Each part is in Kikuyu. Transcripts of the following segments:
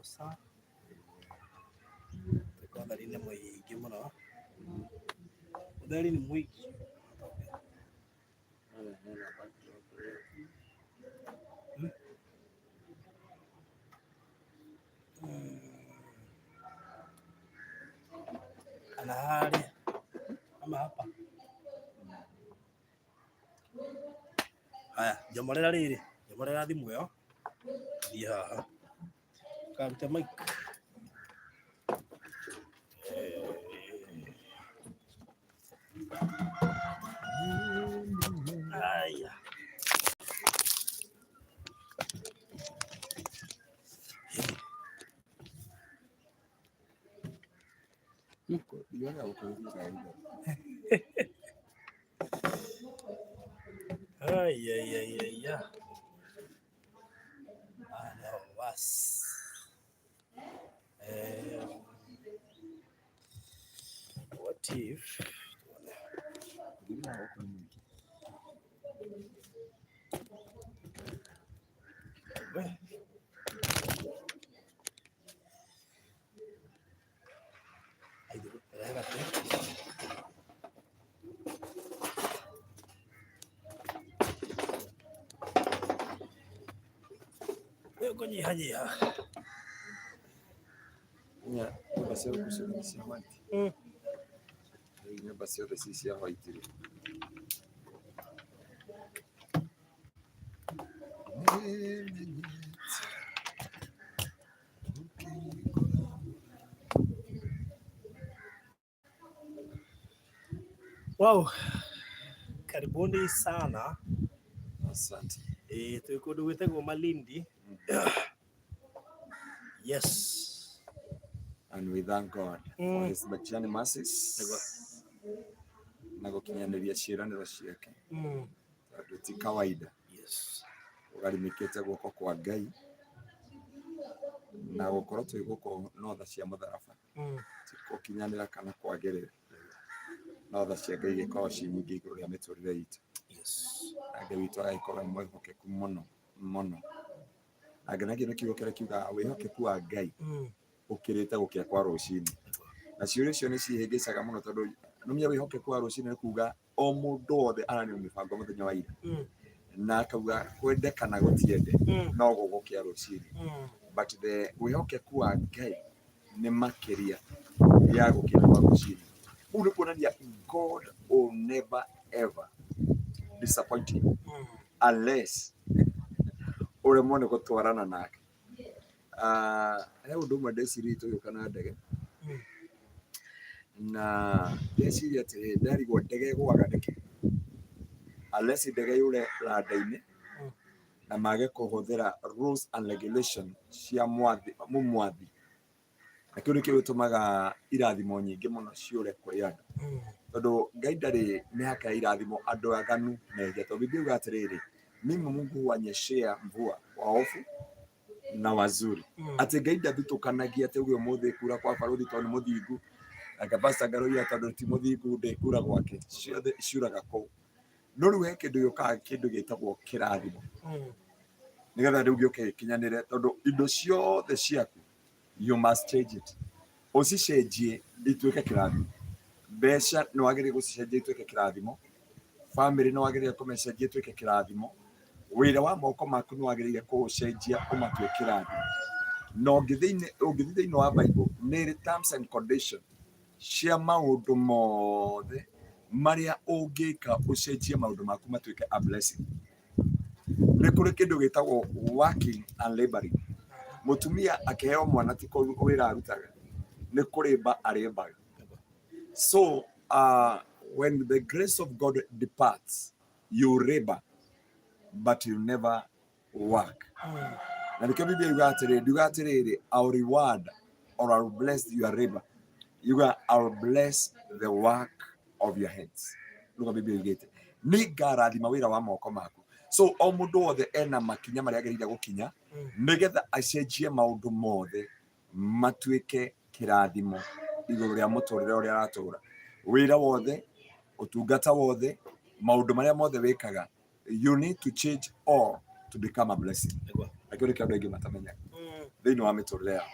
sawa. Tuko ũtheri-inĩ mũingĩ mũno, ũtheri nĩ mũingĩ. Kana harĩa ama hapa. Haya, njomorera rĩrĩ, njomorera thimũ ĩyo, thiĩ haha, karute mic. Haya. Ay, ay, ay, ay, ya. Ah, no, bas. What if Kũnyihanyiha. Nyũmba cia gũkũ ciothe nĩ cia white. Nyũmba ciothe ci cia white rĩ. Wow, karibuni sana. Asante. E, twĩ kũndũ gwĩtagwo Malindi. Yes. And we thank God for his journey mercies na gũkinyanĩria ciĩranĩro ciake tondũ ti kawaida. Ũgarimĩkĩte guoko kwa Ngai na gũkorwo twĩ gũkũ no tha cia mũtharaba ti gũkinyanĩra kana kwagĩrĩra no tha cia Ngai igĩkorwo ciĩ nyingĩ igũrũ rĩa mĩtũrĩre itũ. Na Ngai witũ agagĩkorwo e mwĩhokeku mũno mũno. Na ngenagio nĩ kiugo kĩrĩa kiugaga wĩhokeku wa Ngai ũkĩrĩte gũkĩa kwa rũcinĩ. Na ciũria icio nĩ ciĩhĩngĩcaga mũno tondũ nũmia wĩhokeku wa rũcinĩ nĩ kuga o mũndũ wothe aranio mĩbango mũthenya wa ira na akauga kwende kana gũtiende no gũgũkĩa rũcinĩ. But the wĩhokeku wa Ngai nĩ makĩria ya gũkĩa kwa rũcinĩ. Ũguo nĩ kuonania God will never ever disappoint you unless ũremwo nĩ gũtwarana nake. Ah, he ũndũ ũmwe ndeciririe tũgĩũka na ndege na ndeciria atĩrĩrĩ, ndarigwo ndege ĩgũaga nĩkĩ unless ndege yũre randa-inĩ na mage kũhũthĩra rules and regulation cia mwathi mũmwathi na kĩu nĩkĩo gĩtũmaga irathimo nyingĩ mũno ciũre kũrĩ andũ tondũ Ngai ndarĩ mĩhaka ya irathimo andũ aganu mehia tondũ Biblia yuga atĩrĩrĩ mimi Mungu huwanyeshea mvua waovu na wazuri atĩ Ngai ndathutũkanagia atĩ uge ũmũthĩ kura kwa barũthi tondũ nĩ mũthingu anga Pastor Ngaruiya tondũ ti mũthingu ndĩkura gwake ciothe ciuraga kũu no rĩu he kĩndũ gĩũkaga kĩndũ gĩtagwo kĩrathimo nĩgetha rĩu gĩũke gĩkinyanĩre tondũ indo ciothe ciaku you must change it ũcicenjie ituĩke kĩrathimo mbeca nĩ wagĩrĩire gũcicenjia ituĩke kĩrathimo famĩlĩ nĩ wagĩrĩire kũmĩcenjia ituĩke kĩrathimo wĩra wa moko maku nĩ wagĩrĩire kũũcenjia ũmatue kĩrathimo na ũngĩthĩinĩ ũngĩthiĩ thĩinĩ wa Bible nĩ ĩrĩ terms and condition cia maũndũ mothe marĩa ũngĩka ũcenjie maũndũ maku matuĩke a blessing nĩ kũrĩ kĩndũ gĩtagwo working and laboring mũtumia akĩheo mwana ti wĩra arutaga nĩ kũrĩmba arĩmbaga so when the grace of God departs you labor but you never work na nĩkĩo Biblia yuga atĩrĩrĩ ndiuga atĩrĩrĩ I'll reward or I'll bless your labor yuga I'll bless the work of your hands nĩguo Biblia yugĩte nĩ ngarathima wĩra wa moko maku so o mũndũ wothe ena makinya marĩa agĩrĩire gũkinya nĩgetha acenjie maũndũ mothe matuĩke kĩrathimo igũrũ rĩa mũtũrĩre ũrĩa aratũra wĩra wothe ũtungata wothe maũndũ marĩa mothe wĩkaga you need to change all to become a blessing. Nĩguo. Na kĩu nĩkĩo andũ aingĩ matamenyaga. Thĩinĩ wa mĩtũrĩre yao.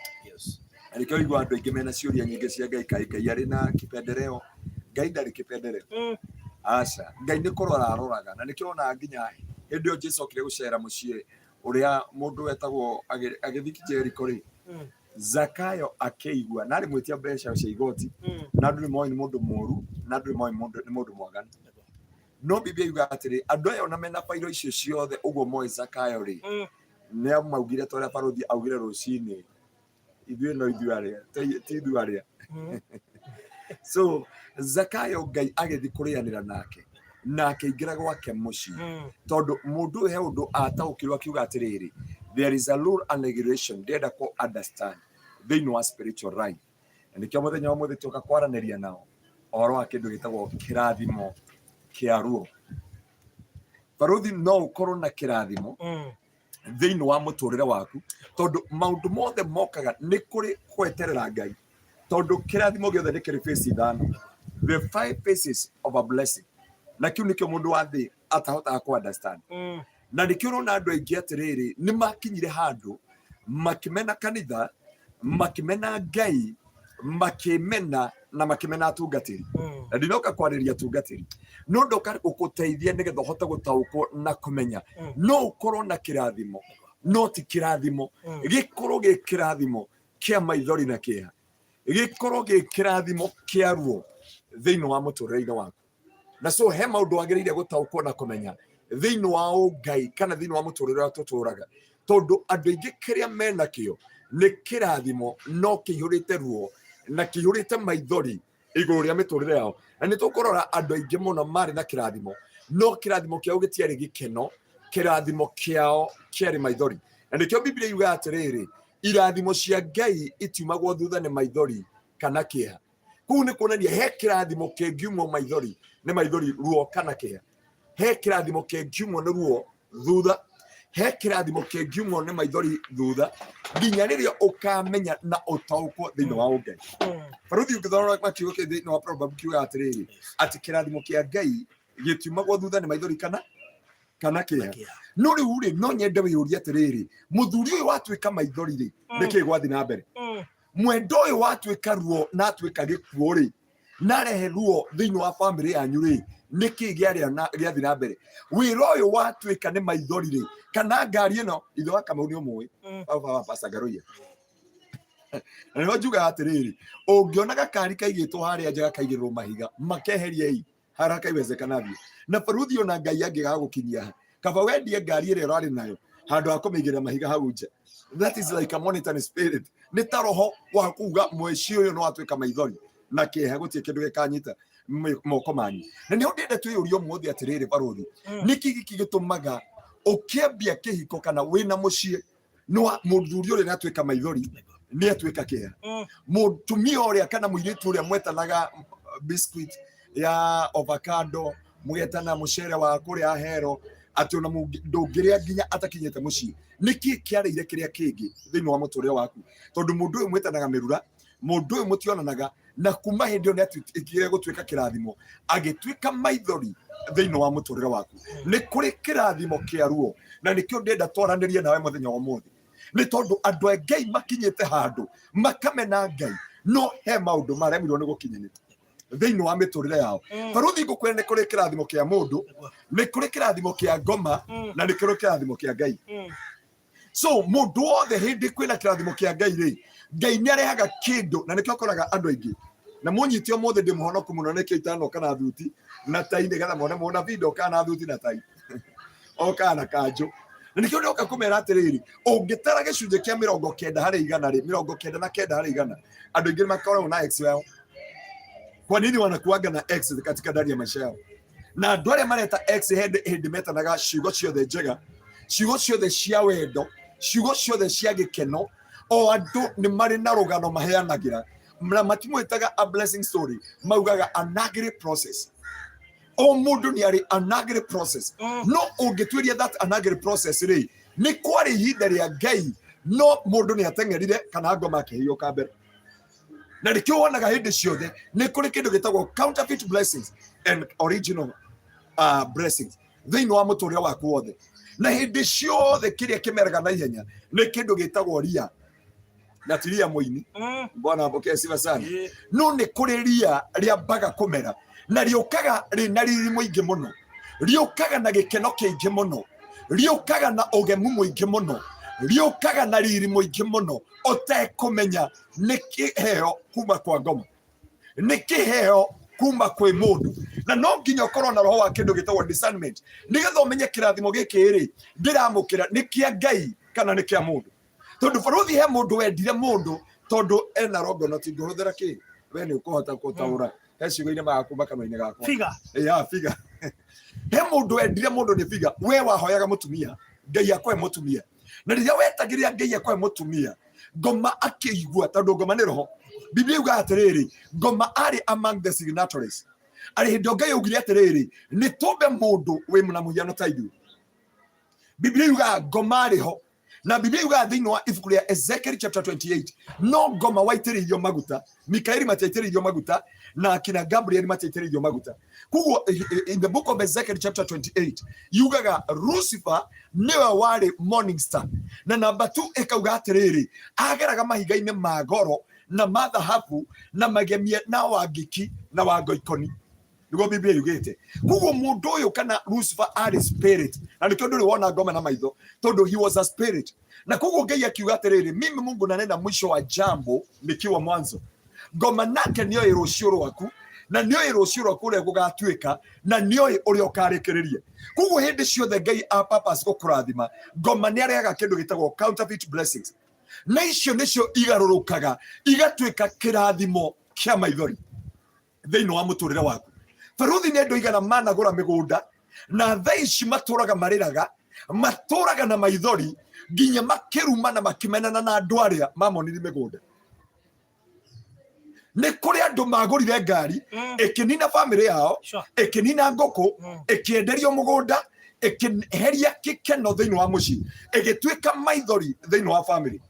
Na nĩkĩo ũigua andũ aingĩ mena ciũria nyingĩ cia Ngai, kaĩ Ngai arĩ na kĩpendereo? Ngai ndarĩ kĩpendereo. Aca, Ngai nĩ kũrora aroraga. Na nĩkĩo wonaga nginya hĩndĩ ĩyo Jesu okire gũcera mũciĩ ũrĩa mũndũ wetagwo agĩthiĩ Jeriko rĩ, Zakayo akĩigua na arĩ mwĩtia mbeca cia igoti, na andũ nĩ moĩ nĩ mũndũ mũru, na andũ nĩ moĩ nĩ mũndũ mwaganu. No Biblia yugaga atĩrĩ, andũ aya ona mena bairo icio ciothe ũguo moĩ Zakayo rĩ, nĩ maugire ta ũrĩa barũthi augire rũcinĩ, ithuĩ no ithuĩ arĩa ti ithuĩ arĩa. So Zakayo Ngai agĩthiĩ kũrĩanĩra nake na akĩingĩra gwake mũciĩ, tondũ mũndũ ũyũ he ũndũ ataũkirwo akiuga atĩrĩrĩ, there is a rule and regulation ndĩrenda kũ understand thĩinĩ wa spiritual life. Na nĩkĩo mũthenya wa ũmũthĩ tũka kwaranĩria nao ũhoro wa kĩndũ gĩtagwo kĩrathimo kĩa ruo. Barũthi, no ũkorwo na kĩrathimo thĩinĩ wa mũtũrĩre waku, tondũ maũndũ mothe mokaga nĩ kũrĩ gweterera Ngai, tondũ kĩrathimo gĩothe nĩ kĩrĩ phase ithano, the five phases of a blessing, na kĩu nĩkĩo mũndũ wa thĩ atahotaga kũ understand. Na nĩkĩo ũrona andũ aingĩ atĩrĩrĩ, nĩ makinyire handũ makĩmena kanitha, makĩmena Ngai, makĩmena na makĩmena atungatĩri. Na ndinoka kwarĩria atungatĩri, no ndoka gũkũteithia nĩgetha ũhote gũtaũkwo na kũmenya no ũkorwo na kĩrathimo, no ti kĩrathimo gĩkorwo gĩ kĩrathimo kĩa maithori na kĩeha, gĩkorwo gĩ kĩrathimo kĩa ruo thĩinĩ wa mũtũrĩre-inĩ waku. Na so he maũndũ wagĩrĩire gũtaũkwo na kũmenya thĩinĩ wa ũngai kana thĩinĩ wa mũtũrĩre ũrĩa tũtũraga, tondũ andũ aingĩ kĩrĩa menakĩo nĩ kĩrathimo no kĩihũrĩte ruo na kĩihũrĩte maithori igũrũ rĩa mĩtũrĩre yao. Na nĩ tũkũrora andũ aingĩ mũno marĩ na kĩrathimo, no kĩrathimo kĩao gĩtiarĩ gĩkeno, kĩrathimo kĩao kĩarĩ maithori. Na nĩkĩo Biblia yugaga atĩrĩrĩ, irathimo cia Ngai itiumagwo thutha nĩ maithori kana kĩeha. Kũu nĩ kuonania he kĩrathimo kĩngiumwo maithori nĩ maithori, ruo kana kĩeha. He kĩrathimo kĩngiumwo nĩ ruo thutha, he kĩrathimo kĩngiumwo nĩ maithori thutha, nginya rĩrĩa ũkamenya na ũtaũkwo thĩinĩ wa ũngai. Barũthi, ũngĩthoma kiugo kĩ thĩinĩ wa Proverb kiugaga atĩrĩrĩ, atĩ kĩrathimo kĩa Ngai gĩtiumagwo thutha nĩ maithori kana kĩeha. No rĩu rĩ, no nyende wĩyũrie atĩrĩrĩ, mũthuri ũyũ watuĩka maithori rĩ, nĩkĩ gwathiĩ na mbere? Mwendo ũyũ watuĩka ruo na atuĩka gĩkuũ rĩ, narehe ruo thĩinĩ wa bamĩrĩ yanyu rĩ, nĩkĩ gĩathiĩ na mbere? Wĩra ũyũ watuĩka nĩ maithori rĩ, kana ngari ĩno, ithe wa Kamau nĩ ũmũĩ, baba wa Pastor Ngaruiya, na nĩho njugaga atĩrĩrĩ, ũngĩona gakari kaigĩtwo harĩa nja gakaigĩrĩrwo mahiga, makeherie haraka iwezekanavyo. Na baruthi, ona Ngai angĩgaga gũkinyia ha, kaba wendie ngari ĩrĩa ũrarĩ nayo handũ ha kũmĩigĩrĩra mahiga hau nja. That is like a monitoring spirit, nĩ ta roho wa kuga mweci ũyũ no atuĩka maithori na kĩeha, gũtirĩ kĩndũ gĩkanyita moko manyu. Na nĩho ndĩrenda twĩyũrie ũmũthĩ atĩrĩrĩ, barũthi, nĩkĩ gĩkĩ gĩtũmaga ũkĩambia kĩhiko kana wĩna mũciĩ no mũthuri ũrĩa nĩ atuĩka maithori, nĩ atuĩka kĩeha, mũtumia ũrĩa kana mũirĩtu ũrĩa mwetanaga biscuit ya avocado, mũgetana mũcere wa kũrĩa hero, atĩ ona ndũngĩrĩa nginya atakinyĩte mũciĩ, nĩkĩ kĩarĩire kĩrĩa kĩngĩ thĩinĩ wa mũtũrĩre waku? Tondũ mũndũ ũyũ mwĩtanaga mĩrura, mũndũ ũyũ mũtionanaga, na kuma hĩndĩ ĩyo nĩ atuĩkire gũtuĩka kĩrathimo, agĩtuĩka maithori thĩinĩ wa mũtũrĩre waku. Nĩ kũrĩ kĩrathimo kĩa ruo, na nĩkĩo ndĩrenda twaranĩrie nawe mũthenya wa ũmũthĩ, nĩ tondũ andũ a Ngai makinyĩte handũ makamena Ngai, no he maũndũ maremirwo nĩ gũkinyanĩra thĩinĩ wa mĩtũrĩre yao. Barũthi, ngũkwĩra nĩ kũrĩ kĩrathimo kĩa mũndũ, nĩ kũrĩ kĩrathimo kĩa ngoma, na nĩ kũrĩ kĩrathimo kĩa Ngai. So mũndũ wothe hĩndĩ kwĩna kĩrathimo kĩa Ngai rĩ, Ngai nĩ arehaga kĩndũ, na nĩkĩo ũkoraga andũ aingĩ na mũnyite ũmũthĩ ndĩ mũhonoku mũno, nĩkĩo itanoka na thuti na tai, nĩgetha mone mũnabii ndokaga na thuti na tai, okaga na kanjũ. Na nĩkĩo ndoka kũmera atĩrĩrĩ, ũngĩtara gĩcunjĩ kĩa 90%ĩ, 99%, andũ aingĩ makoragwo na ex yao. Kwa nini wanakuaga na ex katika ndani ya maisha yao? Na andũ arĩa mareta ex hĩndĩ hĩndĩ metanaga ciugo ciothe njega, ciugo ciothe cia wendo, ciugo ciothe cia gĩkeno, o andũ nĩ marĩ na rũgano maheanagĩra, na matimwĩtaga a blessing story, maugaga an ugly process. O mũndũ nĩ arĩ an ugly process, no ũngĩtuĩria that an ugly process rĩ, nĩ kwarĩ ihinda rĩa Ngai, no mũndũ nĩ ateng'erire kana ngoma akĩhĩo kambere. Na nĩkĩo wonaga hĩndĩ ciothe nĩ kũrĩ kĩndũ gĩtagwo counterfeit blessings and original blessings thĩinĩ wa mũtũrĩre waku wothe. Na hĩndĩ ciothe kĩrĩa kĩmeraga na ihenya nĩ kĩndũ gĩtagwo ria. Na ti ria mũini. Bwana apokee sifa sana. No nĩ kũrĩ ria rĩambaga kũmera na rĩũkaga rĩna riri mũingĩ mũno, rĩũkaga na gĩkeno kĩingĩ mũno, rĩũkaga na ũgemu mũingĩ mũno, rĩũkaga na riri mũingĩ mũno, ũtekũmenya nĩ kĩheo kuma kwa ngoma, nĩ kĩheo kuma kwĩ mũndũ. Na no nginya ũkorwo na roho wa kĩndũ gĩtagwo discernment, nĩgetha ũmenye kĩrathimo gĩkĩ rĩ ndĩramũkĩra nĩ kĩa Ngai kana nĩ kĩa mũndũ. Tondũ barothi he mũndũ wendire mũndũ tondũ ena rongo no tingũhũthĩra kĩ we nĩ ũkũhota gũtaũra he ciugo iria maga kuma kanua-inĩ gakwa. Figa. Ya figa. He mũndũ wendire mũndũ nĩ figa. We wahoyaga mũtumia, Ngai akũhe mũtumia, na rĩrĩa wetagĩrĩra Ngai akũhe mũtumia, ngoma akĩigua, tondũ ngoma nĩ roho. Biblia yugaga atĩrĩrĩ, ngoma arĩ among the signatories. Arĩ hĩndĩ ĩyo Ngai augire atĩrĩrĩ, nĩ tũmbe mũndũ wĩ na mũhiano ta ithuĩ. Biblia yugaga ngoma arĩ ho, na Biblia yugaga thĩinĩ wa ibuku rĩa Ezekiel chapter 28 no ngoma waitĩrĩirio maguta, Mikaeli matiaitĩrĩirio maguta, na akina Gabriel matiaitĩrĩirio maguta. Koguo in the book of Ezekiel chapter 28 yugaga Lucifer nĩwe warĩ morning star, na namba 2 ĩkauga atĩrĩrĩ, ageraga mahiga-inĩ ma goro na ma thahabu na magemie na wangiki na wangoikoni, niguo Biblia yugite. Koguo mundu uyu kana Lucifer ari spirit, na nikio nduri wona ngoma na maitho, tondu he was a spirit. Na koguo Ngai akiuga atiriri, mimi Mungu nanena mwisho wa jambo nikiwa mwanzo. Ngoma nake nioĩ rũciũ rwaku, na nioĩ rũciũ rwaku ũrĩa gũgatuĩka, na nioĩ ũrĩa ũkarĩkĩrĩria. Koguo hĩndĩ ciothe Ngai a purpose gũkũrathima, ngoma nĩ arehaga kĩndũ gĩtagwo counterfeit blessings, na icio nĩcio igarũrũkaga igatuĩka kĩrathimo kĩa maithori thĩinĩ wa mũtũrĩre waku. Baruthi nĩ andũ aigana managũra mĩgũnda na thaa ici matũraga marĩraga, matũraga na maithori nginya makĩruma na makĩmenana na andũ arĩa mamonire mĩgũnda. Nĩ kũrĩ andũ magũrire ngari ĩkĩnina bamĩrĩ yao, ĩkĩnina ngũkũ, ĩkĩenderio mũgũnda, ĩkĩheria gĩkeno thĩinĩ wa mũciĩ, ĩgĩtuĩka maithori thĩinĩ wa bamĩrĩ.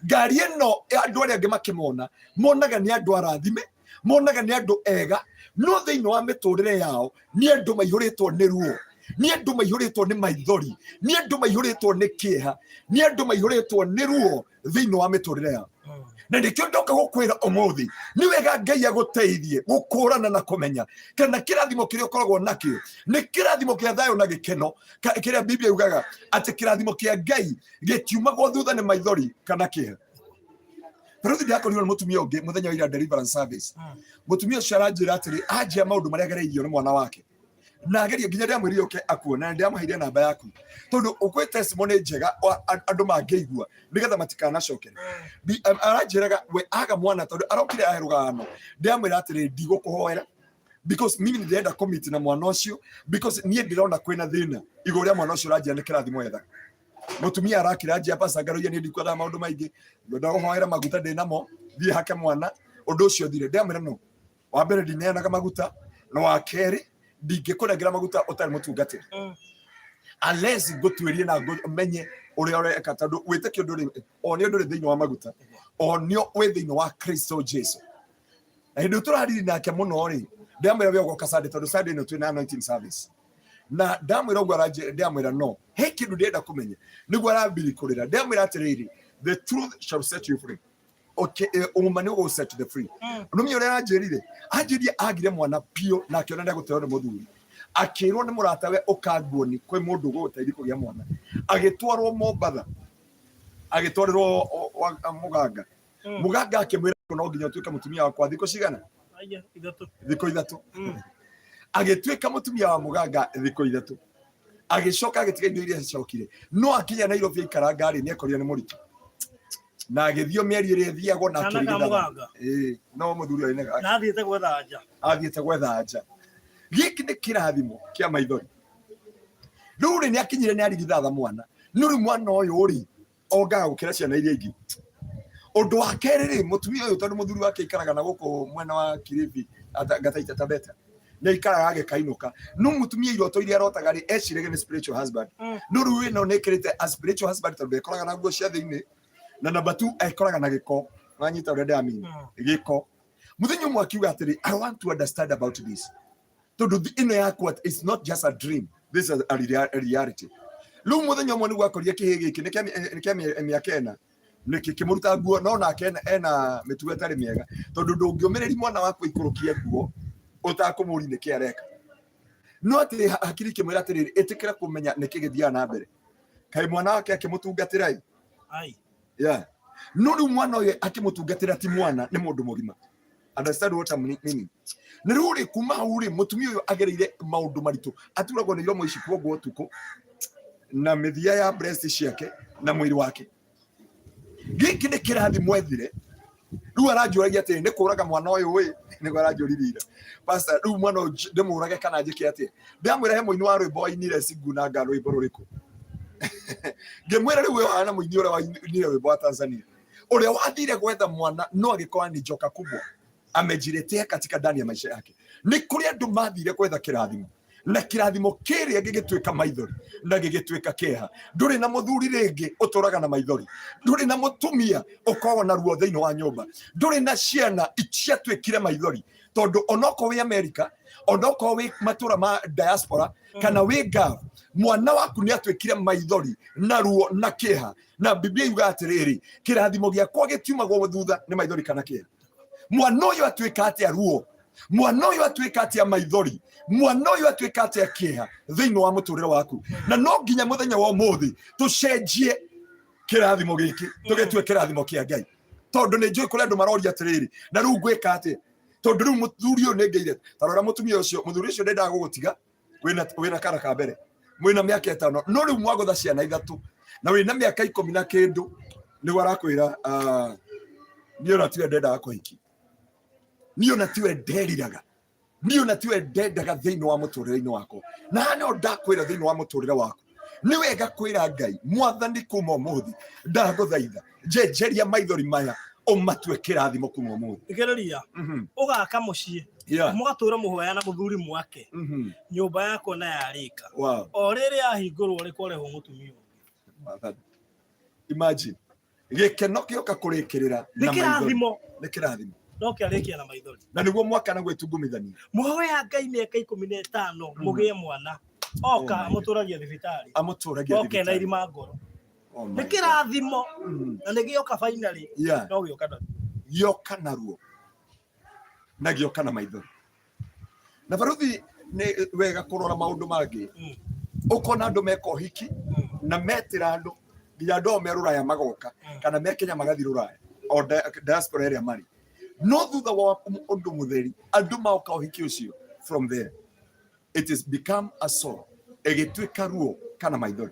Ngari ĩno andũ arĩa angĩ makĩmona monaga nĩ andũ arathime, monaga nĩ andũ ega, no thĩinĩ wa mĩtũrĩre yao nĩ andũ maihũrĩtwo nĩ ruo, nĩ andũ maihũrĩtwo nĩ maithori, nĩ andũ maihũrĩtwo nĩ kĩeha, nĩ andũ maihũrĩtwo nĩ ruo thĩinĩ wa mĩtũrĩre yao. Na nĩkĩo ndoka gũkwĩra ũmũthĩ, nĩ wega Ngai agũteithie gũkũrana na kũmenya kana kĩrathimo kĩrĩa ũkoragwo nakĩo nĩ kĩrathimo kĩa thayũ na gĩkeno, kĩrĩa Biblia yugaga atĩ kĩrathimo kĩa Ngai gĩtiumagwo thutha nĩ maithori kana kĩeha. Baruthi ndakorirwo nĩ mũtumia ũngĩ mũthenya wa ira deliverance service. Mũtumia ũcio aranjĩra atĩrĩ, anjia maũndũ marĩa agereirio nĩ mwana wake, na agerio nginya ndamwĩrire ũke akuona, na ndamũheire namba yaku tondũ ũkwĩ testimony njega andũ mangĩigua nĩgetha matikanacokere. Aranjĩraga we aga mwana tondũ arokire ahe rũgano. Ndamwĩra atĩrĩ, ndigũkũhoera because mimi ndĩrenda commit na mwana ũcio, because niĩ ndĩrona kwĩna thĩna igũrũ rĩa mwana ũcio. Ũranjĩra nĩ kĩrathimo ethaga. Mutumia arakira anjia pasa ngaroia niĩ ndikwendaga maũndũ maingĩ, ngwenda kũhoera maguta ndĩ namo thiĩ hake mwana ũndũ ũcio thire. Ndamwĩra no wa mbere ndineanaga maguta, na wa kerĩ ndingĩkũnengera maguta ũtarĩ mũtungatĩri unless ngũtuĩrie na menye ũrĩa ũreka, tondũ wĩtĩkio ndũrĩ o nĩ ndũrĩ thĩinĩ wa maguta, o nĩ wĩ thĩinĩ wa Kristo Jesu. Na hĩndĩ ĩyo tũrariri nake mũno rĩ, ndamwĩra we ũgoka Sunday, tondũ Sunday ĩno twĩna anointing service. Na ndamwĩra ũguo aranjĩra, ndamwĩra no he kĩndũ ndĩrenda kũmenya, nĩguo arambiri kũrĩra. Ndamwĩra atĩrĩrĩ, the truth shall set you free. Okay, ũma nĩ ũgũ set the free. Nũmenya ũrĩa aranjĩrire, anjĩrire agire mwana biũ na akĩona nĩ egũteo nĩ mũthuri, akĩrwo nĩ mũratawe ũkanguoni kwĩ mũndũ ũgũgũteithia kũgĩa mwana, agĩtwarwo Mombatha, agĩtwarĩrwo mũganga. Mũganga akĩmwĩra no nginya ũtuĩke mũtumia wakwa thikũ cigana? Aya, 3. Thikũ 3. Agĩtuĩka mũtumia wa mũganga thikũ 3, agĩcoka agĩtiga indo iria acokire. No akinya Nairobi aikara ngari nĩ ekorire nĩ mũritũ, na agĩthio mĩeri ĩrĩa ĩthiagwo na Kana ka akĩrigithaga. Mũganga. Ĩĩ, no mũthuri ũyũ nĩ Na athiĩte gwetha nja. Athiĩte gwetha nja. Gĩkĩ nĩ kĩrathimo kĩa maithori. Rĩu rĩ, nĩ akinyire nĩ arigithatha mwana, no rĩu mwana ũyũ rĩ ongaga gũkĩra ciana iria ingĩ. Ũndũ wa kerĩ rĩ, mũtumia ũyũ tondũ mũthuri wake aikaraga na gũkũ mwena wa Kilifi, Gataita Taveta, nĩ aikaraga agĩkainũka. No mũtumia iroto iria arotaga rĩ, eciragia nĩ spiritual husband. No rĩu ĩno nĩ ĩkĩrĩte a spiritual husband, tondũ ekoraga na nguo cia thĩinĩ, na number 2 ekoraga na gĩko. Wanyita ũrĩa ndĩramini? Gĩko. Mũthenya ũmwe akiuga atĩrĩ, I want to understand about this, tondũ ĩno yakwa is not just a dream, this is a reality. Rĩu mũthenya ũmwe nĩguo akorire kĩhĩ gĩkĩ nĩ kĩa mĩaka 4. Nĩkĩ kĩmũruta nguo no nake ena mĩtugo ĩtarĩ mĩega, tondũ ndũngĩũmĩrĩria mwana waku aikũrũkie nguo ũtakũmũria nĩkĩ areka. No atĩ hakiri ikĩmwĩra atĩrĩrĩ, ĩtĩkĩra kũmenya nĩkĩ gĩthiaga na mbere. Kaĩ mwana wake akĩmũtungatĩra ĩ? Ai. Yeah. No rĩu mwana ũyũ akĩmũtungatĩra ti mwana, nĩ mũndũ mũgima. Understand what I'm meaning? Nĩ rĩu rĩ, kuma hau rĩ, mũtumia ũyũ agereire maũndũ maritũ, aturagwo nĩ iromo ici kuongwo ũtukũ na mĩthia ya breast ciake na mwĩrĩ wake. Gĩkĩ nĩ kĩrathi mwethire. Rĩu aranjũragia atĩrĩ, nĩ kũraga mwana ũyũ ĩ? Nĩguo aranjũririe ira, pastor, rĩu mwana ũyũ ndĩmũrage kana njĩke atĩa? Ndamwĩra he mũini wa rwĩmbo wainire Singunanga rwĩmbo rũrĩkũ. Ngĩmwĩra rĩu ũyũ hana mũini ũrĩa wainire rwĩmbo wa Tanzania, ũrĩa wathire gwetha mwana no agĩkora ni joka kubwa amejiletea katika ndani ya maisha yake. Nĩ kũrĩ andũ mathire gwetha kĩrathimo na kĩrathimo kĩrĩa gĩgĩtuĩka maithori na gĩgĩtuĩka kĩeha. Ndũrĩ na mũthuri rĩngĩ ũtũraga na maithori, ndũrĩ na mũtumia ũkoragwo na ruo thĩinĩ wa nyũmba, ndũrĩ na ciana ciatuĩkire maithori, tondũ onokorwo wĩ Amerika, onokorwo wĩ matũra ma diaspora kana wĩ Gulf, mwana waku nĩ atuĩkire maithori na ruo na kĩeha. Na Biblia yugaga atĩrĩrĩ, kĩrathimo gĩakwa gĩtiumagwo thutha nĩ maithori kana kĩeha. Mwana ũyũ atuĩka atĩa ruo? Mwana ũyũ atuĩka atĩa maithori? Mwana ũyũ atuĩka atĩa kĩeha thĩinĩ wa mũtũrĩre waku? Na no nginya mũthenya wa ũmũthĩ tũcenjie kĩrathimo gĩkĩ, tũgĩtue kĩrathimo kĩa Ngai, tondũ nĩ njũĩ kũrĩ andũ maroria atĩrĩrĩ, na rĩu ngwĩka atĩa? Tondũ rĩu mũthuri ũyũ nĩ ngĩire ta rora mũtumia ũcio, mũthuri ũcio ndendaga gũgũtiga, wĩna kana ka mbere, mwĩna mĩaka 5, no rĩu mwagũtha ciana 3 na wĩna mĩaka 10 na kĩndũ, nĩguo arakwĩra, niĩ ona tiwe ndendaga kũhikia, niĩ ona tiwe nderiraga, niĩ ona tiwe ndendaga thĩinĩ wa mũtũrĩre-inĩ wakwa. Na haha nĩho ndakwĩra, thĩinĩ wa mũtũrĩre waku nĩ wega kwĩra Ngai, Mwathani, kuma ũmũthĩ ndagũthaitha njenjeria maithori maya ũmatue kĩrathimo kuma ũmũthĩ. Thikĩrĩria, ũgaka mũciĩ, mũgatũra mũhoya na mũthuri mwake, nyũmba yakwa na yarĩka, o rĩrĩ yahingũrwo rĩ kwarehwo mũtumia ũngĩ. Mwathani. Imagine gĩkeno gĩoka kũrĩkĩrĩra nĩ na maithori. Kĩrathimo. Nĩ kĩrathimo. No kĩarĩkia na maithori. Na nĩguo mwaka na gwĩtungumithania. Mũhoya Ngai mĩaka 15 mũgĩe mwana, oka Oh my amũtũragia thibitarĩ, amũtũragia oke na thibitarĩ. irima ngoro. Oh my Nĩ kĩrathimo. God. Na nĩ gĩoka finally, no gĩoka na Gĩoka na ruo na gĩoka na maithori. Na baruthi nĩ wega kũrora maũndũ mangĩ, ũkona andũ meka ũhiki na metĩra andũ nginya andũ ao me rũraya magoka, kana me Kenya magathiĩ rũraya o diaspora ĩrĩa marĩ, no thutha wa ũndũ mũtheri andũ maoka ũhiki ũcio, from there it is become a sorrow, ĩgĩtuĩka ruo kana maithori.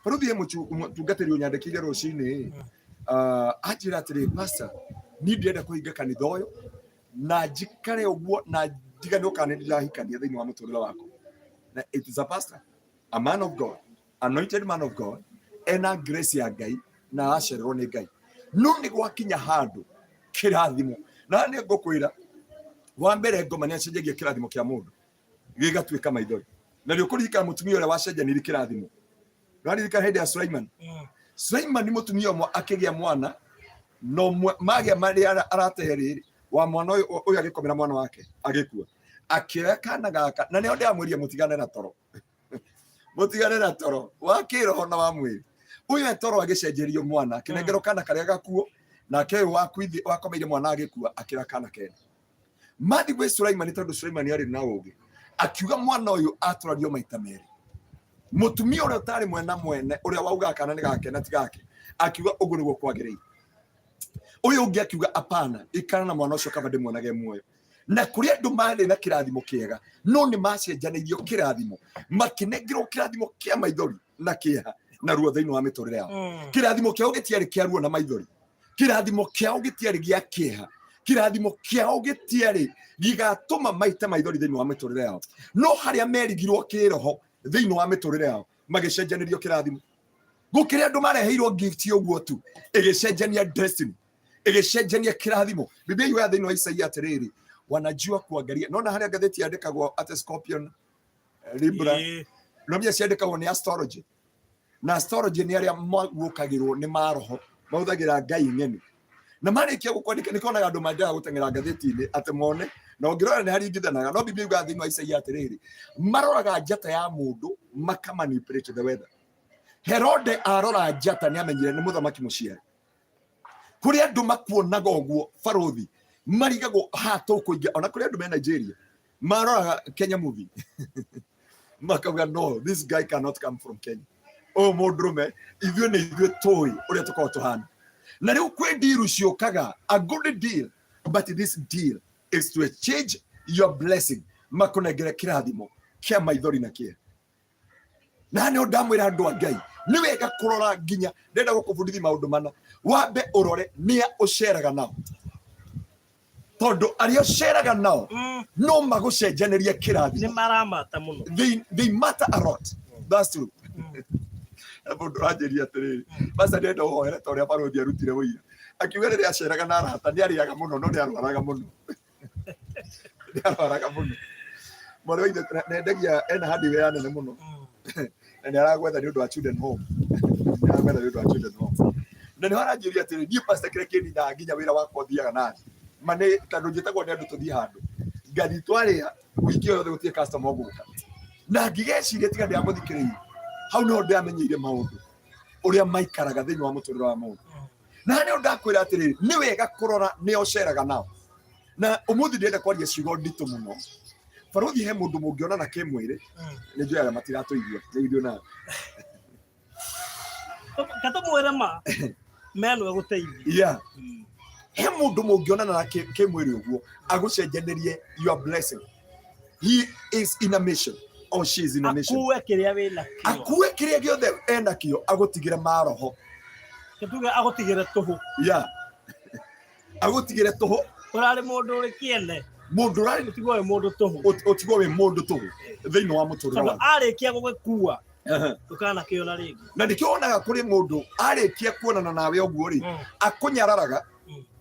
Baruthi, he mũtungatĩri ũnyandĩkĩire rũcinĩ, anjĩra atĩrĩ, pastor, niĩ ndĩrenda kũhinga kanitha ũyũ na njikare ũguo na njiganĩrwo kana nĩ ndĩrahikania thĩinĩ wa mũtũrĩre wakwa. Na it is a pastor, a man of God, anointed man of God, ena grace ya Ngai na acererwo nĩ Ngai, no nĩ gwakinya handũ kĩrathimo na nĩ ngũkwĩra wa mbere, ngoma nĩ acenjagia kĩrathimo kĩa mũndũ gĩgatuĩka maithori. Na nĩ ũkũririkana mũtumia ũrĩa wacenjanirie kĩrathimo? Ũraririkana hĩndĩ ya Sulaiman? Sulaiman, mũtumia ũmwe akĩgĩa mwana, no magĩa marĩa aratehe wa mwana ũyũ, ũyũ agĩkomera mwana wake agĩkua, akĩoya kana gaka. Na nĩho ndĩramwĩria mũtigane na toro, mũtigane na toro wa kĩroho na wa mwĩrĩ. Ũyũ e toro agĩcenjerio mwana, akĩnengerwo kana karĩa gakuo, nake ũyũ wakomeire mwana agĩkua akĩoya kana kene mathi gwĩ Sulaimani, tondũ Sulaimani arĩ na ũũgĩ, akiuga mwana ũyũ atũrario maita merĩ. Mũtumia ũrĩa ũtarĩ mwena mwene ũrĩa waugaga kana nĩ gake na ti gake akiuga ũguo nĩguo kwagĩrĩire. Ũyũ ũngĩ akiuga apana, ikara na mwana ũcio, kaba ndĩmuonage muoyo. Na kũrĩ andũ marĩ na kĩrathimo kĩega no nĩ macenjanĩirio kĩrathimo, makĩnengerwo kĩrathimo kĩa maithori na kĩeha na ruo thĩinĩ wa mĩtũrĩre yao. Kĩrathimo kĩao gĩtiarĩ kĩa ruo na maithori, kĩrathimo kĩao gĩtiarĩ gĩa kĩeha, kĩrathimo kĩao gĩtiarĩ gĩgatũma maite maithori thĩinĩ wa mĩtũrĩre yao, no harĩa merigirwo kĩroho thĩinĩ wa mĩtũrĩre yao magĩcenjanĩrio kĩrathimo. Gũkĩrĩ andũ mareheirwo gift ũguo tu ĩgĩcenjania destiny, ĩgĩcenjania kĩrathimo. Biblia yugaga thĩinĩ wa Isaia atĩrĩrĩ, wanajua kuangalia. Nona harĩa ngathĩti yandĩkagwo atĩ Scorpion, Libra, no mbia ciandĩkagwo nĩ astrology, na astrology nĩ arĩa maguũkagĩrwo nĩ maroho, mahũthagĩra ngai ng'eni, na marĩkia gũkwandĩka nĩ konaga andũ mendaga gũteng'era ngathĩti-inĩ atĩ mone, na ũngĩrora nĩ haringithanaga. No Biblia yugaga thĩinĩ wa Isaia atĩrĩrĩ, maroraga njata ya mũndũ maka manipulate the weather. Herode arora njata nĩ amenyire nĩ mũthamaki mũciare. Kũrĩ andũ makuonaga ũguo barothi marigagwo haha tũkũingĩ, ona kũrĩ andũ me Nigeria maroraga Kenya movie makauga, "No, this guy cannot come from Kenya." Ũyũ mũndũrũme ithuĩ nĩ ithuĩ tũĩ ũrĩa tũkoragwo tũhana. Na rĩu kwĩ deal ciũkaga, a good deal, but this deal is to exchange your blessing, makũnengere kĩrathimo kĩa maithori na kĩeha. Na nĩ ndamwĩra, andũ a Ngai, nĩ wega kũrora nginya ndĩrenda gũkũbundithia maũndũ mana. Wambe ũrore nĩa ũceraga nao, tondũ arĩa ũceraga nao no magũcenjanĩrie Nĩ kĩrathimo. Maramata mũno. They matter a lot. That's true. Mũndũ ũranjĩria atĩrĩrĩ, "Pastor, ndĩrenda ũhoere ta ũrĩa barũthi arutire ũira." Akiuga rĩrĩa aceraga na arata nĩ arĩaga mũno, no nĩ arwaraga mũno, nĩ arwaraga mũno. Mwarĩ wa ithe nendagia ena hardware nene mũno na nĩ aragwetha nĩ ũndũ wa children home, nĩ aragwetha nĩ ũndũ wa children home. Na nĩ aranjĩria atĩrĩ, "Niĩ, pastor, kĩrĩa kĩninaga nginya wĩra wakwa ũthiaga na thĩ ma nĩ tondũ njĩtagwo nĩ andũ tũthiĩ handũ, ngathiĩ twarĩa wiki ĩyo yothe gũtirĩ customer ũgũka." Na ngĩgeciria tiga ndĩramũthikĩrĩirie hau nĩho ndĩramenyeire maũndũ ũrĩa maikaraga thĩinĩ wa mũtũrĩre wa mũndũ. Na nĩ ndakwĩra atĩrĩrĩ, nĩ wega kũrora nĩ ũceraga nao. Na ũmũthĩ ndĩrenda kwaria ciugo nditũ mũno. Barothi, he mũndũ mũngĩonana kĩmwĩrĩ. Nĩ njũĩ arĩa matiratũigua nĩ ithuĩ nawe. Katũmwĩre ma meno ĩgũteithia. Yeah, he mũndũ mũngĩonana na kĩmwĩrĩ ũguo agũcenjanĩrie your blessing. He is in a mission or she is in a mission. Akue kĩrĩa wĩna kĩo. Akue kĩrĩa gĩothe enakĩo, agũtigĩre maroho. Tuge agũtigĩre tũhũ. Yeah, agũtigĩre tũhũ. Ũrarĩ mũndũ ũrĩ kĩene. Mũndũ ũrarĩ Ũtigwo wĩ mũndũ tũhũ. Ũtigwo wĩ mũndũ tũhũ thĩinĩ wa mũtũrĩre Tondũ waku. Arĩkia gũgĩkua, ndũkanakĩona rĩngĩ. Na nĩkĩo wonaga kũrĩ mũndũ arĩkia kuonana nawe ũguo rĩ, akũnyararaga.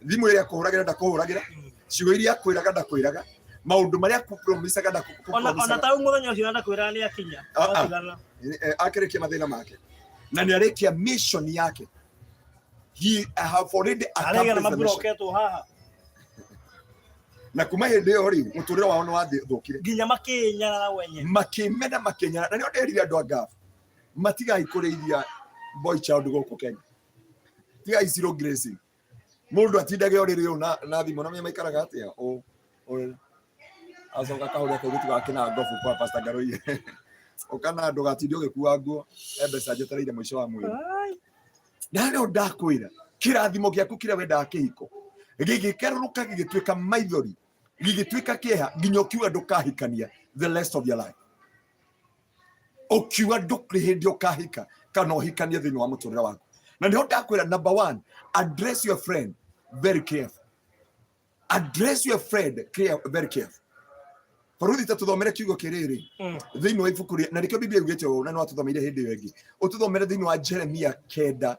Thimũ ĩrĩa akũhũragĩra ndakũhũragĩra, ciugo iria akwĩraga ndakwĩraga, maũndũ marĩa akũpromisaga Ona ndakũpromisaga. Ta rĩu mũthenya ũcio ndakwĩraga nĩ akinya. Ah, ah. Twatigana. Akĩrĩkia mathĩna make na nĩ arĩkia mission yake. He have already Arĩgana accomplished the mission. maburoketwo haha. Na kuma hĩndĩ ĩyo rĩ, mũtũrĩre wao nĩ wathũkire. Nginya makĩnyarara wenye. Makĩmena, makĩnyara. Na nĩo nderire andũ a Gulf matigai kũrĩithia boy child gũkũ Kenya, tigai zero grazing. Mũndũ atindage ũrĩrĩ ũũ na thimũ na maikaraga atĩa ũ ũrĩrĩ, acoka kahũrĩa kairĩtu gake na ngobu kwa Pastor Ngaruiye, ũkana ndũgatinde ũgĩkua nguo, he mbeca njetereire mũico wa mweri. Ai. Na nĩo ndakwĩra, kĩrathimo gĩaku kĩrĩa wendaga kĩhiko gĩgĩkerũrũka, gĩgĩtuĩka maithori, gĩgĩtuĩka kĩeha, nginya ũkiuga ndũkahikania the rest of your life, ũkiuga ndũkĩrĩ hĩndĩ ũkahika kana ũhikanie thĩinĩ wa mũtũrĩre waku. Na nĩho ndakwĩra, number one, address your friend very careful, address your friend very careful. Baruthi, ta tũthomere kiugo kĩrĩrĩ thĩinĩ wa ibuku rĩa, na nĩkĩo Biblia yugĩte ũũ, na nĩ watũthomeire hĩndĩ ĩyo ĩngĩ, ũtũthomere thĩinĩ wa Jeremia 9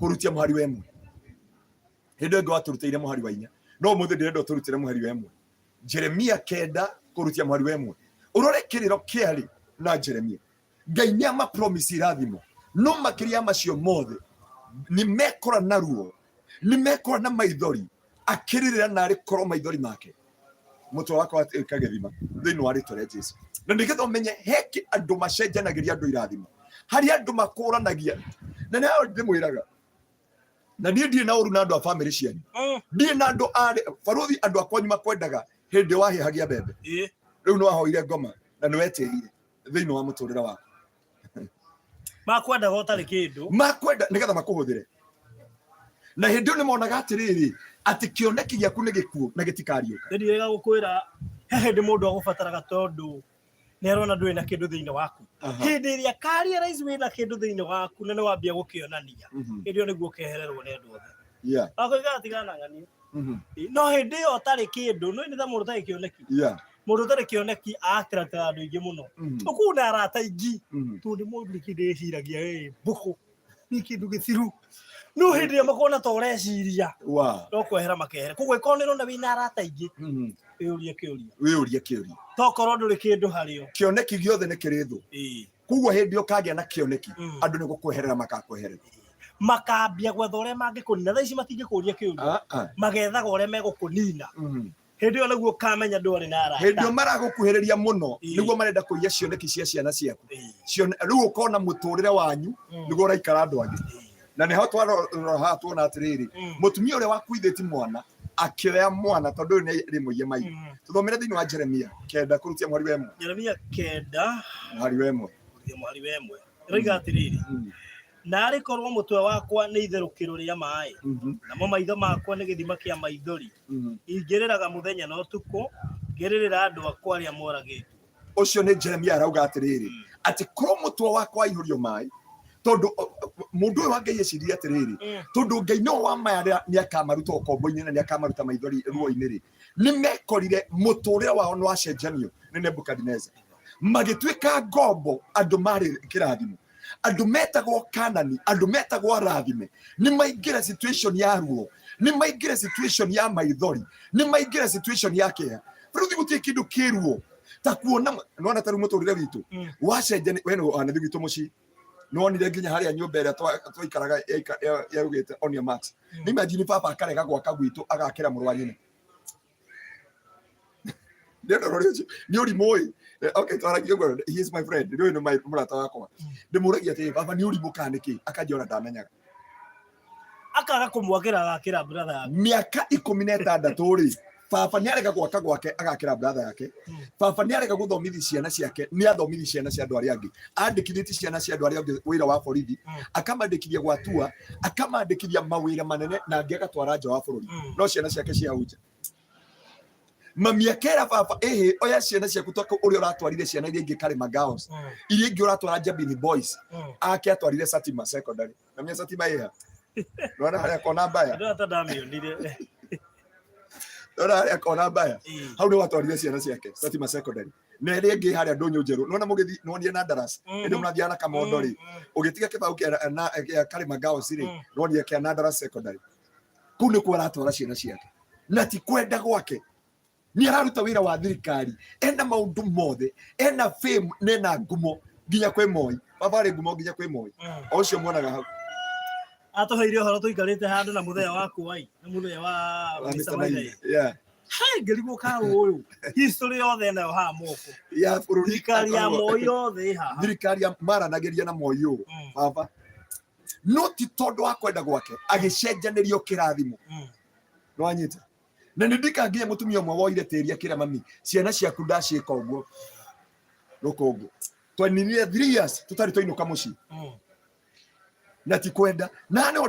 kũrutia mũhari wa 1. Hĩndĩ ĩyo ĩngĩ watũrutĩire mũhari wa 4, no ũmũthĩ ndĩrenda ũtũrutĩre mũhari wa 1. Jeremia 9 kũrutia mũhari wa 1, ũrore kĩrĩro kĩarĩ na Jeremia. Ngai nĩ amapromise irathimo, no makĩria ya macio mothe nĩ mekora na ruo, nĩ mekora na maithori, akĩrĩrĩra narĩ korwo maithori make mũtwe wakwa watuĩka gĩthima thĩinĩ wa rĩtwa rĩa Jesu. Na nĩgetha ũmenye heki andũ macenjanagĩria andũ irathimo, harĩ andũ makũranagia. Na nĩho ndĩmwĩraga, na niĩ ndirĩ na ũru na andũ a bamĩrĩ cianyu. Ndirĩ na andũ a baruthi, andũ a kwanyu makwendaga hĩndĩ wahĩhagia mbembe. Rĩu nĩ wahoire ngoma na nĩ wetĩire thĩinĩ wa mũtũrĩre waku. Makwendaga ũtarĩ kĩndũ. Makwenda nĩgetha makũhũthĩre, na hĩndĩ ĩyo nĩ monaga atĩrĩrĩ, atĩ kĩoneki gĩaku nĩ gĩkuũ na gĩtikariũka. Nĩ ndiĩrĩga gũkwĩra, he hĩndĩ mũndũ agũbataraga tondũ nĩ arona ndũrĩ na kĩndũ thĩinĩ waku. Hĩndĩ ĩrĩa ka realize wĩna kĩndũ thĩinĩ waku na nĩ wambia gũkĩonania, hĩndĩ ĩyo nĩguo ũkehererwo nĩ andũ othe. Akoiga tigana na ng'ania. No hĩndĩ ĩyo ũtarĩ kĩndũ, no nĩ ta mũndũ ũtarĩ kĩoneki. Mũndũ ũtarĩ kĩoneki attractaga andũ aingĩ mũno. Ũkuona arata aingĩ tondũ nĩ mũndũ nĩ kĩndũ ĩciragia ĩ mbũkũ nĩ kĩndũ gĩthiru, no hĩndĩ ĩrĩa makona ta ũreciria, no kwehera makehera. Koguo ĩkorwo nĩ ũrona wĩna arata aingĩ, wĩyũrie kĩũria. Wĩyũrie kĩũria. Tokorwo ndũrĩ kĩndũ harĩo. Kĩoneki gĩothe nĩ kĩrĩ thũ. Koguo hĩndĩ ĩyo ũkagĩa na kĩoneki, andũ nĩ gũkweherera makakweherera. Makambia gwetha ũrĩa mangĩkũnina. Thaa ici matingĩkũria kĩũria. Ah, ah. Magethaga ũrĩa megũkũnina. Hĩndĩ ĩyo nĩguo ũkamenya ndwarĩ na arata. Hĩndĩ ĩyo maragũkuhĩrĩria mũno, nĩguo marenda kũiya cioneki cia ciana ciaku. Rĩu ũkona mũtũrĩre wanyu nĩguo ũraikara andũ angĩ. Na nĩho twarora haha tuona atĩrĩrĩ, mũtumia ũrĩa wakuithĩti mwana akĩoya mwana tondũ ũyũ nĩ rĩmũiye maitho. Tũthomere thĩinĩ wa Jeremia 9 kũrutia mũhari wa 1. Jeremia 9 Mũhari wa 1. Kũrutia mũhari wa 1 ĩroiga atĩrĩrĩ, naarĩ korwo mũtwe wakwa nĩ itherũkĩro rĩa maĩ, namo maitho makwa nĩ gĩthima kĩa maithori, ingĩrĩraga mũthenya na ũtukũ, ngĩrĩrĩra andũ akwa arĩa moragĩtwo. Ũcio nĩ Jeremia arauga atĩrĩrĩ, atĩ korwo mũtwe wakwa waihũrio maĩ, tondũ mũndũ ũyũ wa Ngai ecirie atĩrĩrĩ, tondũ Ngai no wa maya nĩ akamaruta ũkombo-inĩ na nĩ akamaruta maithori ruo-inĩ rĩ, nĩ mekorire mũtũrĩre wao nĩ wacenjanio nĩ Nebukadineza, magĩtuĩka ngombo. Andũ marĩ kĩrathimo, andũ metagwo Kanani, andũ metagwo arathime, nĩ maingĩra situation ya ruo, nĩ maingĩra situation ya maithori, nĩ maingĩra situation ya kĩeha. Rĩu gũtirĩ kĩndũ kĩ ruo ta kuona nona ta rĩu mũtũrĩre witũ wacenjania. We nĩ wanathi gwitũ mũciĩ, nĩwonire nginya harĩa nyũmba ĩrĩa twaikaraga yaugĩte onia max. Nĩ imagine baba akarega gwaka gwitũ, agakĩra mũrũ wa nyina. Nĩ ũndũ ũrĩa ũcio nĩ ũrimũ ĩ. Okay, twaragia ũguo, he is my friend, nĩ ũyũ nĩ mũrata wakwa. Ndĩmũragia atĩrĩ, "Baba, nĩ ũrimũ kana nĩkĩ?" Akanjia ona ndamenyaga. Akaga kũmwakĩra, agakĩra brother yake. Mĩaka 16 rĩ, baba nĩ arega gwaka gwake, agakĩra brother yake. Baba nĩ arega gũthomithia ciana ciake, nĩ athomithi ciana cia andũ arĩa angĩ. Andĩkithĩtie ciana cia andũ arĩa angĩ wĩra wa borithi, akamandĩkithia gwatua, akamandĩkithia mawĩra manene, na angĩ agatwara nja wa bũrũri. No ciana ciake cia nja. Mami akera baba, "Ĩhĩ, oya ciana ciaku ta ũrĩa ũratwarire ciana iria ingĩ Karima Girls, iria ingĩ ũratwara Njabini Boys." Ake atwarire Satima Secondary. Na mĩa Satima ĩha nona harĩa kona mbaya. Andũ ata ndamĩonire. Nona harĩa kona mbaya. Hau nĩ watwarire ciana ciake Satima Secondary, na ĩrĩa ĩngĩ harĩa ndũnyũ njerũ nona mũgĩthi nonire na Ndaras. Ĩndĩ mũrathiaga na kamondo rĩ, ũgĩtiga kĩbaũ kĩa kĩa Karima Girls rĩ, nonire kĩa Nandara Secondary. Kũu nĩkuo aratwara ciana ciake, na ti kwenda gwake. Nĩ araruta wĩra wa thirikari, ena maũndũ mothe, ena fame na ena ngumo nginya kwĩ Moi. Baba arĩ ngumo nginya kwĩ Moi. O ũcio muonaga hau. Atũheire ũhoro tũikarĩte handũ na mũthenya wa kuai na mũthenya wa wa Mr. Mr. Maina. Maina. Yeah. Hai, ngĩrigwo karũ ũyũ history yothe enayo haha moko. Ya bũrũri. Thirikari ya Moi yothe ĩ haha. Thirikari ya maranagĩria na Moi ũũ. Baba no ti tondũ wa kwenda gwake, agĩcenjanĩrio kĩrathimo. Nĩwanyita? Na nĩ ndikanginya mũtumia ũmwe woire tĩri akĩra mami, "Ciana ciaku ndaciĩka ũguo rũkũngũ." Twaninire 3 years tũtarĩ twainũka mũciĩ. Na ti kwenda. Na no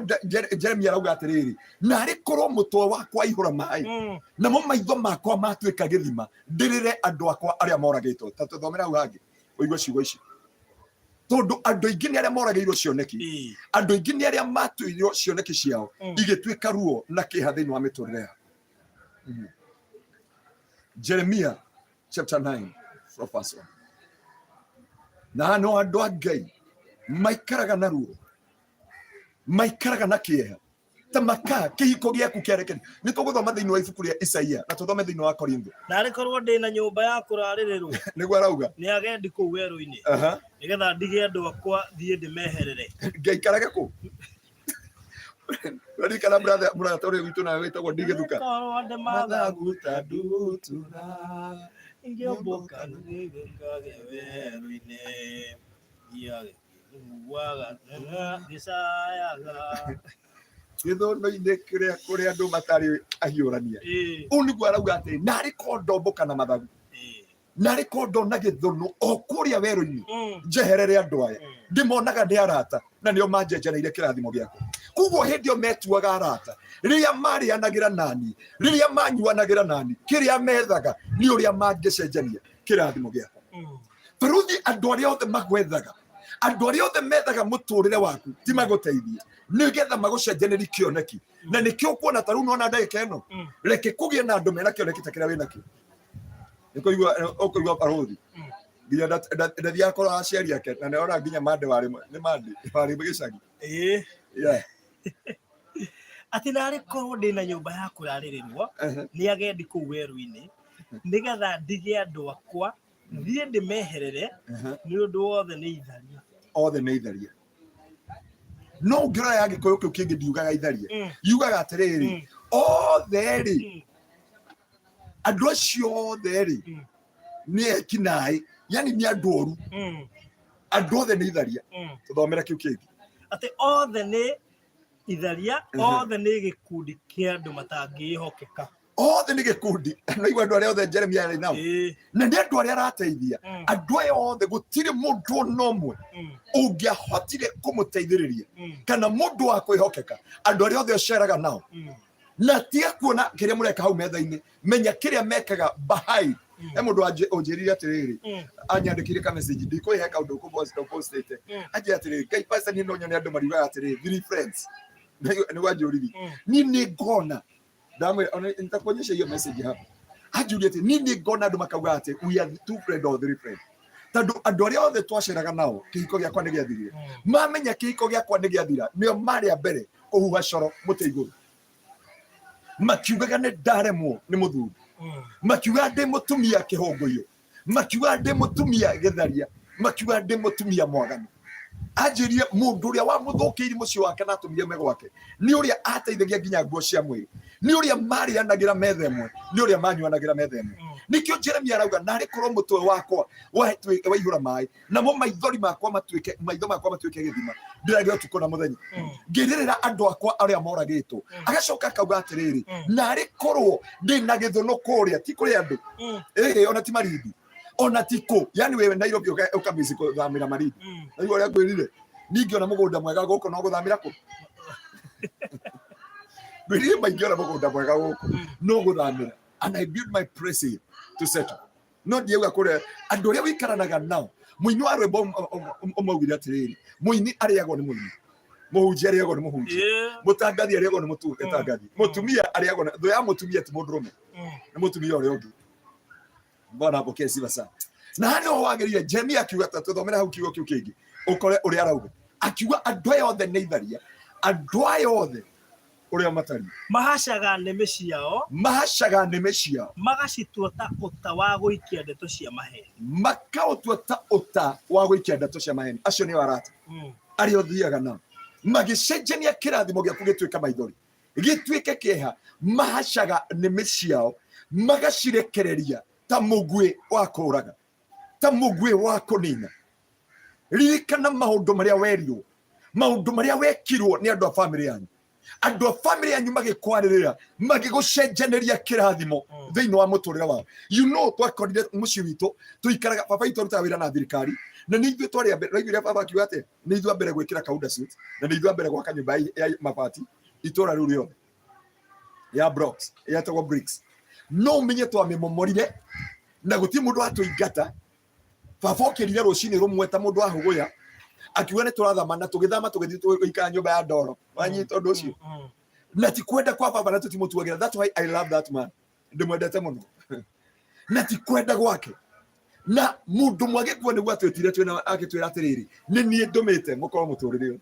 Jeremia arauga atĩrĩrĩ, narĩ korwo mũtwe wakwa aihũra maĩ, namo maitho makwa matuĩka gĩthima, ndĩrĩre andũ akwa arĩa moragĩtwo. Ta tũthomere hau hangĩ ũigue ciugo ici, tondũ andũ aingĩ nĩ arĩa moragĩirwo cioneki. Andũ aingĩ nĩ arĩa matuirwo cioneki ciao igĩtuĩka ruo na kĩeha thĩinĩ wa mĩtũrĩre yao. Jeremia chapter 9 from verse 1. Na no andũ a Ngai maikaraga na ruo, maikaraga na kĩeha, ta maka kĩhiko gĩaku kĩarekeri. Nĩ tũgũthoma thĩinĩ wa ibuku rĩa Isaia na tũthome thĩinĩ wa Korintho. Narĩ korwo ndĩ na nyũmba ya kũrarĩrĩrwo Nĩguo arauga. nĩ agendi kũu werũ-inĩ, nĩgetha ndige andũ akwa thiĩ ndĩmeherere. Ngaikarage kũ? Ririkana brother, mũrata ũrĩa witũ nawe wĩtagwo Ndigĩthuka. Korwo ndĩ mathagu ta ndutura ingĩũmbũka ngage werũ-inĩ, thiage ngĩiguaga ngĩcayaga. Gĩthũnũ-inĩ kĩrĩa kũrĩa andũ matarĩ ahiũrania. Ũũ nĩguo arauga atĩ narĩ ko ndombũka na mathagu, narĩ ko ndona gĩthũnũ o kũrĩa werũ-inĩ, njeherere andũ aya. Ndĩmonaga nĩ arata na nĩo manjenjereire kĩrathimo gĩakwa. Koguo hĩndĩ ĩyo metuaga arata, rĩrĩa marĩanagĩra nani, rĩrĩa manyuanagĩra nani, kĩrĩa methaga nĩ ũrĩa mangĩcenjania kĩrathimo gĩakwa. Baruthi, andũ arĩa othe magwethaga, andũ arĩa othe methaga mũtũrĩre waku, ti magũteithie, nĩgetha magũcenjanĩri kĩoneki. Na nĩkĩo ũkuona ta rĩu nona ndagĩka ĩno, reke kũgĩe na andũ mena kĩoneki ta kĩrĩa wĩnakĩo. Nĩkũigua ũkũigua baruthi nginya ndathiaga kũrora aciari ake, na nĩona nginya mande warĩ nĩ mande warĩ gĩcagi. Yeah. Atĩ narĩ korwo ndĩ na nyũmba ya kũrarĩrĩrwo nĩ agendi kũu werũ-inĩ, nĩgetha ndige andũ akwa thiĩ ndĩmeherere, nĩ ũndũ wothe nĩ itharia. Othe nĩ itharia. No ũngĩrora ya Gĩkũyũ kĩu kĩngĩ, ndiugaga itharia, yugaga atĩrĩrĩ, othe rĩ, andũ acio othe rĩ, nĩ eki naĩ, yani nĩ andũ oru. Andũ othe nĩ itharia. Tũthomere kĩu kĩngĩ. Atĩ othe nĩ Itharia othe nĩ gĩkundi kĩa andũ matangĩĩhokeka. Othe nĩ gĩkundi, naigua andũ arĩa othe Jeremia arĩ nao na nĩ andũ arĩa arateithia. Andũ aya othe gũtirĩ mũndũ ona ũmwe ũngĩahotire kũmũteithĩrĩria kana mũndũ wa kwĩhokeka. Andũ arĩa othe ũceraga nao na tiga kuona kĩrĩa mũreka hau metha-inĩ, menya kĩrĩa mekaga behind. He mũndũ ũnjĩrire atĩrĩrĩ, anyandĩkĩire ka message, ndikũhe kaũndũ ũpostĩte, anjĩra atĩrĩrĩ, "Ngai, pastor, niĩ no nyone andũ mariugaga atĩrĩrĩ, three friends." Nĩguo anjũririe. Niĩ nĩ ngona ndamwĩra, ona nitakuonyesha hiyo message hapa. Anjũria atĩ niĩ nĩ ngona andũ makauga atĩ we are two friend or three friend, tondũ andũ arĩa othe twaceraga nao kĩhiko gĩakwa nĩ gĩathirire. Mamenya kĩhiko gĩakwa nĩ gĩathira, nĩo marĩ a mbere kũhuha coro mũtĩ igũrũ, makiugaga nĩ ndaremwo nĩ mũthuri, makiuga ndĩ mũtumia kĩhũngũyũ, makiuga ndĩ mũtumia gĩtharia, makiuga ndĩ mũtumia mwaganu. Anjĩrire mũndũ ũrĩa wamũthũkĩire mũciĩ wake na atũmire me gwake nĩ ũrĩa ateithagia nginya nguo cia mwĩrĩ, nĩ ũrĩa marĩanagĩra metha ĩmwe, nĩ ũrĩa manyuanagĩra metha ĩmwe. Nĩkĩo Jeremia arauga, narĩ korwo mũtwe wakwa waihũra maĩ, namo maithori makwa matuĩke, maitho makwa matuĩke gĩthima, ndĩragĩa ũtukũ na mũthenya ngĩrĩrĩra andũ akwa arĩa moragĩtwo. Agacoka akauga atĩrĩrĩ, narĩ korwo ndĩ na gĩthũnũ kũrĩa, ti kũrĩ andũ, ĩĩ, ona ti Marindi, ona ti kũ, yani wewe Nairobi ũkamisi kũthamĩra Marindi. Naigua ũrĩa ngwĩrire, ningĩona mũgũnda mwega gũkũ no gũthamĩra kũ? Ngwĩrire maingĩona mũgũnda mwega gũkũ no gũthamĩra, and I build my place here to settle. No ndiauga kũrĩa andũ arĩa wĩikaranaga nao. Mũini wa rwĩmbo ũmaugire atĩrĩrĩ, mũini arĩagwo nĩ mũini, mũhunjia arĩagwo nĩ mũhunjia, mũtangathi arĩagwo nĩ mũtangathi, mũtumia arĩagwo na thũ ya mũtumia ti mũndũrũme, nĩ mũtumia ũrĩa ũngĩ. Bwana apokee sifa sana. Na harĩa ho wagĩrĩire, Jeremia akiuga, ta tũthomere hau kiugo kĩu kĩngĩ ũkore ũrĩa arauga. Akiuga andũ aya othe nĩ itharia, andũ aya othe ũrĩa matariĩ. Mahacaga nĩmĩ ciao. Mahacaga nĩmĩ ciao. Magacitua ta ũta wa gũikia ndeto cia maheni. Makaũtua ta ũta wa gũikia ndeto cia maheni. Acio nĩo arata arĩa ũthiaga nao magĩcenjania kĩrathimo gĩaku gĩtuĩke maithori, gĩtuĩke kĩeha. Mahacaga nĩmĩ ciao magacirekereria ta mũguĩ wa kũũraga, ta mũguĩ wa kũnina. Ririkana maũndũ marĩa werirwo, maũndũ marĩa wekirwo nĩ andũ a famĩlĩ yanyu, andũ a famĩlĩ yanyu magĩkwarĩrĩra, magĩgũcenjanĩria kĩrathimo thĩinĩ wa mũtũrĩre wao. Twakorire mũciĩ witũ tũikaraga, baba witũ arutaga wĩra na thirikari, na nĩ ithuĩ twarĩ a mbere. Ũraiguire baba akiuga atĩa? Nĩ ithuĩ a mbere gwĩkĩra kaunda suit, na nĩ ithuĩ a mbere gwaka nyũmba ya mabati itũra rĩu rĩothe ya blocks, yetagwo bricks. No ũmenye twamĩmomorire na gũtirĩ mũndũ watũingata. Baba okĩrire rũcinĩ rũmwe ta mũndũ wahũgũya, akiuga nĩ tũrathama, na tũgĩthama tũgĩthiĩ tũgĩikara nyũmba ya ndoro. Wanyita ũndũ ũcio? Na ti kwenda kwa baba, na tũtimũtuagĩra. That's why I love that man, ndĩmwendete mũno, na ti kwenda gwake. Na mũndũ mwagĩkua nĩguo atwĩtire twĩna, agĩtwĩra atĩrĩrĩ, nĩ niĩ ndũmĩte mũkorwo mũtũrĩre ũyũ.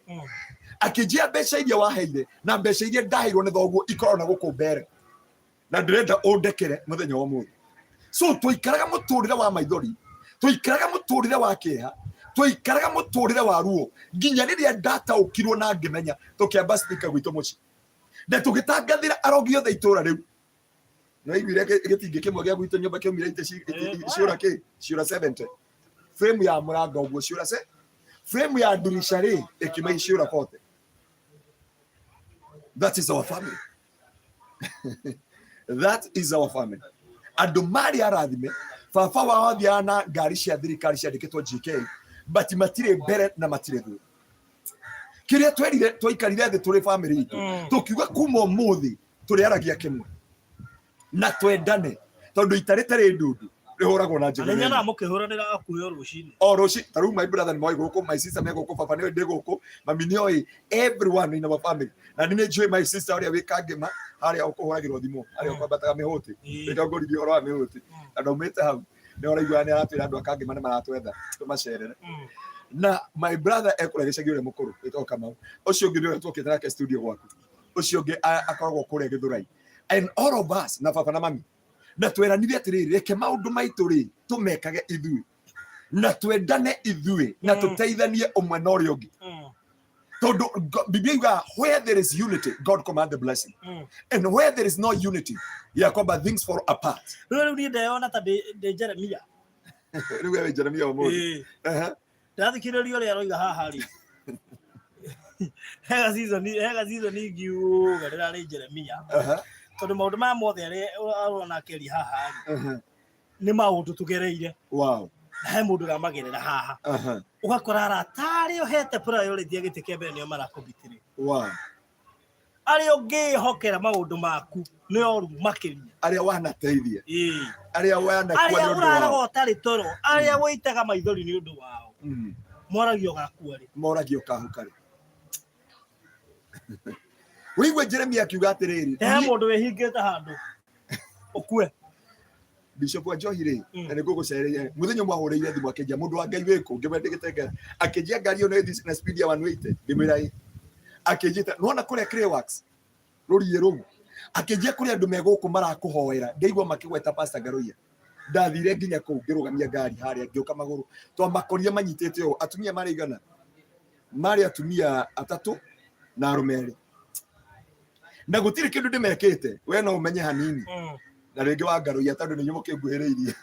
Akĩnjĩra mbeca iria waheire na mbeca iria ndaheirwo nĩ thoguo ikoragwo na gũkũ mbere, na ndĩrenda ũndekere mũthenya wa ũmũthĩ. So tũikaraga mũtũrĩre wa maithori, tũikaraga mũtũrĩre wa kĩeha, tũikaraga mũtũrĩre wa ruo, nginya rĩrĩa ndataũkirwo na ngĩmenya. Tũkĩamba speaker gwitũ mũciĩ na tũgĩtangathĩra arogi othe itũra rĩu. Nĩwaiguire gĩtingĩ kĩmwe gĩa gwitũ nyũmba kĩaumire itĩ ciũra kĩ ciũra 70, frame ya mũrango ũguo ciũra se frame ya ndirisha rĩ ĩkiuma ciũra 40. That is our family, that is our family. Andũ marĩ arathime, baba wao athiaga na ngari cia thirikari ciandĩkĩtwo GK, but matirĩ mbere na matirĩ thutha. Kĩrĩa twerire, twaikarire thĩ tũrĩ family itũ, tũkiuga kuma ũmũthĩ tũrĩaragia kĩmwe na twendane, tondũ ita rĩtarĩ ndundu rĩhũragwo na Na nĩ nyonaga mũkĩhũranĩra hakuhĩ o rũcinĩ. O rũci. Ta rĩu my brother nĩ moĩ gũkũ, my sister me gũkũ, baba nĩoĩ ndĩ gũkũ, mami nĩoĩ, everyone in our family. Na nĩ njũĩ my sister ũrĩa wĩ Kangĩma harĩa ũkũhũragĩrwo thimũ, harĩa ũkwambataga mĩhũti. Rĩkangũrithia ũhoro wa mĩhũti na ndaumĩte hau, nĩ ũraigua nĩ aratwĩra andũ a Kangĩma nĩ maratwetha tũmacerere. Na my brother ekũrĩa gĩcagi, ũrĩa mũkũrũ wĩtagwo Kamau. Ũcio ũngĩ nĩ ũrĩa twokĩte nake studio gwaku, ũcio ũngĩ akoragwo kũrĩa Gĩthũrai. And all of us na baba na mami, na tweranire atĩrĩrĩ, reke maũndũ maitũ rĩ tũmekage ithuĩ, na twendane ithuĩ, na tũteithanie ũmwe na ũrĩa ũngĩ, tondũ Biblia yugaga where there is unity, God command the blessing, and where there is no unity, ya kwamba things fall apart. Rĩu niĩ ndeyona ta ndĩ Jeremia. Rĩu wewe Jeremia ũmũthĩ? Ndathikĩrĩria ũrĩa aroiga haha rĩ. Hega season ingiuga rĩrarĩ Jeremia, tondũ maũndũ maya mothe arĩa arona akĩaria haha rĩ, nĩ maũndũ tũgereire, na he mũndũ ũramagerera haha, ũgakora arata arĩa ũhete priority ya gĩtĩ kĩa mbere nĩo marakũbitĩrĩ, arĩa ũngĩhokera maũndũ maku nĩ oru makĩria. Arĩa wanateithia, arĩa wanakua arĩa nĩ ũndũ ũraraga wao. Ũtarĩ toro, arĩa wĩitaga maithori nĩ ũndũ wao, moragio gakua rĩ. Moragio kahuka rĩ. Wĩigue Jeremia akiuga atĩrĩrĩ, he mũndũ wĩhingĩte handũ ũkue. Bishop wa Njohi rĩ, na nĩ ngũgũcereire mũthenya ũmwe, ahũrĩire thimũ akĩnjia, "Mũndũ wa Ngai, wĩkũ?" Ngĩmwĩra ndĩgĩte. Akĩnjia ngari ĩyo no ĩthiĩ na speed ya 180. Ngĩmwĩra ĩ. Akĩnjĩta, nĩwona kũrĩa Clayworks rũriĩ rũu, akĩnjia kũrĩ andũ me gũkũ marakũhoera, ngaigua makĩgweta Pastor Ngaruiya. Ndathire nginya kũu, ngĩrũgamia ngari harĩa, ngĩũka magũrũ. Twamakorire manyitĩte ũũ, atumia marĩ igana, marĩ atumia atatũ na arũme erĩ, na gũtirĩ kĩndũ ndĩmekĩte. We no ũmenye hanini na rĩngĩ wa Ngaruiya, tondũ nĩ inyuĩ mũkĩnguhĩrĩirie.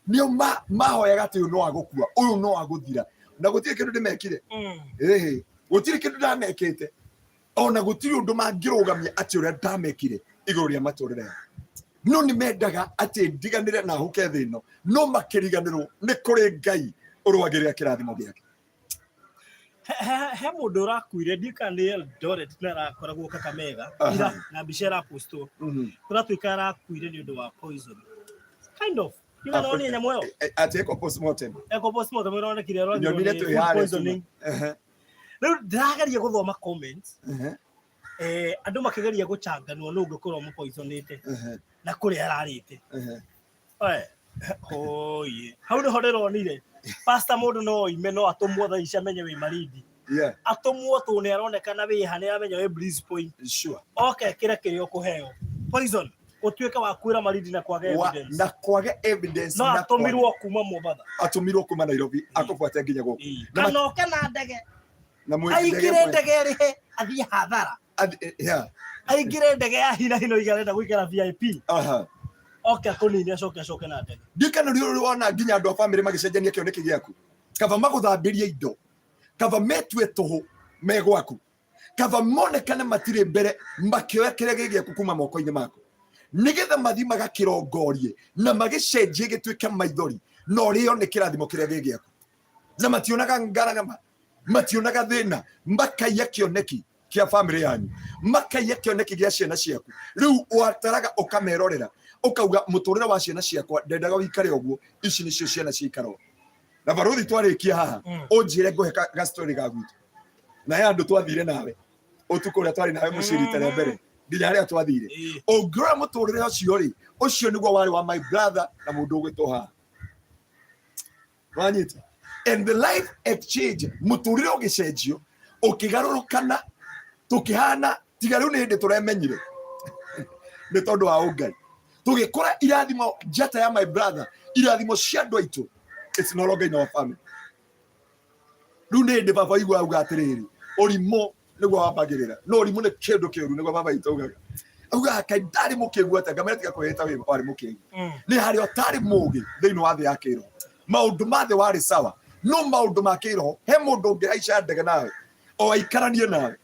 Nĩo mahoyaga atĩ ũyũ no agũkua, ũyũ no agũthira, na gũtirĩ kĩndũ ndĩmekire. Ĩhĩ, gũtirĩ kĩndũ ndamekĩte, ona gũtirĩ ũndũ mangĩrũgamia atĩ ũrĩa ndamekire igũrũ rĩa matũrĩre yao, no nĩ mendaga atĩ ndiganĩre na huke thĩ ĩno, no makĩriganĩrwo nĩ kũrĩ Ngai ũrũagĩrĩra kĩrathimo gĩake. He mũndũ ũrakuire, ndiũĩ kana nĩ Eldoret, na arakoragwo Kakamega ira, na mbica ĩrapostwo, kũratuĩka arakuire nĩ ũndũ wa poison kind of. Ndiũĩ no nĩ nyamũ ĩyo. Atĩ eko postmortem. Eko postmortem ĩronekire arwarirwo nyonire nĩ twĩ food harĩa poisoning. Rĩu ndĩrageria gũthoma comments, andũ makĩgeria gũchanganua nũ ũngĩkorwo mũpoisonĩte na kũrĩa ararĩte. Oye, hau nĩho ndĩronire pastor, mũndũ no oime, no atũmwo thaa ici amenye wĩ Malindi, atũmwo tũ nĩ aronekana wĩ ha, nĩ aramenya wĩ Bliss Point, oke kĩre kĩrĩa ũkũheo poison, ũtuĩke wa kwĩra Malindi na kwage evidence. Na kwage evidence. No na atũmirwo kuma Mombatha. Atũmirwo kuma Nairobi akũbuate nginya gũkũ. Na kana oke na ndege, na mwĩ aingĩre ndege ĩrĩhe athiĩ hathara, aingĩre ndege ya hina hino igarenda gũikara VIP, oke akũnine, acoke na ndege. Ndikana rĩ wona nginya andũ a bamĩrĩ magĩcenjania kĩoneki gĩaku, kaba magũthambĩrie indo, kaba metue tũhũ me gwaku, kaba monekane matirĩ mbere makĩoya kĩrĩa gĩ gĩaku kuma moko-inĩ maku, nĩgetha mathiĩ magakĩrongorie na magĩcenjie gĩtuĩke maithori, na ũrĩo nĩ kĩrathimo kĩrĩa gĩ gĩaku, na mationaga ngarama, mationaga thĩna, makaiya kĩoneki kĩa bamĩrĩ yanyu, makaiya kĩoneki gĩa ciana ciaku. Rĩu wataraga ũkamerorera ũkauga, "Mũtũrĩre wa ciana ciakwa ndendaga ũikare ũguo, ici nĩcio ciana ciikara ũguo." Na barothi, twarĩkia haha, ũnjĩre ngũhe ga story ga gwitũ na he andũ twathire nawe ũtukũ ũrĩa twarĩ nawe mũciĩ rita rĩa mbere nginya harĩa twathire. Ũngĩrora mũtũrĩre ũcio rĩ, ũcio nĩguo warĩ wa my brother na mũndũ ũgwĩtwo haha wanyita, and the life exchange, mũtũrĩre ũgĩcenjio, ũkĩgarũrũkana, tũkĩhana tiga rĩu nĩ hĩndĩ tũremenyire nĩ tondũ wa ũngai, tũgĩkora irathimo njata ya my brother, irathimo cia andũ aitũ, it's no longer in our family. Rĩu nĩ hĩndĩ baba igua auga atĩrĩrĩ, ũrimũ nĩguo wambagĩrĩra, no ũrimũ nĩ kĩndũ kĩũru, nĩguo baba witũ augaga. Augaga kaĩ ndarĩ mũkĩgu atĩa? Ngamera tiga kwĩhĩta wĩ warĩ mũkĩgu, nĩ harĩa ũtarĩ mũgĩ thĩinĩ wa thĩ ya kĩroho. Maũndũ ma thĩ warĩ sawa, no maũndũ ma kĩroho, he mũndũ ũngĩhaica ndege nawe o aikaranie nawe,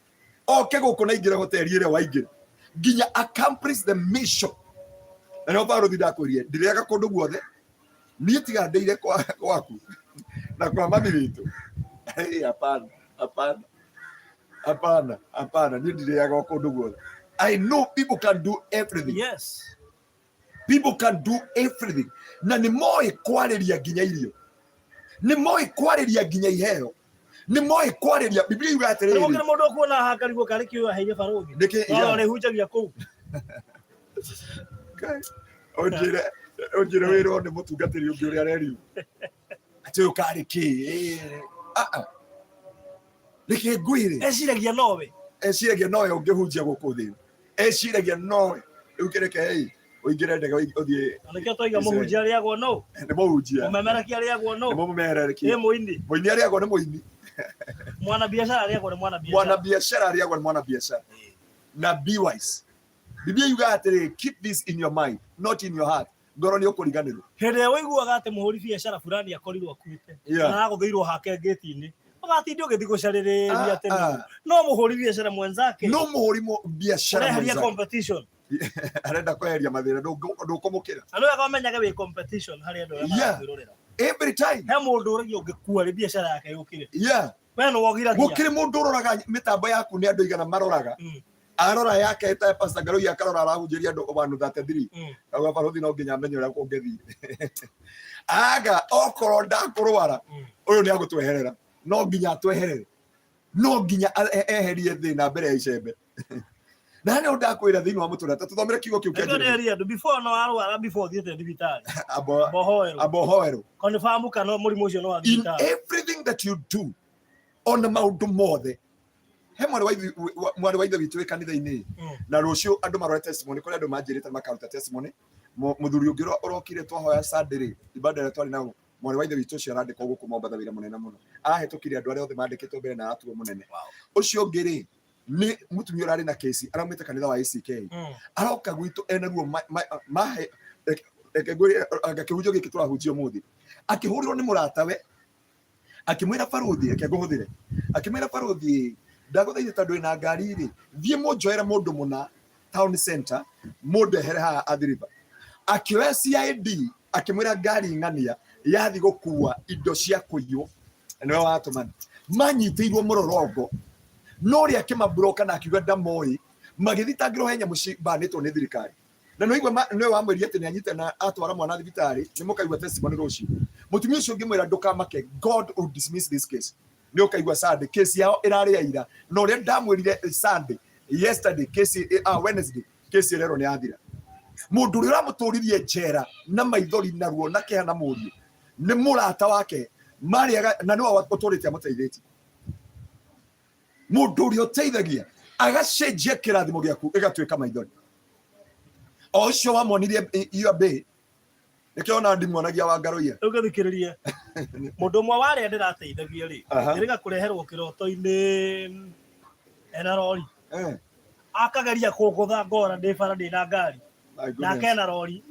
oke gũkũ na aingĩre hoteli ĩrĩa waingĩra nginya accomplish the mission. Na nĩho barũthi ndakwĩrire ndĩrĩaga kũndũ guothe niĩ tiga ndĩire gwaku na kwa mami witũ. Hey, hapana, hapana, hapana, hapana, niĩ ndirĩaga o kũndũ guothe. I know people can do everything. People can do everything, na nĩ moĩ kwarĩria nginya irio, nĩ moĩ kwarĩria nginya iheo, nĩ moĩ kwarĩria. Biblia yuga Rĩu atĩrĩrĩ, gũkĩrĩ mũndũ ũkuona haha karigwo karĩ kĩo aheire barũthi. Nĩkĩ- No yeah. ũrĩhunjagia kũu. Ũnjĩre, ũnjĩre wĩrwo nĩ mũtungatĩri ũngĩ ũrĩa arerirwo atĩ ũyũ karĩ kĩ. Ah, ah. Reke ngwĩre. Eciragia nowe. Eciragia nowe ũngĩhunjia gũkũ thĩ, eciragia nowe. Rĩu kĩreke ĩ ũingĩre ndege ũthiĩ. Na nĩkĩo twaiga mũhunjia arĩagwo no. Nĩ mũhunjia. Mũmemerekia arĩagwo no. Nĩ mũmemerekia. Ĩ mũini. Mũini arĩagwo nĩ mũini. Mwana biacara arĩagwo nĩ mwana biacara. Mwana biacara arĩagwo nĩ mwana biacara. Na be wise. Biblia yugaga atĩrĩrĩ, keep this in your mind, not in your heart. Ngoro nĩ ũkũriganĩrwo. Hĩndĩ ĩrĩa ũiguaga atĩ mũhũri biacara fulani akorirwo akuĩte, na aragũthĩirwo hake ngĩti-inĩ. Ũgatinde ũgĩthiĩ gũcarĩrĩria atĩ Ah, nũ. ah. No mũhũri biacara mwenzake. No mũhũri biacara Ũreheria mwenzake. competition. Arenda kweheria mathĩna, ndũkũmũkĩra. Na nĩ wega ũmenyage wĩ competition harĩ andũ arĩa marakwĩrorera. Every time. He mũndũ ũragia ũngĩkua rĩ biacara yake yũkĩre. We nĩ wogiragia. Gũkĩrĩ mũndũ ũroraga mĩtambo yaku nĩ andũ igana maroraga. Arora yake ta Pastor Ngarũi akarora arahunjĩria andũ 133. Auga barũthi no nginya amenye ũrĩa kũngĩthiĩ. Aga okorwo ndakũrwara ũyũ nĩ agũtweherera. No nginya atweherere. No nginya eherie thĩna mbere ya icembe. Na nĩ ndakwĩra thĩinĩ wa mũtũrĩre ta tũthomere kiugo kĩu kĩa Nĩkĩo ndĩreria andũ before no arwara before ũthiĩte thibitarĩ. Amba Mbohoerwo. ũhoerwo. Confirm kana mũrimũ ũcio no wa In thibitarĩ. everything that you do, ona maũndũ mothe, he mwarĩ wa mwarĩ wa ithe witũ wĩ kanitha-inĩ na rũciũ andũ marore testimony kũrĩ andũ manjĩrĩte makaruta testimony. Mũthuri ũngĩ ũrokire twahoya Sunday rĩ, ibada ĩrĩa twarĩ nayo, mwarĩ wa ithe witũ ũcio arandĩkwo gũkũ Mombatha wĩra mũnene mũno, arahĩtũkire andũ arĩa othe mandĩkĩtwo mbere na aratuo mũnene. Ũcio ũngĩ rĩ, nĩ mũtumia ũrarĩ na kesi, araumĩte kanitha wa ACK, aroka gwitũ ena ruo mahe reke ngwĩre, anga kĩhunjio gĩkĩ tũrahunjia ũmũthĩ, akĩhũrĩrwo nĩ mũratawe akĩmwĩra barũthi, reke ngũhũthĩre, akĩmwĩra barũthi, ndagũthaitha tondũ wĩna ngari rĩ, thiĩ mũnjoere mũndũ mũna town center, mũndehere haha Athi River. Akĩoya CID akĩmwĩra ngari ng'ania yathi gũkua indo cia kũiywo, nĩwe watũmana. Manyitĩirwo mũrorongo no ũrĩa akĩmaburoka na akiuga ndamoĩ, magĩthitangĩrwo he nyamũ cibanĩtwo nĩ thirikari. Na nĩwaigua nĩwe wamwĩrire atĩ nĩanyita na atwara mwana thibitarĩ, nĩ mũkaigua testimony rũciũ. Mũtumia ũcio ũngĩmwĩra ndũkamake, God will dismiss this case. Nĩ ũkaigua Sunday, case yao ĩrarĩ ya ira. Na ũrĩa ndamwĩrire Sunday, yesterday, case, Wednesday, case ĩrerwo nĩ yathira. Mũndũ ũrĩa ũramũtũririe njera na maithori na ruo na kĩeha na mũriũ, nĩ mũrata wake, marĩaga na nĩwe ũtũrĩte amũteithĩtie. Mũndũ ũrĩa ũteithagia agacenjia kĩrathimo gĩaku ĩgatuĩka maithori. O ũcio wamonirie iyo mbĩ, nĩkĩo ona ndimuonagia wa Ngarũiya. Rĩu ngĩthikĩrĩrie mũndũ ũmwe wa arĩa ndĩrateithagia rĩ, ĩrĩga kũreherwo kĩroto-inĩ ena rori. Akageria kũngũtha ngora ndĩ bara ndĩ na ngari. My goodness. Nake ena rori.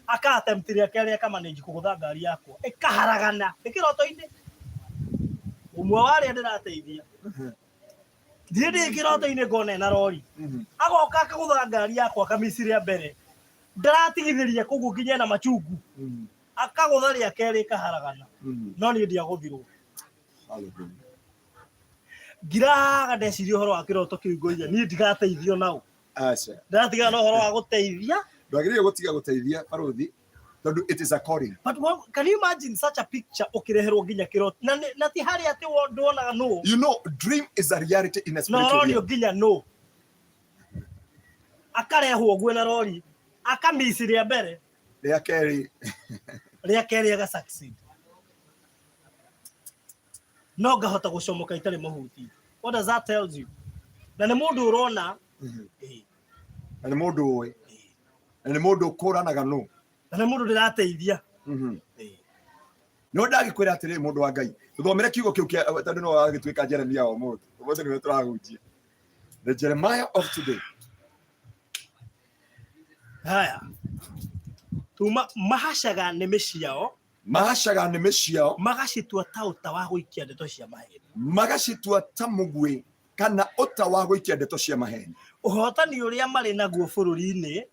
Aka attempt rĩa kerĩ akamanage kũgũtha ngari yakwa ĩkaharagana nĩ kĩroto-inĩ. Ũmwe wa arĩa ndĩrateithia thiĩ ndĩ kĩroto-inĩ ngona ena rori, agoka akagũtha ngari yakwa akamisi rĩa mbere, ndaratigithĩria koguo nginya ena machungu, akagũtha rĩa kerĩ ĩkaharagana, no niĩ ndiagũthirwo. Hallelujah. Ngiraga ndeciria ũhoro wa kĩroto kĩu ngoiga niĩ ndigateithio nao. Aca. Ndĩratigana na ũhoro wa gũteithia. Ndwagĩrĩire gũtiga gũteithia barũthi tondũ it is a calling. But what, can you imagine such a picture ũkĩreherwo nginya kĩroto na, na ti harĩa atĩ nduonaga nũ. You know, dream is a reality in a Na spiritual ũronio realm. nginya nũ. Akarehwo ũguo na rori, akamisi rĩa mbere. Rĩa kerĩ. Rĩa kerĩ aga succeed. No ngahota gũcomoka itarĩ mũhuti. What does that tell you? Na nĩ mũndũ ũrona. Na nĩ mũndũ ũĩ. Na nĩ mũndũ ũkũranaga nũ. Na nĩ mũndũ ndĩrateithia. No ndagĩkwĩra atĩrĩrĩ mũndũ wa Ngai, tũthomere kiugo kĩu kĩa tondũ no wagĩtuĩka Jeremia wa ũmũthĩ. Ũmũthĩ nĩwe tũrahunjia. The Jeremiah of today. Haya. Tuma mahacaga nĩmĩ ciao. Mahacaga nĩmĩ ciao. Magacitua ta ũta wa gũikia ndeto cia maheni. Magacitua ta mũguĩ kana ũta wa gũikia ndeto cia maheni. Ũhotani ũrĩa marĩ naguo bũrũri-inĩ.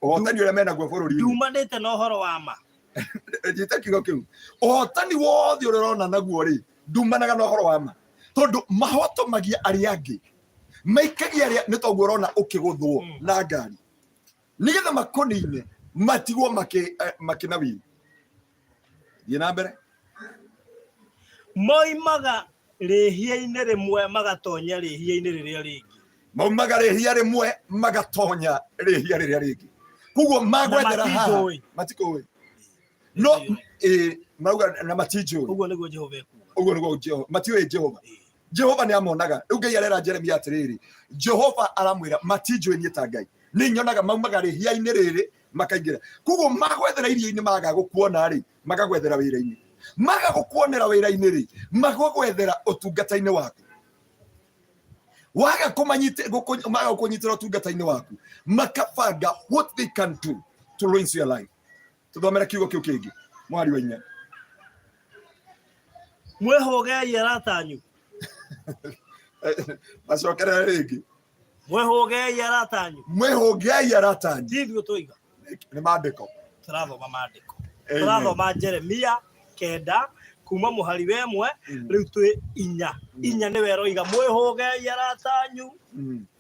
Ũhotani ũrĩa menaguo bũrũri-inĩ. Ndumanĩte na ũhoro wa ma. Njĩta kiugo kĩu. Ũhotani wothe ũrĩa ũrona naguo rĩ, ndumanaga na ũhoro wa ma. Tondũ mahotomagia arĩa angĩ. Maikagia arĩa nĩ toguo ũrona ũkĩgũthwo na ngari. Nĩgetha makũnine matigwo makĩnawiri. Thiĩ na mbere. Moimaga rĩhia-inĩ rĩmwe magatonya rĩhia-inĩ rĩrĩa rĩngĩ. Maumaga rĩhia rĩmwe magatonya rĩhia rĩrĩa rĩngĩ. Koguo magwethera haha matikũĩ. No mauga na matinjũĩ. Ũguo nĩguo Jehova ekuuga. Ũguo nĩguo Jehova matiũĩ Jehova. Jehova nĩ amonaga. Rĩu Ngai arera Jeremia atĩrĩrĩ, Jehova aramwĩra matinjũĩ niĩ ta Ngai. Nĩ nyonaga maumaga rĩhia-inĩ rĩrĩ makaingĩra. Koguo magwethera irio-inĩ maga gũkuona rĩ, magagwethera wĩra-inĩ. Maga gũkuonera wĩra-inĩ rĩ, magagwethera ũtungata-inĩ waku. Waga maga gũkũnyitĩra ũtungata-inĩ waku, makabanga what they can do to ruin your life. Tũthomere kiugo kĩu kĩngĩ, mwari wa inya. Mwĩhũgei arata anyu. Macokerere rĩngĩ. Mwĩhũgei arata anyu. Mwĩhũgei arata anyu. Ti ithuĩ twoiga. Nĩ maandĩko. Tũrathoma maandĩko. Tũrathoma Jeremia 9 kuma mũhari wa 1 rĩu twĩ 4. 4 nĩwe ĩroiga mwĩhũgei arata anyu.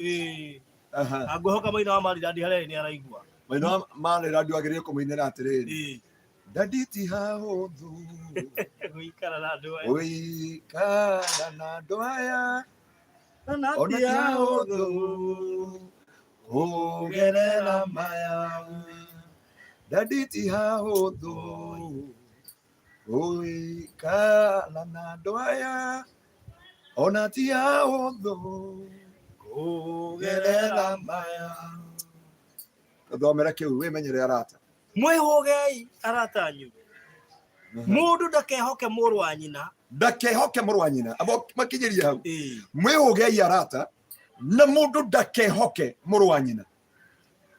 Ĩĩ. Angĩhoka maina wa Marirandi harĩa nĩ araigua. Maina wa Marirandi wagĩrĩire kũmũinĩra atĩrĩrĩ. Ndadi ti hahũthũ gũikara na andũ aya. Gũikara na andũ aya. Ona Ona ti ti hahũthũ. hahũthũ kũgerera maya. Ndadi ti hahũthũ gũikara na andũ aya. Ona ti hahũthũ kũgerera maya. Thomera kĩu wĩmenyere arata. Mwĩhũgei arata anyu. Mũndũ ndakehoke mũrũ wa nyina. Ndakehoke mũrũ wa nyina. Abo makinyĩrie hau. Mwĩhũgei arata na mũndũ ndakehoke mũrũ wa nyina.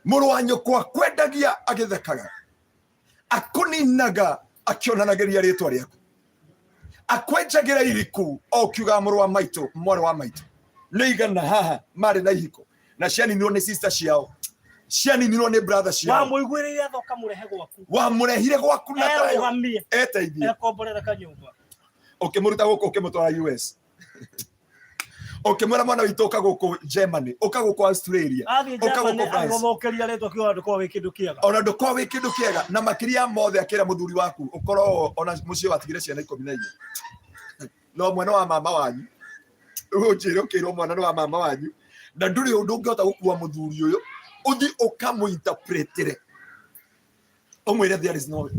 Mũrũ wa nyũkwa kwendagia agĩthekaga. Akũninaga akĩonanagĩria rĩtwa rĩaku. Akwenjagĩra iriku o ũkiugaga mũrũ wa maitũ, mwarĩ wa maitũ. Nĩ igana haha marĩ na ihiko na cianinirwo nĩ sister ciao. Cianinirwo nĩ brother ciao. Wamũiguĩrĩire tha ũkamũrehe gwaku. Wamũrehire gwaku na thayũ. Erũgamie. Eteithie. Ekomborera kanyũmba. Ũkĩmũruta gũkũ ũkĩmũtwara US. Ũkĩmwĩra mwana witũ ũka gũkũ Germany, ũka gũkũ Australia, Athiĩ ũka Germany gũkũ France. agũthũkĩria rĩtwa kiuga ndũkorwo wĩ kĩndũ kĩega. Ona ndũkorwo wĩ kĩndũ kĩega na makĩria mothe akĩra mũthuri waku ũkorwo ona mũciĩ watigire ciana 14. No mwana wa mama wanyu. Rĩu ũnjĩre ũkĩrwo mwana nĩ wa mama wanyu na ndũrĩ ũndũ ũngĩhota gũkua mũthuri ũyũ ũthiĩ ũkamũinterpretĩre ũmwĩre there is no way.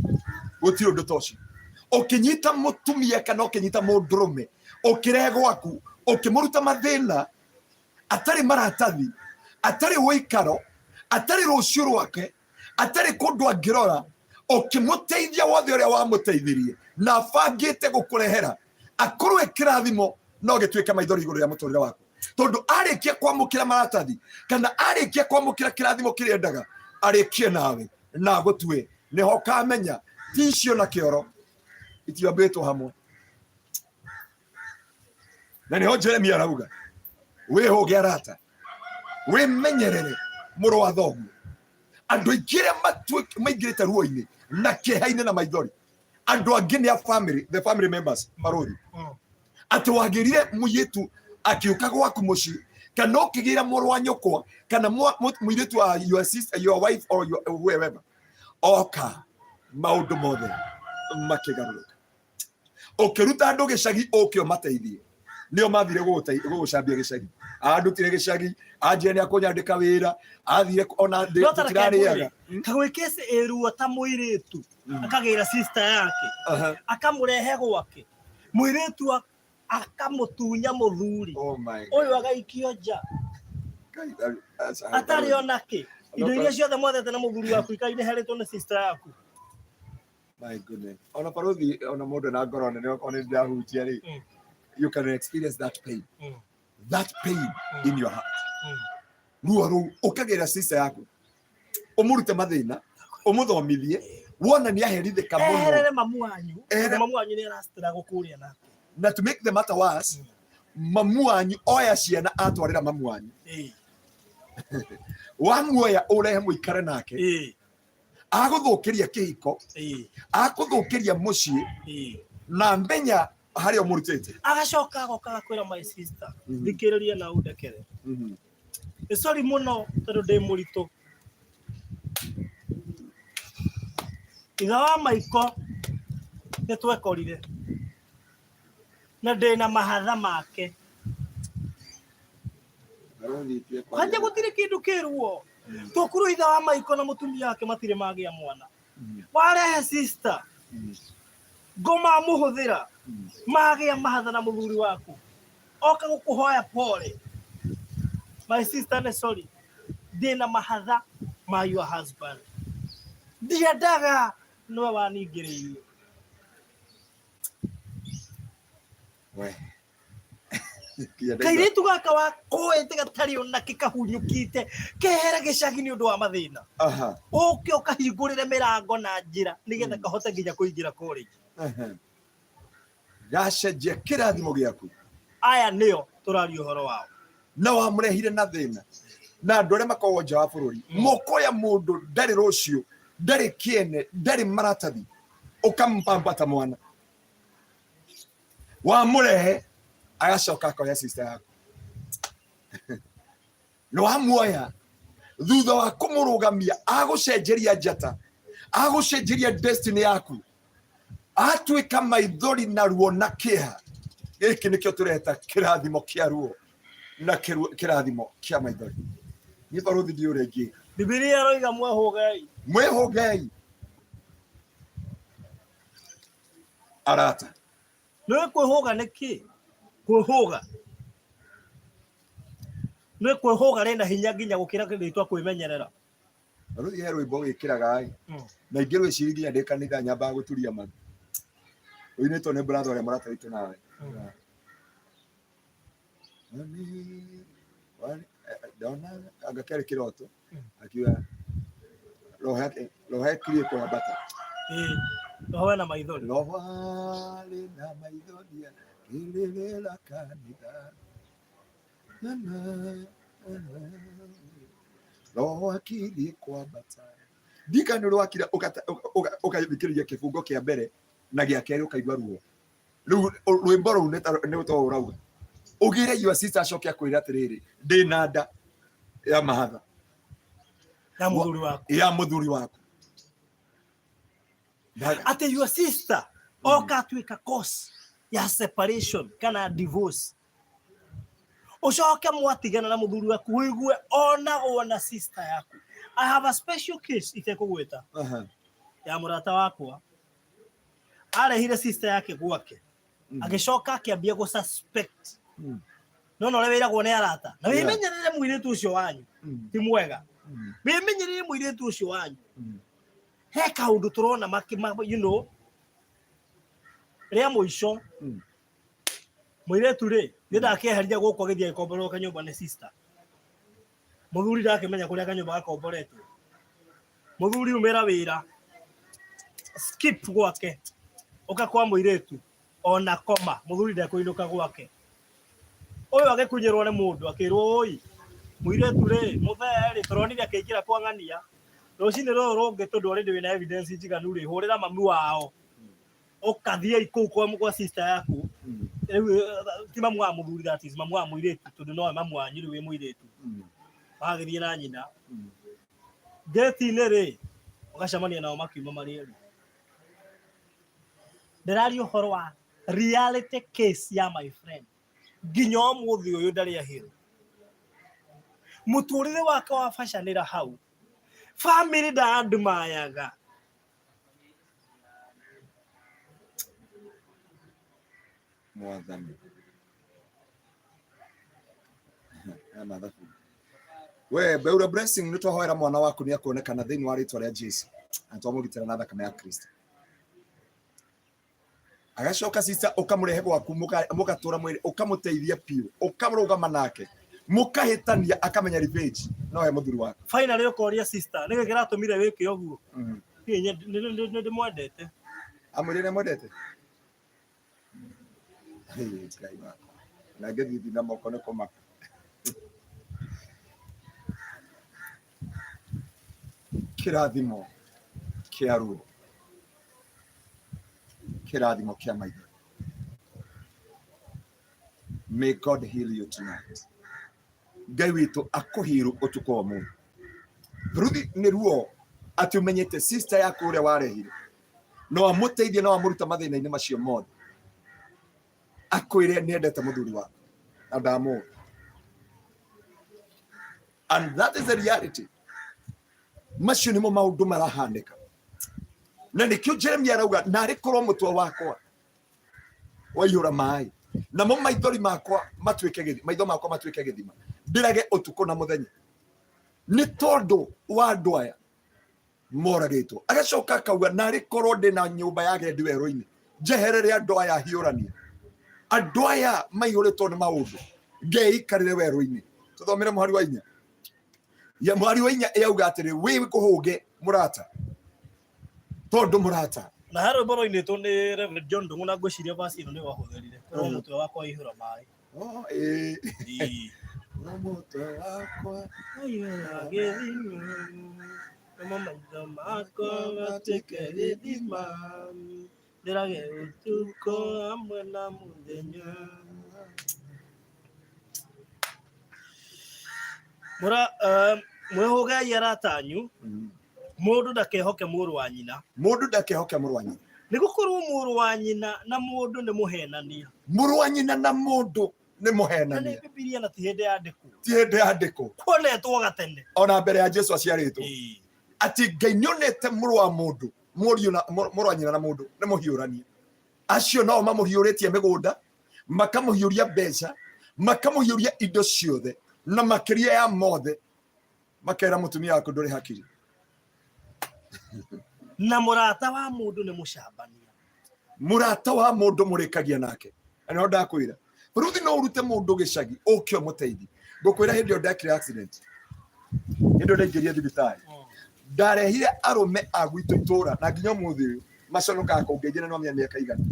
Gũtirĩ ũndũ ta ũcio. Ũkĩnyita mũtumia kana ũkĩnyita mũndũrũme ũkĩrehe gwaku ũkĩmũruta mathĩna atarĩ maratathi atarĩ ũikaro atarĩ rũciũ rwake atarĩ kũndũ angĩrora ũkĩmũteithia wothe ũrĩa wamũteithirie na abangĩte gũkũrehera akorwo e kĩrathimo no gĩtuĩke maithori igũrũ rĩa mũtũrĩre waku tondũ arĩkia kwamũkĩra maratathi kana arĩkia kwamũkĩra kĩrathimo kĩrĩa endaga arĩkie nawe na agũtue nĩho ũkamenya ti icio na kĩoro itiambĩtwo hamwe na nĩho Jeremia arauga wĩhũge arata wĩmenyerere mũrũ wa thoguo andũ aingĩ arĩa maingĩrĩte ruo-inĩ na kĩeha-inĩ na maithori andũ angĩ nĩ a family, the family members marũri atĩ wagĩrire mũirĩtu akĩũka gwaku mũciĩ kana ũkĩgĩra mũrũ wa nyũkwa kana mũirĩtu wa your sister, your wife or your whoever oka maũndũ mothe makĩgarũrũka ũkĩruta andũ gĩcagi ũke ũmateithie nĩo mathire gũgũcambia gĩcagi andutire gĩcagi anjia nĩ akũnyandĩka wĩra athire ona No ta reke tũtirarĩaga. ngwĩre, Kagwĩkĩci ĩrua ta mũirĩtu akagĩra sister yake akamũrehe gwake mũirĩtu akamũtunya mũthuri Oh my ũyũ agaikio nja God. atarĩ ona kĩ indo iria ciothe mwethete na mũthuri waku ikainĩherĩtwo nĩ sister yaku. My goodness. Ona barothi ona mũndũ na ngoro nene okorwo nĩ ndĩrahutia rĩ you can experience that pain. That pain in your heart. Ruo rũu ũkagĩra sister yaku ũmũrute mathĩna ũmũthomithie wona nĩ aherithĩka mũno. Eherere mamu wanyu. Ehere- Mamu wanyu nĩ arastruggle kũrĩa nake. Na to make the matter worse mamu wanyu oya ciana atwarĩra mamu wanyu. Wamuoya ũrehe mũikare nake. Agũthũkĩria kĩhiko akũthũkĩria mũciĩ na menya harĩa ũmũrutĩte. Agacoka agoka agakwĩra my sister thikĩrĩria na ũndekere. Nĩ sorry mũno tondũ ndĩ mũritũ. Ithe wa Maiko nĩ twekorire na ndĩna mahatha make. Kwanja gũtirĩ kĩndũ kĩruo. Tũkũrũ ithe wa Maiko na mũtumia wake matirĩ magĩa mwana. Warehe sister ngoma mũhũthĩra magĩa mahatha na mũthuri waku oka gũkũhoya pole. My sister nĩ sorry ndĩna mahatha ma your husband. Ndiendaga nĩwe waningĩrĩirie. Kairĩtu gaka wakũĩte gatarĩ ona kĩ kahunyũkĩte kehere gĩcagi nĩ ũndũ wa mathĩna. Ũke ũkahingũrĩre mĩrango na njĩra nĩgetha kahote nginya kũingĩra college. Gacenjia kĩrathimo gĩaku. Aya nĩo tũraria ũhoro wao. Na wamũrehire na thĩna na andũ arĩa makoragwo nja wa bũrũri mokoya mũndũ ndarĩ rũciũ, ndarĩ kĩene, ndarĩ maratathi, ũkamũpambata mwana wamũrehe agacoka akoya sister yaku na wamuoya thutha wa kũmũrũgamia agũcenjeria njata, agũcenjeria destiny yaku, atuĩka maithori na ruo na kĩeha. Gĩkĩ nĩkĩo tũreta kĩrathimo kĩa ruo na kĩrathimo kĩa maithori. Niĩ barũthi ndiũĩ ũrĩa ingĩka. Bibilia ĩroiga mwĩhũgei. Mwĩhũgei arata. Nĩ kwĩhũga nĩ kĩ? Kwĩhũga nĩ kwĩhũga rĩna hinya nginya gũkĩra rĩtwa kwĩmenyerera. Barũthi he rwĩmbo wĩkĩraga ĩ na ingĩ rwĩciria nginya ndĩ kanitha nyambaga gũturia maru. Ũinĩtwo nĩ brother ũrĩa mũrata witũ nawe. Ndona anga kĩarĩ kĩroto akiuga roho yake roho yakirie kwambata. Ĩĩ, roho wena maithori. Roho arĩ na maithori akĩrĩrĩra kanitha. Na, na, na, roho akirie kwambata. Ndika nĩ ũrwakira ũgathikĩrĩria kĩbungo kĩa mbere na gĩa kerĩ ũkaigua ruo. Rĩu rwĩmbo rũu nĩ to ũrauga. Ũgĩre your sister acoke akwĩre atĩrĩrĩ, ndĩ na nda ya mahatha ya mũthuri waku. Ya mũthuri waku. Atĩ your sister oka atuĩka cause ya separation kana divorce, ucoke mwatigana na mũthuri waku ũigue onagwo na sister yaku. I have a special case itekũgwĩta ya mũrata wakwa, arehire sister yake gwake, agĩcoka akĩambia gũ suspect no no ũrĩa wĩragwo nĩ arata na wĩmenyerere mũirĩtu ũcio wanyu ti mwega, wĩmenyerere mũirĩtu ũcio wanyu, he kaũndũ tũrona rĩa mũico mũirĩtu rĩ nĩ ndakĩeherire gũkũ agĩthiĩ agĩkomborerwo kanyũmba nĩ sister. Mũthuri ndakĩmenya kũrĩa kanyũmba gakomboretwo. Mũthuri umĩra wĩra skip gwake ũka kwa mũirĩtu ona koma mũthuri ndekũinũka gwake. Ũyũ agĩkunyĩrwo nĩ mũndũ akĩrwo ũi mũirĩtu rĩ mũthee rĩ tũronire akĩingĩra kwa ng'ania rũcinĩ rũrũ rũngĩ tondũ already wĩna evidence njiganu rĩ hũrĩra mami wao ũkathiĩ kũu kwa sister yaku. Rĩu ti mamu wa mũthuri, that is mamu wa mũirĩtu, tondũ nowe mamu wanyu rĩu wĩ mũirĩtu. Magagĩthiĩ na nyina ngĩti-inĩ rĩ ũgacemania nao makiuma marĩ erĩ. Ndĩraria ũhoro wa reality case ya my friend, nginya ũmũthĩ ũyũ ndarĩ ahĩrwo. Mũtũrĩre wake wabacanĩra hau, family ndaandumayaga. Mwathani ya mathabu we Beura Blessing, nĩ twahoera mwana waku nĩ akuonekana thĩinĩ wa rĩtwa rĩa Jesu na twamũgitĩra na thakame ya Kristo. Agacoka sister ũkamũrehe gwaku, mũgatũra mwĩrĩ, ũkamũteithia biũ, ũkarũgama nake, mũkahĩtania, akamenya revenge no he mũthuri waku. Finally ũkoria sister nĩkĩ kĩratũmire wĩke ũguo. Niĩ nĩ ndĩmwendete. Amwĩre nĩ amwendete. Hey, Ngai wakwa. Na ngĩthithi na moko nĩ kũmaka. Kĩrathimo kĩa ruo, kĩrathimo kĩa maitho. May God heal you tonight. Ngai witũ akũhiru ũtukũ wa ũmũthĩ. Ruthi nĩ ruo atĩ ũmenyete sister yaku ũrĩa warehire no amũteithie no amũruta mathĩna-inĩ macio mothe, akwĩre nĩ endete mũthuri waku na ndamũĩ. And that is the reality. Macio nĩmo maũndũ marahanĩka, na nĩkĩo Jeremia arauga narĩ korwo mũtwe wakwa waihũra maĩ namo maithori makwa matuĩke gĩthima, maitho makwa matuĩke gĩthima, ndĩrage ũtukũ na mũthenya nĩ tondũ wa andũ aya moragĩtwo. Agacoka akauga narĩ korwo ndĩ na nyũmba ya agendi werũ-inĩ, njeherere andũ aya hiũrania, andũ aya maihũrĩtwo nĩ maũndũ, ngeikarĩre werũ-inĩ. Tũthomere mũhari wa 4. Ya mũhari wa 4 yauga atĩrĩ, wĩ kũhũge mũrata, tondũ mũrata. Na he rwĩmbo rwainĩtwo nĩ Reverend John Ndung'u na ngwĩciria verse ĩno nĩ wahũthĩrire. Korwo mũtwe wakwa waihũra maĩ. Oh, ĩĩ. No mũtwe wakwa Waihũra gĩthima, namo maitho makwa matuĩke gĩthima. Ndĩrage ũtukũ hamwe na mũthenya. Mũra, mwĩhũgei arata anyu, mũndũ ndakehoke mũrũ wa nyina. Mũndũ ndakehoke mũrũ wa nyina. Nĩ gũkorwo mũrũ wa nyina na mũndũ nĩ mũhenania. Mũrũ wa nyina na mũndũ nĩ Na nĩ mũhenania. Bibilia na ti hĩndĩ yandĩkwo. Ti hĩndĩ yandĩkwo. Kuonetwo gatene. Ona mbere ya Jesu aciarĩtwo. Atĩ Ngai nĩonete mũrũ wa mũndũ, mũriũ na mũrũ wa nyina na mũndũ nĩ mũhiũrania. Acio nao mamũhiũrĩtie mĩgũnda, makamũhiũria mbeca, makamũhiũria indo ciothe, na makĩria ya mothe makera mũtumia waku ndũrĩ hakiri. Na mũrata wa mũndũ nĩ mũcambania. Mũrata wa mũndũ mũrĩkagia nake. Na nĩho ndakwĩra. Ruthi no ũrute mũndũ gĩcagi ũke ũmũteithie. Ngũkwĩra hĩndĩ ĩyo ndekire accident. Hĩndĩ ĩyo ndaingĩrire thibitarĩ. Ndarehire arũme a gwitũ itũra na nginya ũmũthĩ ũyũ maconokaga kũngeithia no mĩaka igana.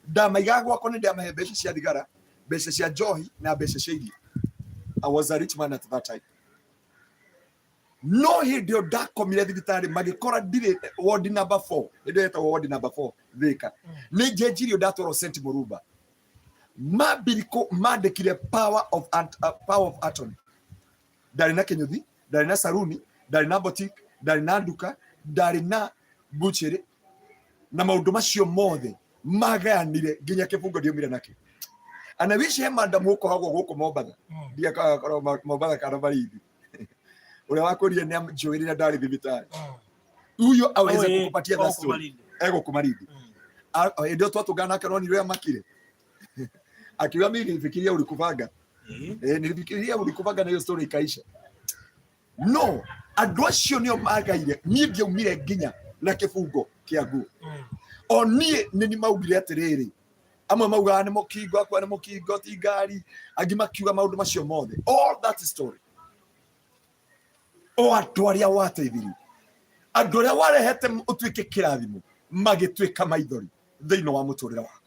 Ndamaigaga gwakwa nĩ ndamahe mbeca cia thigara, mbeca cia njohi na mbeca cia irio. I was a rich man at that time. No hĩndĩ ĩyo ndakomire thibitarĩ magĩkora ndirĩ ward number 4, hĩndĩ ĩyo yetagwo ward number 4 Thika. Nĩ njenjirio ndatwarwo St Murumba. Mambirikũ mandĩkire power of attorney. Ndarĩ na kĩnyũthi, ndarĩ na saruni, ndarĩ na boutique, ndarĩ na nduka, ndarĩ na butchery, na maũndũ macio mothe magayanire nginya kĩbungo ndiumire nakĩo. And I wish he madam ũkoragwo gũkũ Mombatha, ndiakoragwo Mombatha kana Malindi, ũrĩa wakwĩrire nĩ anjũĩ rĩrĩa ndarĩ thibitarĩ, huyo aweze kukupatia that story. Egũkũ Malindi. Hĩndĩ ĩyo twatũngana nake nonire ũrĩa makire, akiuga mimi nilifikiria ulikuvanga. Nilifikiria ulikuvanga na hiyo story ikaisha. No andũ acio nĩo magaire, niĩ ndiaumire nginya na kĩbungo kĩa nguo. O niĩ nĩ ni maugire atĩrĩrĩ, amwe maugaga nĩ mũkingo, akwa nĩ mũkingo ti ngari, angĩ makiuga maũndũ macio mothe, all that story. O andũ arĩa wateithirie, andũ arĩa warehete ũtuĩke kĩrathimo, magĩtuĩka maithori thĩinĩ wa mũtũrĩre waku.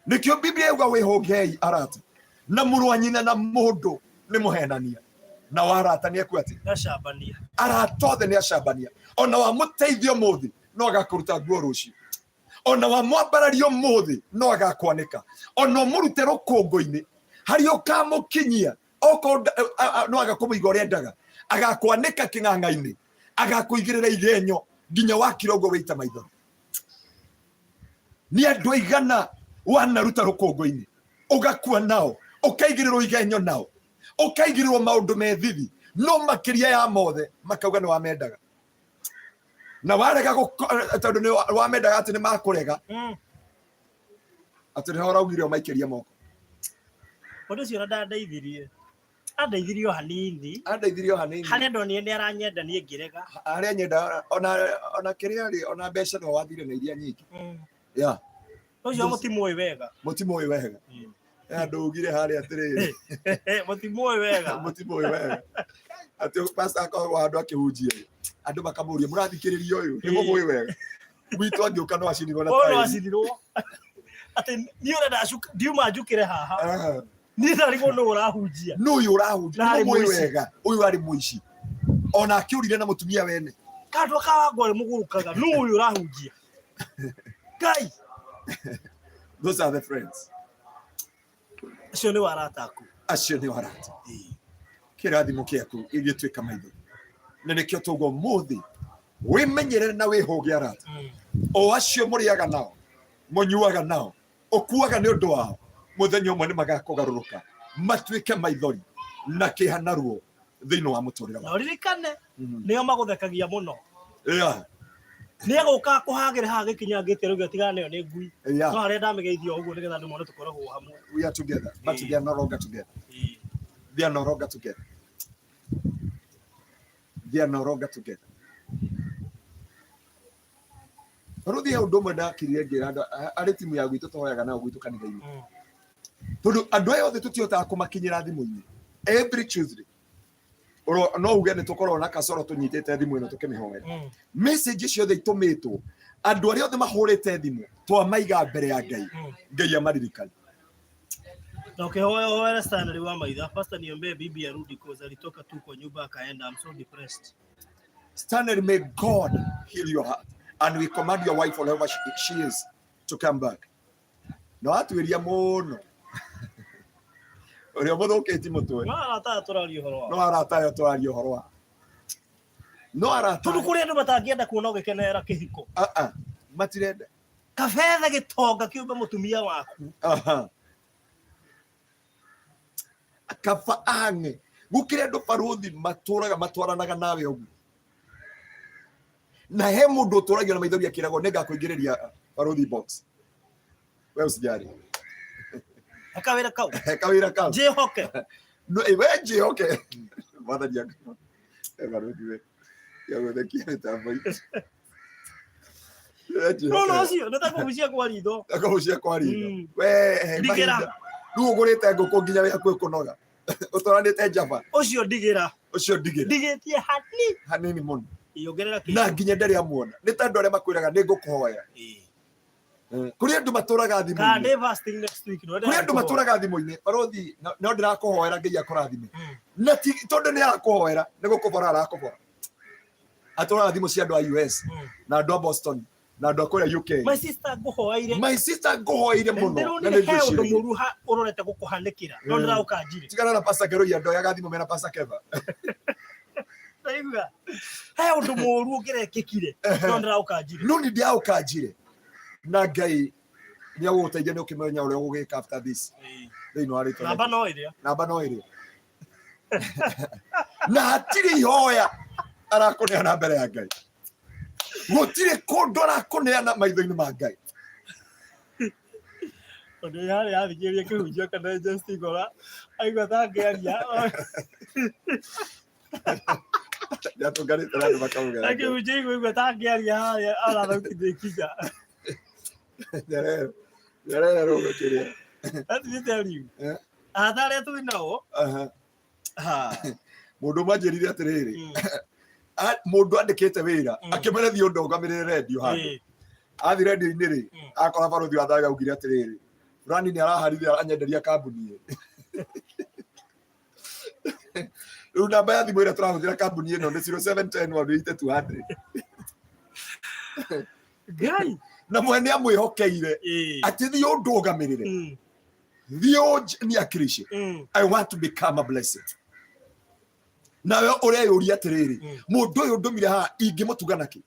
Nĩkĩo Biblia yuga wĩhũgei arata, na mũrũ wa nyina na mũndũ nĩ mũhenania, na wa arata nĩ ekua atĩ Acambania. Arata othe nĩ acambania. Ona wamũteithia ũmũthĩ no agakũruta nguo rũciũ, ona wamwambararia ũmũthĩ no agakwanĩka, ona ũmũrute rũkũngũ-inĩ harĩa ũkamũkinyia, okorwo no agakũmũiga ũrĩa endaga, agakwanĩka kĩng'ang'a-inĩ, agakũigĩrĩra igenyo nginya wakira ũguo wĩita maithori. Nĩ andũ aigana wanaruta rũkũngũ-inĩ ũgakua nao, ũkaigĩrĩrwo igenyo nao, ũkaigĩrĩrwo maũndũ me thithi, no makĩria ya mothe makauga nĩ wamendaga, na warega tondũ nĩ wamendaga atĩ nĩ makũrega, atĩ nĩho ũraugire ũmaikĩrie moko. Ũndũ ũcio ona ndandeithirie, andeithirie o hanini. Andeithirie o hanini. Harĩa ndonire nĩ aranyenda niĩ ngĩrega. Harĩa nyenda ona kĩrĩa rĩ, ona mbeca no wathire na iria nyingĩ. Yeah. Ũcio mũtimũĩ wega. Mũtimũĩ wega. Andũ ugire harĩa atĩrĩrĩ. Mũtimũĩ wega. Mũtimũĩ wega. Atĩ pastor akoragwo handũ akĩhunjia, andũ makamũria mũrathikĩrĩria ũyũ nĩ mũmũĩ wega. Gwitũ angĩũka no acinirwo na tairi. No tairi. acinirwo. Atĩ niĩ ũrenda ndiuma njũkĩre haha. Niĩ ndarigwo nũ ũrahunjia. Nũ ũyũ ũrahunjia? Nĩ mũmũĩ wega. Ũyũ arĩ mũici. Ona akĩũrire na mũtumia wene. Kandũ ka wangwa mũgũrũkaga nũ ũyũ ũrahunjia? Ngai. Those are the friends. Acio nĩ arata aku. Acio nĩ arata. Kĩrathimo kĩaku gĩgĩtuĩka maitho. Na nĩkĩo tauga ũmũthĩ wĩmenyerere na wĩhũge arata. O acio mũrĩaga nao, mũnyuaga nao, ũkuaga nĩ ũndũ wao, mũthenya ũmwe nĩ magakũgarũrũka matuĩke maithori na kĩeha na ruo thĩinĩ wa mũtũrĩre waku. Na ũririkane nĩo magũthekagia mũno. Yeah. Nĩ egũka kũhagĩra haha gĩkinyangĩte rĩu tigana nayo nĩ ngui. No harĩa ndamĩgeithia ũguo nĩgetha andũ mone tũkoragwo hamwe. We are together, but they are no longer together. They are no longer together. They are no longer together. Rĩu thiĩ ũndũ ũmwe ndakirire ngĩra andũ arĩ timu ya gwitũ tũhoyaga nao gwitũ kanitha-inĩ. Tondũ andũ aya othe tũtihotaga kũmakinyĩra thimũ-inĩ. Every Tuesday. No uge nĩ tũkoragwo na kasoro tũnyitĩte thimũ ĩno tũkĩmĩhoera. Message ciothe itũmĩtwo Andũ arĩa othe mahũrĩte thimũ twamaiga mbere ya Ngai. Ngai amaririkane. Na ukihoya hoera Stanley wa maitha, pastor niombee bibi arudi cause alitoka tu kwa nyumba akaenda. I'm so depressed. Stanley, may God heal your heart and we command your wife wherever she is to come back. No atuĩria mũno ũrĩa mũthũkĩti mũtwe. No arata aya tũraria ũhoro wao. No arata aya tũraria ũhoro wa. No arata. Tondũ kũrĩ andũ matangĩenda kuona ũgĩkenerera kĩhiko. Ah ah, matirenda. Kabetha gĩtonga kĩumbe mũtumia waku. Aha. Kaba ang'e gũkĩrĩ andũ barũthi matũraga matwaranaga nawe ũguo na he mũndũ ũtũragio na maithori akĩragwo nĩngakũingĩrĩria barũthi box we usijali Heka wĩra kau. Heka wĩra kau. Njĩhoke. No, we njĩhoke. Mwathani akũ. Barũthi we. Yagũthekia mĩtambo-inĩ. No no ũcio nĩ ta kũgucia kwa ritho. Ta kũgucia kwa ritho. We ndigĩra. Rĩu ũgũrĩte ngũkũ nginya wĩ hakuhĩ kũnoga. Ũtwaranĩte njaba. Ũcio ndigĩra. Ũcio ndigĩra. Ndigĩtie hanini. Hanini mũno. Ongerera kĩndũ. Na nginya ndarĩ amuona. Nĩ ta andũ arĩa makwĩraga nĩ ngũkũhoya. Kũrĩ andũ matũraga thimũ-inĩ. Kũrĩ andũ matũraga thimũ-inĩ barũthi no ndĩrakũhoera Ngai akũrathime. Na ti tondũ nĩ arakũhoera nĩ gũkũbora arakũbora. Atũraga thimũ cia andũ a US na andũ a Boston na andũ a kũrĩa UK. My sister ngũhoeire. My sister ngũhoeire mũno. Na nĩ he ũndũ mũru ũrorete gũkũhanĩkĩra no ndĩraũka njire. Tigana na Pastor Keroia ndoyaga thimũ mena Pastor Keva. Ndaigua he ũndũ mũru ũngĩrekĩkire no ndĩraũka njire. No nĩ ndĩraũka njire. Na Ngai nĩ agũgũteithia nĩ ũkĩmenya ũrĩa ũgũgĩka after this. Thĩinĩ wa rĩtwa. Namba no ĩrĩa. Namba no ĩrĩa. Na hatirĩ ihoya arakũneana mbere ya Ngai. Gũtirĩ kũndũ arakũneana maitho-inĩ ma Ngai. Tondũ harĩa athikĩrĩria kĩhunjio kana just ngora aigua ta angĩaria. Nĩatũnganĩte na andũ makamũgera. Akĩhunjia igua ta angĩaria harĩa ara thauti ndĩkinya. Nyarererwo gũkĩrĩa. Let me tell you. Arata arĩa twĩ nao. Mũndũ ũmwe anjĩrire atĩrĩrĩ, mũndũ andĩkĩte wĩra akĩmwĩra thiĩ ũndũgamĩrĩre rendio handũ. Athiĩ rendio-inĩ rĩ, akora barũthi wa thayũ augire atĩrĩrĩ, fulani nĩ araharire anyenderia kambuni ĩ. Rĩu namba ya thimũ ĩrĩa tũrahũthĩra kambuni ĩno nĩ 0710 180 200. Ngai. Na mwene amwĩhokeire atĩ thiĩ ũndũgamĩrĩre. Thiĩ ũnyiakirishe. I want to become a blessing. Nawe ũreyũria atĩrĩrĩ, mũndũ ũyũ ndũmire haha ingĩmũtuga nakĩ?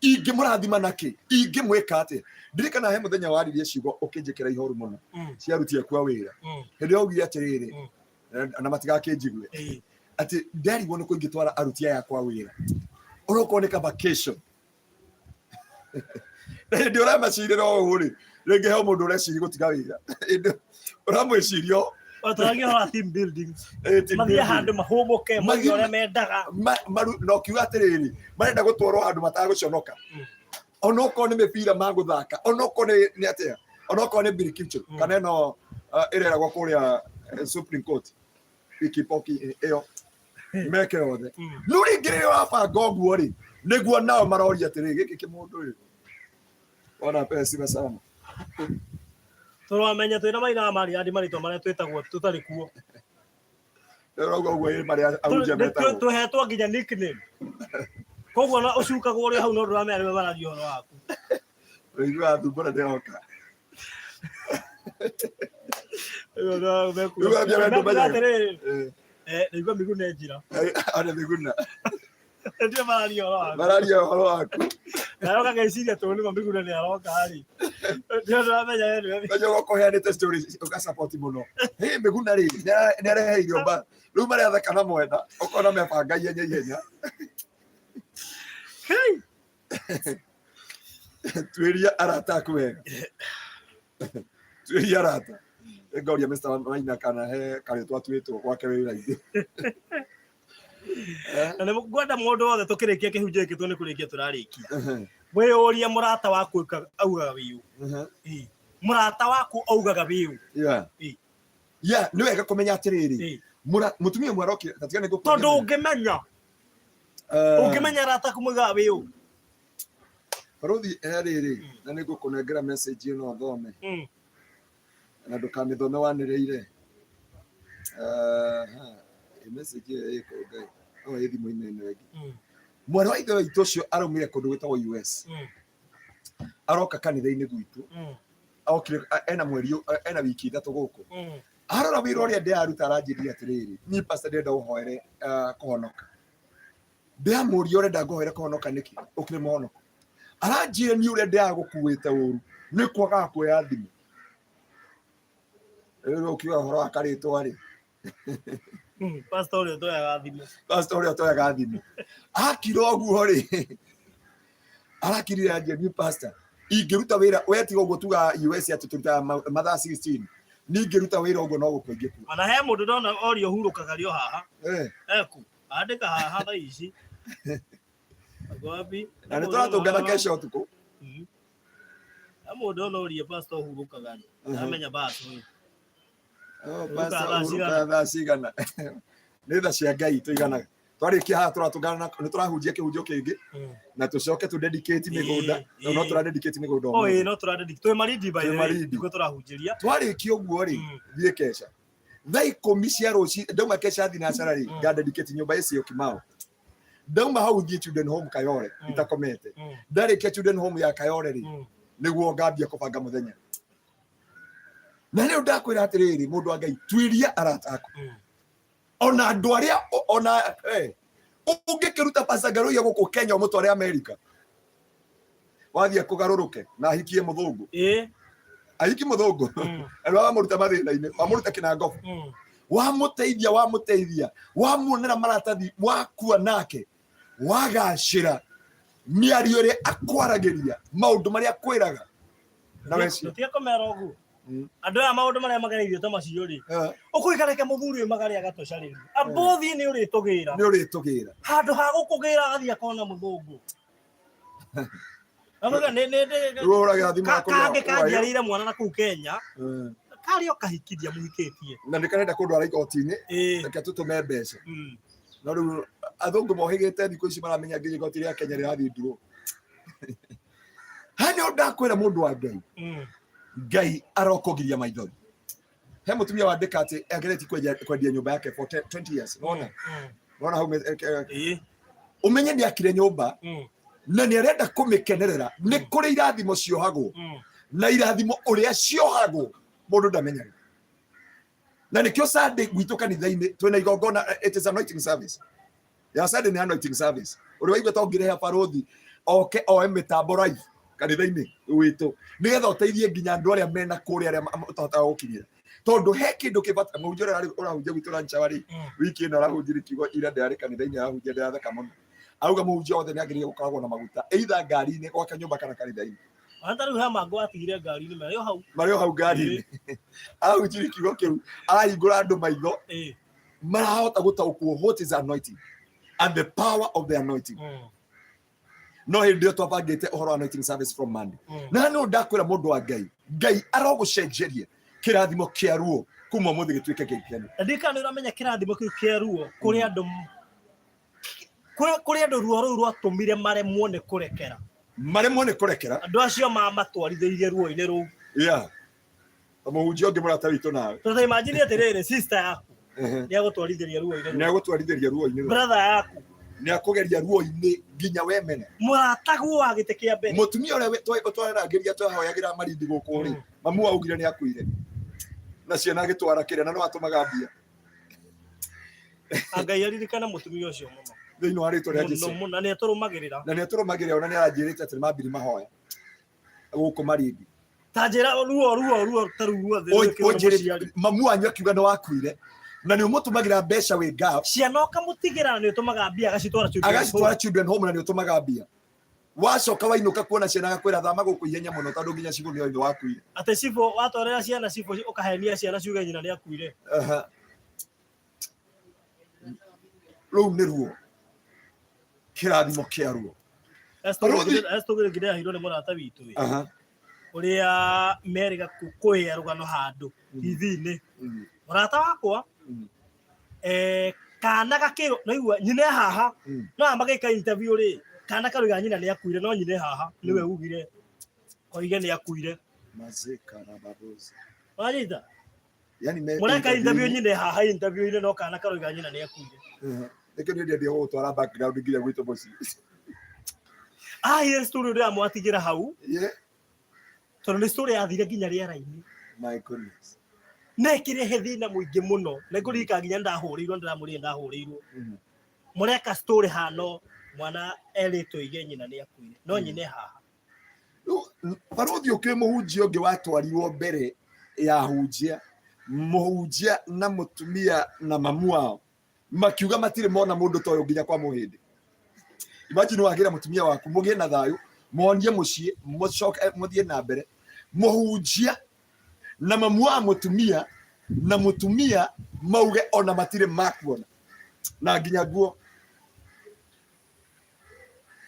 Ingĩmũrathima nakĩ? Ingĩmwĩka atĩa? Ndirikana he mũthenya waririe ciugo ũkĩnjĩkĩra ihoru mũno. Cia aruti aku a wĩra. Hĩndĩ ĩyo augire atĩrĩrĩ, na matigakĩnjigue, atĩ nderigwo nĩ kũ ingĩtwara aruti aya akwa wĩra. Onokorwo nĩ ka vacation. Na hĩndĩ ũramacirĩra ũũ rĩ, rĩngĩ he mũndũ ũreciria gũtiga wĩra. Hĩndĩ ũramwĩciria Tũragia ũhoro wa team building. Mathiĩ handũ mahũmũke, moige ũrĩa mendaga. Na ũkiuga atĩrĩrĩ, marenda gũtwarwo handũ matagũconoka. Onokorwo nĩ mĩbira magũthaka, onokorwo nĩ atĩa, onokorwo nĩ birikicho, kana ĩno ĩreragwo kũrĩa Supreme Court, ikipoki ĩyo, meke yothe. No rĩngĩ rĩrĩa ũrabanga ũguo rĩ, nĩguo nao maroria atĩrĩrĩ, gĩkĩ kĩmũndũ rĩ, wona pesa sana. Tũramenya twĩna maina ma marĩa marĩtwa marĩa twĩtagwo tũtarĩ kuo. Ũrauga ũguo ĩ marĩa ahunjia metagwo. Tũhetwo nginya nickname. Koguo na ũcukagwo ũrĩ hau no ndũramenya nĩwe mararia ũhoro waku. Ũiguaga thumbũra ndĩroka. Atĩrĩrĩ, ndaigua Miguna njira. Ana Miguna. Ndio mararia ũhoro waku. Mararia ũhoro waku. Nawe ũkageciria tondũ nĩma Miguna nĩ aroka rĩ. Ndio ndũramenya we nĩwe. Menya ũkũheanĩte story ũgasupport mũno. Hĩ Miguna rĩ, nĩ areheire mba. Rĩu marĩa na mwena, ũkona mebanga ihenya ihenya. Hey! Tuĩria arata aku wega. Tuĩria arata. Ngoria Mr. Maina kana he karĩtwa atuĩtwo gwake wĩra-inĩ. Na nĩ ngwenda mũndũ wothe tũkĩrĩkia kĩhunjio gĩkĩ tondũ nĩ kũrĩkia tũrarĩkia. Wĩyũrie mũrata waku augaga wĩũ. Mũrata waku augaga wĩũ. Yeah. Yeah, nĩ wega kũmenya atĩrĩrĩ. Mũtumia ũmwe arokire, ta tiga nĩ ngũkũria. Tondũ ũngĩmenya. Ũngĩmenya arata aku maugaga wĩũ. Barothi he rĩrĩ na nĩ ngũkũnengera message ĩno ũthome na ndũkamĩthome wanĩrĩire. Aha, ĩ message ĩyo ĩkũ Ngai no ĩ thimũ-inĩ ĩno ĩngĩ. Mwarĩ wa ithe witũ ũcio araumire kũndũ gwĩtagwo US, aroka kanitha-inĩ gwitũ, okire ena mweri ena wiki 3 gũkũ. Arora wĩra ũrĩa ndĩraruta aranjĩrire atĩrĩrĩ, niĩ pastor ndĩrenda ũhoere kũhonoka. Ndĩramũria ũrenda ngũhoere kũhonoka nĩkĩ ũkĩrĩ mũhonoko? Aranjĩra niĩ ũrĩa ndĩragũkuĩte ũru nĩ kwagaga kuoya thimũ. Rĩu ũkiuga ũhoro wa karĩtwa rĩ, Pastor ũrĩa ũtoyaga thimũ. Pastor ũrĩa ũtoyaga thimũ akira ũguo rĩ, arakirire anjia, niĩ pastor ingĩruta wĩra we tiga ũguo tugaga US atĩ tũrutaga mathaa 16, niĩ ingĩruta wĩra ũguo no gũkua ingĩkua. Ona he mũndũ ndona orio hurũkaga rĩ o haha. Eku. Andĩka haha thaa ici. Ako wapi? Na nĩ tũratũngana kesho ũtukũ. He mũndũ ndona orie pastor hurũkaga rĩ. Ndamenya basi ũyũ. Oh, Hurũkaga pastor, thaa cigana? hurũkaga thaa cigana? Nĩ tha cia Ngai tũiganaga. Twarĩkia haha tũratũngana nĩ tũrahunjia kĩhunjio kĩngĩ na tũcoke tũ dedicate mĩgũnda. No tũra dedicate mĩgũnda Oh, ũmũthĩ. ĩĩ, no tũra dedicate. Twĩ Malindi by the Twĩ way. Malindi. Nĩkuo tũrahunjĩria. Twarĩkia ũguo rĩ, thiĩ kesha thaa 10 cia rũci. Ndauma kesha thinacara rĩ, nga dedicate nyũmba ĩcio Kimao. Ndauma hau thiĩ children home Kayore itakomete. Ndarĩkia children home ya Kayore rĩ, nĩguo ngambia kũbanga mũthenya. Na rĩu ndakwĩra atĩrĩrĩ, mũndũ wa Ngai, tuiria arata aku ona andũ arĩa ona ũngĩkĩruta Pastor Ngaruiya gũkũ Kenya ũmũtware America, wathiĩ kũgarũrũke na ahikie mũthũngũ, ahiki mũthũngũ, na wamũruta mathĩna-inĩ, wamũruta kĩnangobu, wamũteithia, wamũteithia, wamuonera maratathi, wakua nake, wagacĩra, mĩario ĩrĩa akwaragĩria, maũndũ marĩa akwĩraga na weci Tũtige kũmera ũguo. Andũ aya maũndũ marĩa magereirio ta macio rĩ, ũkũikarĩke mũthuri ũyũ magarĩ agatũcarĩria. Ambũthi nĩ ũrĩtũgĩra. Nĩ ũrĩtũgĩra. Handũ ha gũkũgĩra agathiĩ akona mũthũngũ. Amuga nĩ nĩ nĩ Rĩu ũhũragĩra thimũ Ka- ya kũrĩa kangĩ ũrayũ. kanjiarĩire mwana na kũu Kenya karĩ o kahikithia mũhikĩtie. Na nĩ karenda kũndwara igoti-inĩ, reke tũtũme mbeca. No rĩu athũngũ mohĩgĩte thikũ ici, maramenya nginya igoti rĩa Kenya rĩrathiĩ ndurũ. Haha nĩho ndakwĩra mũndũ wa Ngai, Ngai arokũgiria maithori. He mũtumia wandĩka atĩ ageretie kwendia nyũmba yake for 10 20 years. Nona nona hau ũmenye nĩ akire nyũmba na nĩ arenda kũmĩkenerera. Nĩ kũrĩ irathimo ciohagwo, na irathimo ũrĩa ciohagwo mũndũ ndamenyaga. Na nĩkĩo Sunday gwitũ kanitha-inĩ twĩna igongona, it is anointing service ya Sunday, nĩ anointing service. Ũrĩa waigua to ngĩrehe barothi oke oe mĩtambo live kanitha-inĩ witũ nĩgetha ũteithie nginya andũ arĩa mena kũrĩa, arĩa ũtahotaga gũkinyĩra, tondũ he kĩndũ kĩbata. Mũhunjia ũrĩa ũrahunjia gwitũ Ranchawa rĩ, wiki ĩno arahunjirie kiugo ira, ndĩrarĩ kanitha-inĩ arahunjia, ndĩratheka mũno. Auga mũhunjia wothe nĩ agĩrĩire gũkoragwo na maguta either ngari-inĩ gwake nyũmba kana kanitha-inĩ. Ona ta rĩu he mangũ atigire ngari-inĩ marĩ o hau. Marĩ o hau ngari-inĩ. Arahunjirie kiugo kĩu, arahingũra andũ maitho, marahota gũtaũkwo what is anointing and the power of the anointing. No hĩndĩ ĩyo twabangĩte ũhoro wa anointing service from Monday. Na nĩ ndakwĩra mũndũ wa Ngai, Ngai arogũcenjeria kĩrathimo kĩa ruo kuma ũmũthĩ gĩtuĩke gĩkeno. Na ndikana nĩ ũramenya kĩrathimo kĩu kĩa ruo kũrĩ andũ, kũrĩ andũ ruo rũu rwatũmire maremwo nĩ kũrekera. Maremwo nĩ kũrekera. Andũ acio mamatwarithĩirie ruo-inĩ rũu. Yeah, mũhunjia ũngĩ mũrata witũ nawe. Tondũ imagine atĩrĩrĩ, sister yaku nĩ agũtwarithĩria ruo-inĩ Nĩ rũu. Agũtwarithĩria ruo-inĩ rũu. Brother yaku. Nĩ akũgeria ruo-inĩ nginya wemene. Mũrataguo wa gĩtĩ kĩa mbere. Mũtumia ũrĩa twararangĩria, twahoyagĩra Marindi gũkũ rĩ, mamu augire nĩ akuire na ciana agĩtwara kĩrĩa na no atũmaga mbia. Ngai aririkane mũtumia ũcio mũno. Thĩinĩ wa rĩtwa rĩa Mũno Jesu. mũno, na nĩ atũrũmagĩrĩra. Na nĩ atũrũmagĩrĩra, ona nĩ aranjĩrĩte atĩ nĩ mambiri mahoya gũkũ Marindi. Ta njĩra ruo ta rũu ruothe rwĩkĩrwo nĩ mũciari. Mamu wanyu akiuga nĩ wakuire na nĩ ũmũtũmagĩra mbeca wĩ ngaf. Ciana ũkamũtigĩra na nĩ ũtũmaga mbia agacitwara children home. Agacitwara children home na nĩ ũtũmaga mbia. Wacoka wainũka kuona ciana agakwĩra thama gũkũ ihenya mũno tondũ nginya cibũ nĩ oĩ nĩ wakuire. Atĩ cibũ watwarĩra ciana cibũ ũkahenia ciana ciuge nyina nĩ akuire. Aha. Rũu nĩ ruo, kĩrathimo kĩa ruo. Barothi. Estũgĩrĩ ngĩrĩahirwo nĩ mũrata witũ ĩ. Ũrĩa merĩga kũhĩa rũgano handũ TV-inĩ. Mũrata wakwa, kana gakĩrwo naigua nyina e haha, no aya magĩka interview rĩ. Kana karoiga nyina nĩ akuire no nyina haha nĩwe ugire oige nĩ akuire. Mazeka na babozi. Wanyita? Yani me Mũreka interview nyina haha interview-inĩ no kana karoiga nyina nĩ akuire. Nĩkĩo niĩ ndĩendia gũgũtwara background nginya gwitũ mũciĩ. Ahire story ũrĩa mwatigĩra hau Yeah. tondũ nĩ story yathire nginya rĩera-inĩ. My goodness. Na ĩkĩrehe thĩna mũingĩ mũno. Na ngũririkana nginya ndahũrĩirwo ndĩramũrire ndahũrĩirwo. Mũreka story hano mwana erĩtwo oige nyina nĩ akuire no nyina e haha. Rĩu, Barũthi ũkĩrĩ mũhunjia ũngĩ watwarirwo mbere ya hunjia mũhunjia na mũtumia na mamu wao makiuga matirĩ mona mũndũ ta ũyũ nginya kwa mũhĩndĩ. Imagine wagĩra mũtumia waku mũgĩe na thayũ muonie mũciĩ mũcoke mũthiĩ na mbere mũhunjia na mamu wa mũtumia na mũtumia mauge ona matirĩ makuona na nginya nguo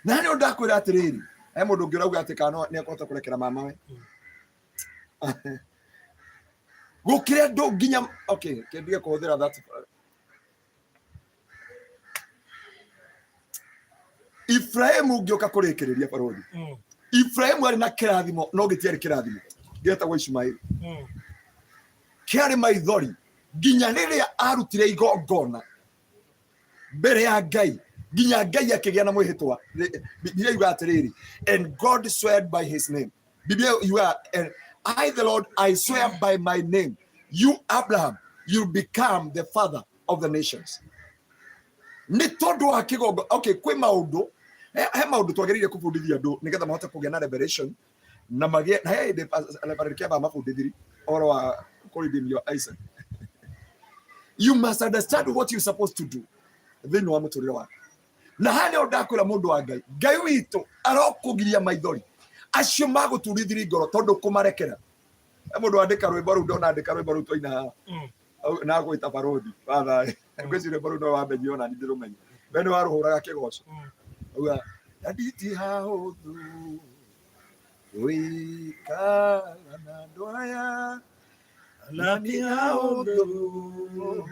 na nĩ ndakwĩra atĩrĩrĩ he mũndũ ũngĩ ũrauga atĩ kana nĩ ekũhota kũrekera mama we gũkĩrĩ andũ nginya okay kĩndige kũhũthĩra that Ibrahimu ngĩũka kũrĩkĩrĩria barũthi Ibrahimu arĩ na kĩrathimo no gĩtiarĩ kĩrathimo gĩetagwo Ishumaeli kĩarĩ maithori nginya rĩrĩa arutire igongona mbere ya Ngai nginya Ngai akĩgĩa na mwĩhĩtwa. Biblia yuga atĩrĩrĩ, and God swear by his name. Biblia yuga, and I the Lord I swear by my name, you Abraham, you become the father of the nations. Nĩ tondũ wa kĩgongo. Okay, kwĩ maũndũ he maũndũ twagĩrĩire kũbundithia andũ nĩgetha mahote kũgĩa na revelation na magĩe na he hĩndĩ Reverend Kĩamba mabundithirie ũhoro wa kũredeem your Isaac. You must understand what you're supposed to do thĩinĩ wa mũtũrĩre waku. Na haha nĩho ndakwĩra mũndũ wa Ngai, Ngai witũ arokũgiria maithori acio magũturithirie ngoro tondũ kũmarekera. He mũndũ wandĩka rwĩmbo rũu ndona andĩka rwĩmbo rũu twaina haha na gwĩta barũthi wa thayũ. Ngwĩciria rwĩmbo rũu no wamenyire ona niĩ ndĩrũmenye. We nĩ warũhũraga kĩgoco. Auga nditi hahũthũ gũikara na andũ aya na ti hahũthũ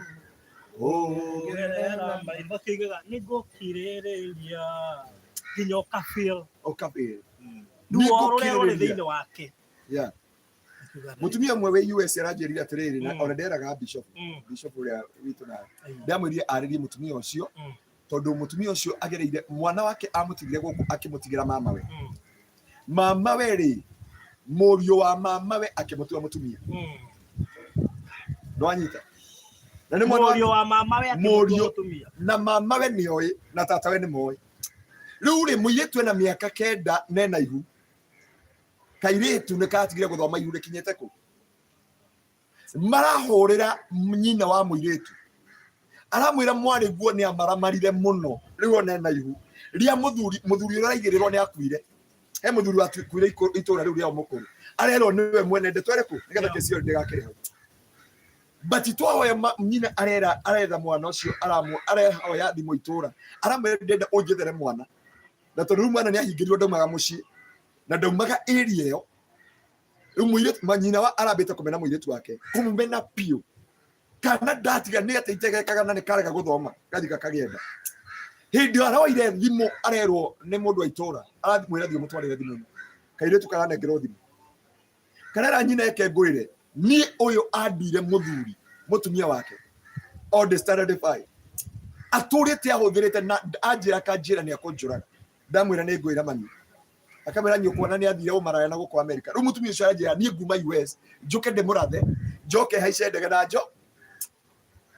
kũgerera maitho kĩigaga nĩ ngũkirĩrĩria nginya ũkafeel ũkafeel ruo rũrĩa rũrĩ thĩinĩ wake. Yeah. Mũtumia ũmwe wĩ US aranjĩrire atĩrĩrĩ na ona nderaga bishop bishop ũrĩa witũ na ndamwĩrire arĩrie mũtumia ũcio tondũ mũtumia ũcio agereire mwana wake amũtigire gũkũ akĩmũtigĩra mamawe. Mamawe rĩ mũriũ wa mamawe akĩmũtua mũtumia. Ndwanyita? Na nĩ mwana Mũriũ wa mamawe akĩmũtua Mũriũ. mũtumia. Na mamawe nĩ oĩ na tatawe nĩ moĩ. Rĩu rĩ mũirĩtu ena mĩaka 9 na ena ihu. Kairĩtu nĩ katigire gũthoma ihu rĩkinyĩte kũ? Marahũrĩra nyina wa mũirĩtu. Aramwĩra mwarĩ guo nĩ amaramarire mũno rĩu ona ena ihu rĩa mũthuri mũthuri ũrĩa araigĩrĩrwo nĩ akuire. He mũthuri wakuire itũra rĩu rĩao mũkũrũ. Arerwo nĩwe mwene ndeto ĩrĩkũ nĩgetha kesi ĩyo ndĩgakĩre hau. But twahoya nyina arera aretha mwana ũcio arehoya thimũ itũra aramwĩra ndĩrenda ũnjethere mwana na tondũ rĩu mwana nĩ ahingĩrirwo ndaumaga mũciĩ na ndaumaga area ĩyo rĩu mũirĩtu nyina wa arambĩte kũmena mũirĩtu wake kũmũmena biũ kana ndatiga nĩ atĩ itegekaga na nĩ karega gũthoma gathi gakagenda hĩndĩ ĩyo aroire thimũ arerwo nĩ mũndũ wa itũra aramwĩra thiĩ ũmũtwarĩre thimũ ĩno kairĩtu karanengerwo thimũ karera nyina eke ngwĩre niĩ ũyũ anduire mũthuri mũtumia wake on the standard 5 atũrĩte ahũthĩrĩte na anjĩra akanjĩra nĩ akũnjũraga ndamwĩra nĩ ngwĩra mami akamwĩra nyũkwa na nĩ athire ũmaraya na gũkũ America rĩu mũtumia ũcio aranjĩra niĩ nguma US njũke ndĩmũrathe njoke haice ndege na njo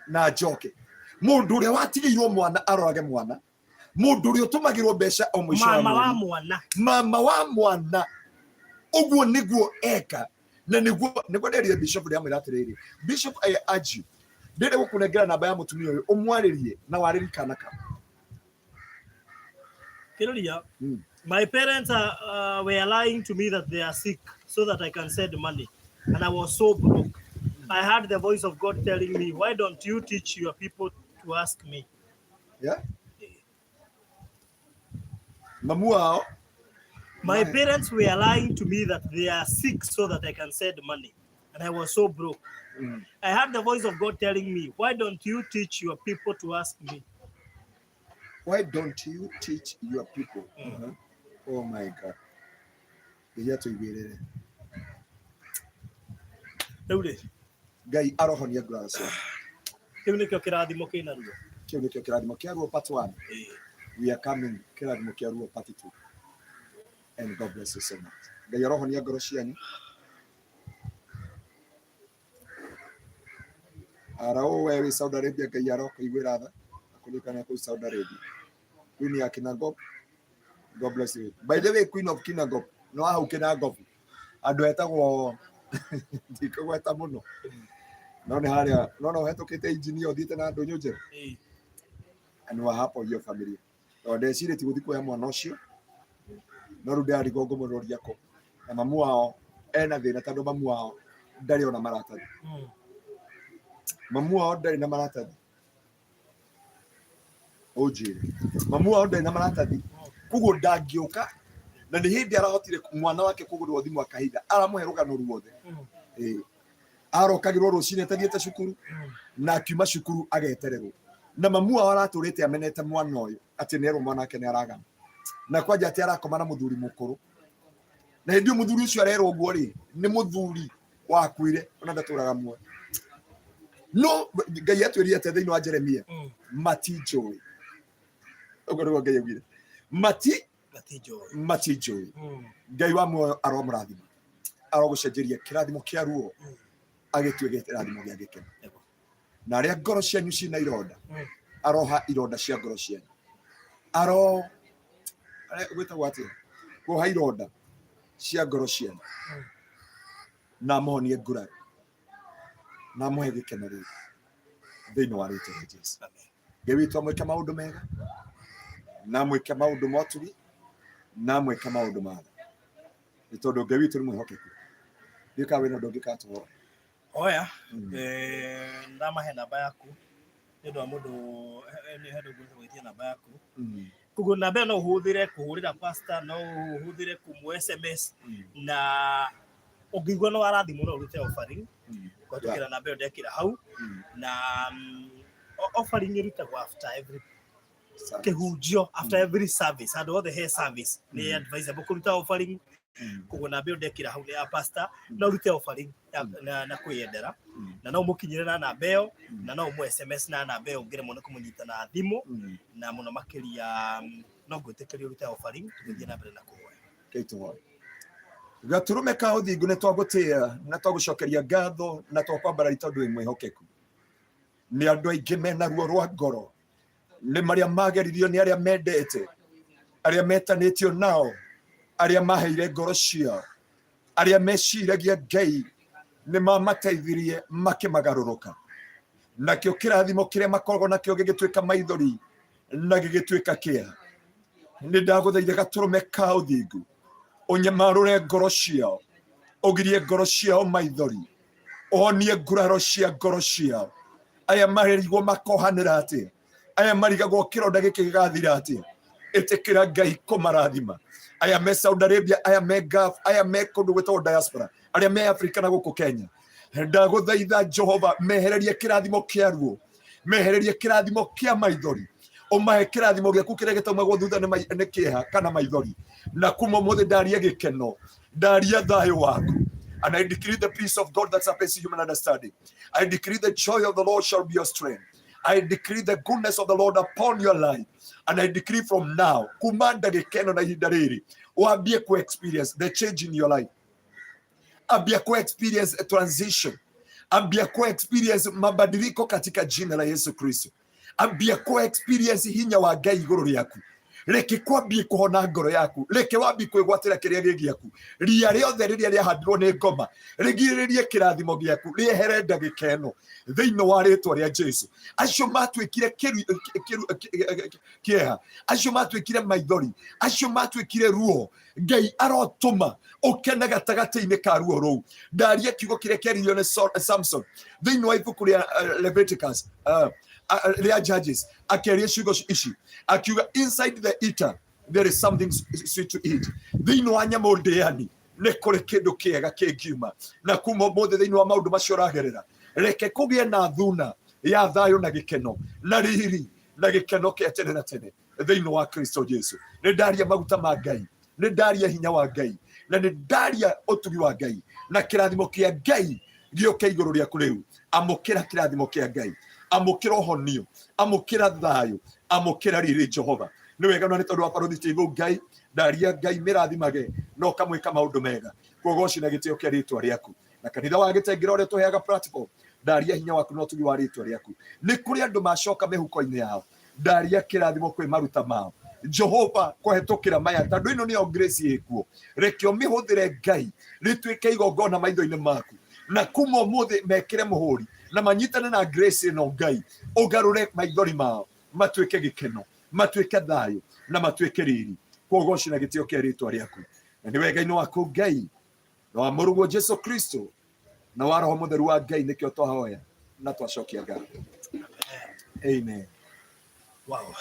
na njoke mũndũ ũrĩa watigĩirwo mwana arorage mwana mũndũ ũrĩa ũtũmagĩrwo mbeca o mũico wa Mama wa mweri mwana. Mama wa mwana ũguo nĩguo eka na nĩguo nĩguo nderire bishop ndĩramwĩra atĩrĩrĩ bishop I urge you ndĩrenda gũkũnengera namba ya mũtumia ũyũ ũmwarĩrie na warĩrie kana kau. Kiruria, my parents were lying to me that they are sick so that I can send money. And I was so broke. I heard the voice of God telling me, why don't you teach your people to ask me? Yeah? Mamu wao. My parents were lying to me that they are sick so that I can send money. And I was so broke. I heard the voice of God telling me, why don't you teach your people to ask me? Why don't you teach your people? Oh my God. Ngai atũiguĩrĩre. Rĩu rĩ, Ngai arohonia nguraro ciaku. Kĩu nĩkĩo kĩrathimo kĩna ruo. Kĩu nĩkĩo kĩrathimo kĩa ruo part 1. We are coming kĩrathimo kĩa ruo part 2. And God bless you so much. Ngai arohonia ngoro cianyu. Arao we wĩ Saudi Arabia, Ngai arokũiguĩra tha akũririkane kũu Saudi Arabia. Queen ya Kinangop, God bless you. By the way, Queen of Kinangop, no hau Kinangop. Andũ etagwo ndikũgweta mũno. No nĩ harĩa, no no hetũkĩte engineer ũthiĩte na ndũnyũ njerũ. Nĩ wa hapo hiyo familia. Tondũ ndecirĩtie gũthiĩ kuoya mwana ũcio, no rĩu ndĩrarigwo ngũmũroria kũ. Na mamu wao ena thĩna tondũ mamu wao ndarĩ ona maratathi. Mamu wao ndarĩ na maratathi. Ũnjĩre. Mamu wao ndarĩ na maratathi. Koguo ndangĩũka na nĩ hĩndĩ arahotire mwana wake kũgũrĩrwo thimũ akahitha aramũhe rũgano ruothe. Ĩĩ. Arokagĩrwo rũcinĩ atathiĩte cukuru na akiuma cukuru agetererwo na mamu wao aratũrĩte amenete mwana ũyũ atĩ nĩerwo mwana wake nĩ aragana na kwanja atĩ arakoma na mũthuri mũkũrũ na hĩndĩ ĩyo mũthuri ũcio arerwo ũguo rĩ nĩ mũthuri wakuire ona ndatũraga muoyo. No Ngai atwĩrire atĩa thĩinĩ wa Jeremia? Matinjũĩ. Ũguo nĩguo Ngai augire, mati Matinjũĩ. Matinjũĩ. Ngai wa muoyo aromũrathima, arogũcenjeria kĩrathimo kĩa ruo agĩtue kĩrathimo gĩa gĩkeno. Na arĩa ngoro cianyu cina ironda, aroha ironda cia ngoro cianyu, aro gwĩtagwo atĩa, kuoha ironda cia ngoro cianyu na amũhonie nguraro na amũhe gĩkeno rĩngĩ thĩinĩ wa rĩtwa rĩa Jesu. Ngai witũ amwĩke maũndũ mega na amwĩke maũndũ ma ũtugi na amwĩke maũndũ ma tha, nĩ tondũ Ngai witũ nĩ mwĩhokeku. Ndiũĩ kana wĩna ũndũ ũngĩ katũhoya. Oya, ndamahe namba yaku nĩ ũndũ wa mũndũ nĩ handũ ngwenda gwĩtia namba yaku. Koguo namba ĩyo no ũhũthĩre kũhũrĩra pastor, no ũhũthĩre kũmũ SMS, na ũngĩigua no warathimwo no ũrute offering kũhetũkĩra namba ĩyo ndekĩra hau. Na offering ĩrutagwo after every Service. Kĩhunjio, after every service, handũ hothe he service nĩ advisable kũruta offering. Koguo namba ĩyo ndekĩra hau nĩ ya pastor, no ũrute offering na kwĩyendera na no mũkinyĩre na namba ĩyo na no ũmũ SMS na namba ĩyo ũngĩremwo nĩ kũmũnyita na thimũ. Na mũno makĩria no ngwĩtĩkĩrie ũrute offering tũgĩthiĩ na mbere na kũhoya. Rekei tũhoe. Gatũrũme ka ũthingu, nĩ twagũtĩĩa na twagũcokeria ngatho na twakwambararia tondũ wĩ mwĩhokeku. Nĩ andũ aingĩ mena ruo rwa ngoro nĩ marĩa mageririo nĩ arĩa mendete, arĩa metanĩtio nao, arĩa maheire ngoro ciao, arĩa meciragia Ngai nĩ mamateithirie makĩmagarũrũka, nakĩo kĩrathimo kĩrĩa makoragwo nakĩo gĩgĩtuĩka maithori na gĩgĩtuĩka kĩeha. Nĩ ndagũthaitha gatũrũme ka ũthingu, ũnyamarũre ngoro ciao, ũgirie ngoro ciao maithori, ũhonie nguraro cia ngoro ciao. Aya marigwo makohanĩra atĩa? Aya marigagwo kĩronda gĩkĩ gĩgathira atĩa? Ĩtĩkĩra Ngai kũmarathima. Aya me Saudi Arabia, aya me Gulf, aya me kũndũ gwĩtagwo diaspora, arĩa me Afrika na gũkũ Kenya, ndagũthaitha Jehova, mehererie kĩrathimo kĩa ruo, mehererie kĩrathimo kĩa maithori, ũmahe kĩrathimo gĩaku kĩrĩa gĩtaumagwo thutha nĩ kĩeha kana maithori. Na kuma ũmũthĩ ndaria gĩkeno, ndaria thayũ waku. And I decree the peace of God that surpasses human understanding. I decree the joy of the Lord shall be your strength. I decree the goodness of the Lord upon your life. And I decree from now, kuma ndagĩka ĩno na ihinda rĩrĩ, wambie ku experience the change in your life. Ambia ku experience a transition. Ambia ku experience mabadiliko katika jina la Yesu Kristo. Ambia ku experience hinya wa Ngai igũrũ rĩaku. Reke kwambie kũhona ngoro yaku, reke wambie kwĩgwatĩra kĩrĩa gĩ gĩaku. Ria rĩothe rĩrĩa rĩahandirwo nĩ ngoma rĩgirĩrĩrie kĩrathimo gĩaku rĩehere ndagĩka ĩno thĩinĩ wa rĩtwa rĩa Jesu. Acio matuĩkire kĩeha, acio matuĩkire maithori, acio matuĩkire ruo, Ngai arotũma ũkene gatagatĩ-inĩ ka ruo rũu. Ndaria kiugo kĩrĩa kĩaririo nĩ Samson thĩinĩ wa ibuku rĩa Leviticus, rĩa Judges, akĩaria ciugo ici akiuga, "Inside the eater there is something sweet to eat." Thĩinĩ wa nyamũ ndĩani nĩ kũrĩ kĩndũ kĩega kĩngiuma. Na kuma ũmũthĩ, thĩinĩ wa maũndũ macio ũragerera, reke kũgĩe na thuna ya thayũ na gĩkeno na riri na gĩkeno kĩa tene na tene. Thĩinĩ wa Kristo Jesu, nĩ ndaria maguta ma Ngai, nĩ ndaria hinya wa Ngai, na nĩ ndaria ũtugi wa Ngai na kĩrathimo kĩa Ngai gĩũke igũrũ rĩaku rĩu. Amũkĩra kĩrathimo kĩa Ngai, amũkĩra ũhonio, amũkĩra thayũ, amũkĩra riri. Jehova nĩ wega, na nĩ tondũ wa Barothi Tĩngũ, Ngai ndaria, Ngai mĩrathimage na ũkamwĩka maũndũ mega. Kwogoci na gĩtĩo kĩa rĩtwa rĩaku na kanitha wa Gĩtengera ũrĩa tũheaga platform, ndaria hinya waku na ũtugi wa rĩtwa rĩaku. Nĩ kũrĩ andũ macoka mĩhuko-inĩ yao, ndaria kĩrathimo kwĩ maruta mao, Jehova, kũhetũkĩra maya, tondũ ĩno nĩyo grace ĩkuo. Reke ũmĩhũthĩre, Ngai, rĩtuĩke igongona maitho-inĩ maku, na kuma ũmũthĩ mekĩre mũhũri na manyitane na grace ĩno. Ngai, ũgarũre maithori mao matuĩke gĩkeno, matuĩke thayũ na matuĩke riri. Kwogoci na gĩtĩo kĩa rĩtwa rĩaku, na nĩ wega-inĩ waku, Ngai, na wa mũrũguo Jesu Kristo na wa Roho Mũtheru wa Ngai nĩkĩo twahoya na twacokia ngatho. Amen. Wow.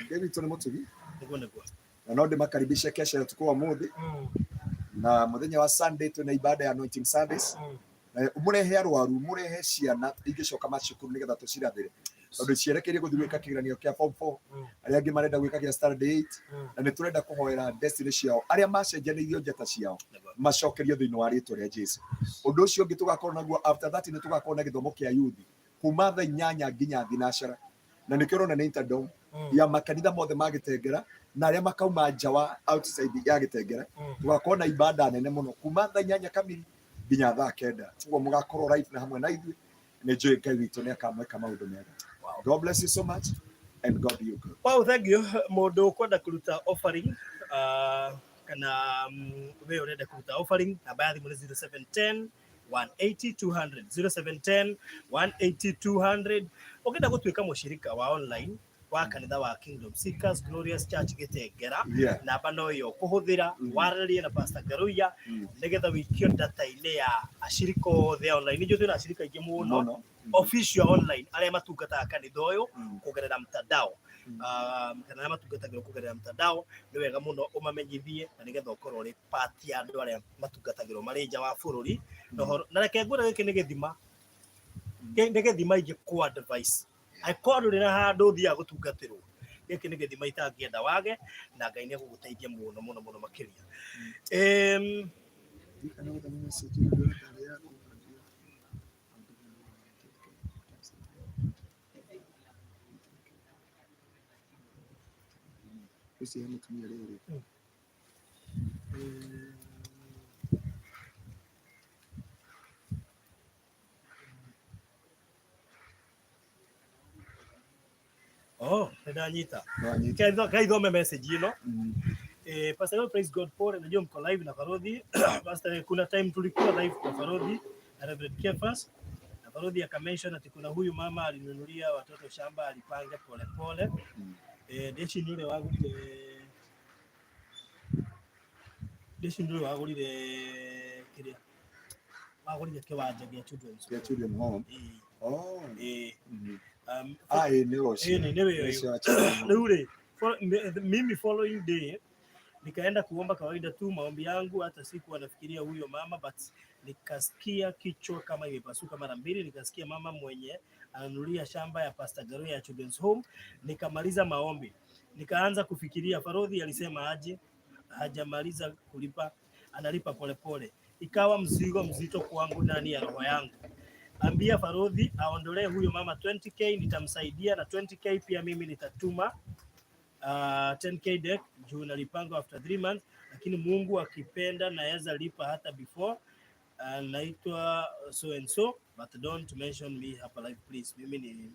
Ngai witũ nĩ mũtugi. Nĩguo, nĩguo. Na no ndĩmakaribishe kesha ya ũtukũ wa ũmũthĩ na mũthenya wa Sunday twĩna ibada ya anointing service. Na mũrehe arwaru, mũrehe ciana ingĩcoka macukuru nĩgetha tũcirathĩre, tondũ cierekeire gũthiĩ gwĩka kĩgeranio kĩa form 4, arĩa angĩ marenda gwĩka kĩa standard 8, na nĩ tũrenda kũhoera destiny ciao, arĩa macenjanĩirio njata ciao macokerio thĩinĩ wa rĩtwa rĩa Jesu. Ũndũ ũcio ũngĩ tũgakorwo naguo after that, nĩ tũgakorwo na gĩthomo kĩa youth kuma thaa 8 nginya thinacara, na nĩkĩo ũrona nĩ interdom ya makanitha mothe ma Gĩtengera na arĩa makauma nja wa outside ya Gĩtengera. Tũgakorwo na ibada nene mũno kuma thaa 8 kamiri nginya thaa 9. Ũguo mũgakorwo live na hamwe na ithuĩ. Nĩ njũĩ Ngai witũ nĩ akamwĩka maũndũ mega. God bless you so much and God be you good. Wow, thank you. Mũndũ ũkwenda kũruta offering, kana we ũrenda kũruta offering, namba ya thimũ nĩ 0710 180 200, 0710 180 200. Ũngĩenda gũtuĩka mũshirika wa online wa kanitha wa Kingdom Seekers Glorious Church Gĩtengera, namba no ĩyo ũkũhũthĩra warĩrĩrie na Pastor Ngaruiya nĩgetha wĩikio data-inĩ ya ashirika othe online. Nĩ njũĩ twĩna ashirika aingĩ mũno mũno official online arĩa matungataga kanitha ũyũ kũgerera mtandao, kana arĩa matungatagĩrwo kũgerera mtandao. Nĩ wega mũno ũmamenyithie na nĩgetha ũkorwo ũrĩ part ya andũ arĩa matungatagĩrwo marĩ nja wa bũrũri. Na ũhoro na reke ngwĩre, gĩkĩ nĩ gĩthima. Nĩ gĩthima ingĩ kũ advice angĩkorwo ndũrĩ na handũ ũthiaga gũtungatĩrwo. Gĩkĩ nĩ gĩthima itangĩenda wage, na Ngai nĩ egũgũteithia mũno mũno mũno makĩria. Ndirikana gũthoma message ĩno ndĩrona tarĩ yaku. Ũcio he mũtumia rĩrĩ. Oh, nĩ ndanyita. Nĩwanyita. Kaithome message ĩno. Pastor Leo, praise God. Paul, najua mko live na Farodhi. Pastor, kuna time tulikuwa live kwa Farodhi na Reverend Kefas, na Farodhi akamention ati kuna huyu mama alinunulia watoto shamba alipange pole pole. Ndeci nĩ ũrĩa wagũrire, ndeci nĩ ũrĩa wagũrire kĩrĩa wagũrire kĩwanja gĩa children's Kĩa children home. Oh. Ah, nĩ ũcio. Nĩ we Ũcio wa children home. Rĩu rĩ, mimi following day nikaenda kuomba kawaida tu maombi yangu, hata sikuwa nafikiria huyo mama, but nikasikia kichwa kama imepasuka mara mbili. Nikasikia mama mwenye ananunulia shamba ya Pastor Garuya ya Children's Home. Nikamaliza maombi, nikaanza kufikiria Farodhi alisema aje, hajamaliza kulipa, analipa polepole. Ikawa mzigo mzito kwangu ndani ya roho yangu. Ambia Farodhi aondolee huyo mama 20K, nitamsaidia na 20K. Pia mimi nitatuma 10K deck juu nalipanga after 3 months, lakini Mungu akipenda naweza lipa hata before. Naitwa so and so, but don't mention me hapa live, please. Mimi ni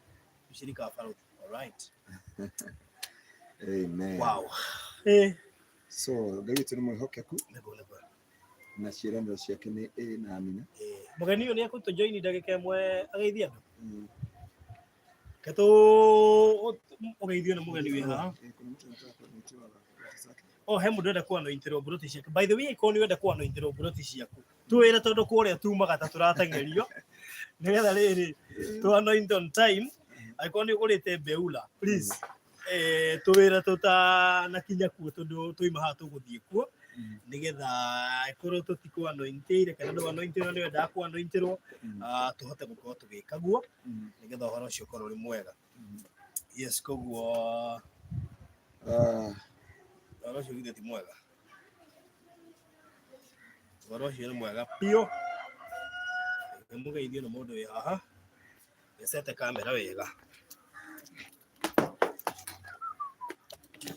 mshirika wa Farodhi. All right. Amen. Wow. So Ngai witũ nĩ mwĩhokeku Nĩguo, nĩguo. na ciĩranĩro ciake nĩ ĩ na amina. Mũgeni ũyũ nĩ ekũtũjoini ndagĩka ĩmwe ageithie andũ. Ke ũgeithio nĩ mũgeni wĩ haha. Kuna mtu anataka kuanointiwa broti zake. Oh, he mũndũ enda kuanointirwo mburoti ciake. By the way, korwo nĩ wenda kuanointirwo mburoti ciaku, twĩre, tondũ kũrĩa tumaga ta tũrateng'erio nĩgetha rĩrĩ tũ anoint on time. Angĩkorwo nĩ ũgũrĩte mbeula, please twĩre tũtanakinya kuo, tondũ twaima haha tũgũthiĩ kuo, nĩgetha ĩkorwo tũtikũanointĩire kana ndũanointĩrwo, nĩ wendaga kũanointĩrwo, tũhote gũkorwo tũgĩka guo nĩgetha ũhoro ũcio ũkorwo ũrĩ mwega. Yes, koguo Ah, Ũhoro ũcio githĩ ti mwega? Ũhoro ũcio nĩ mwega biũ. Nĩ mũgeithio nĩ mũndũ wĩ haha. Gĩcete kamera wega.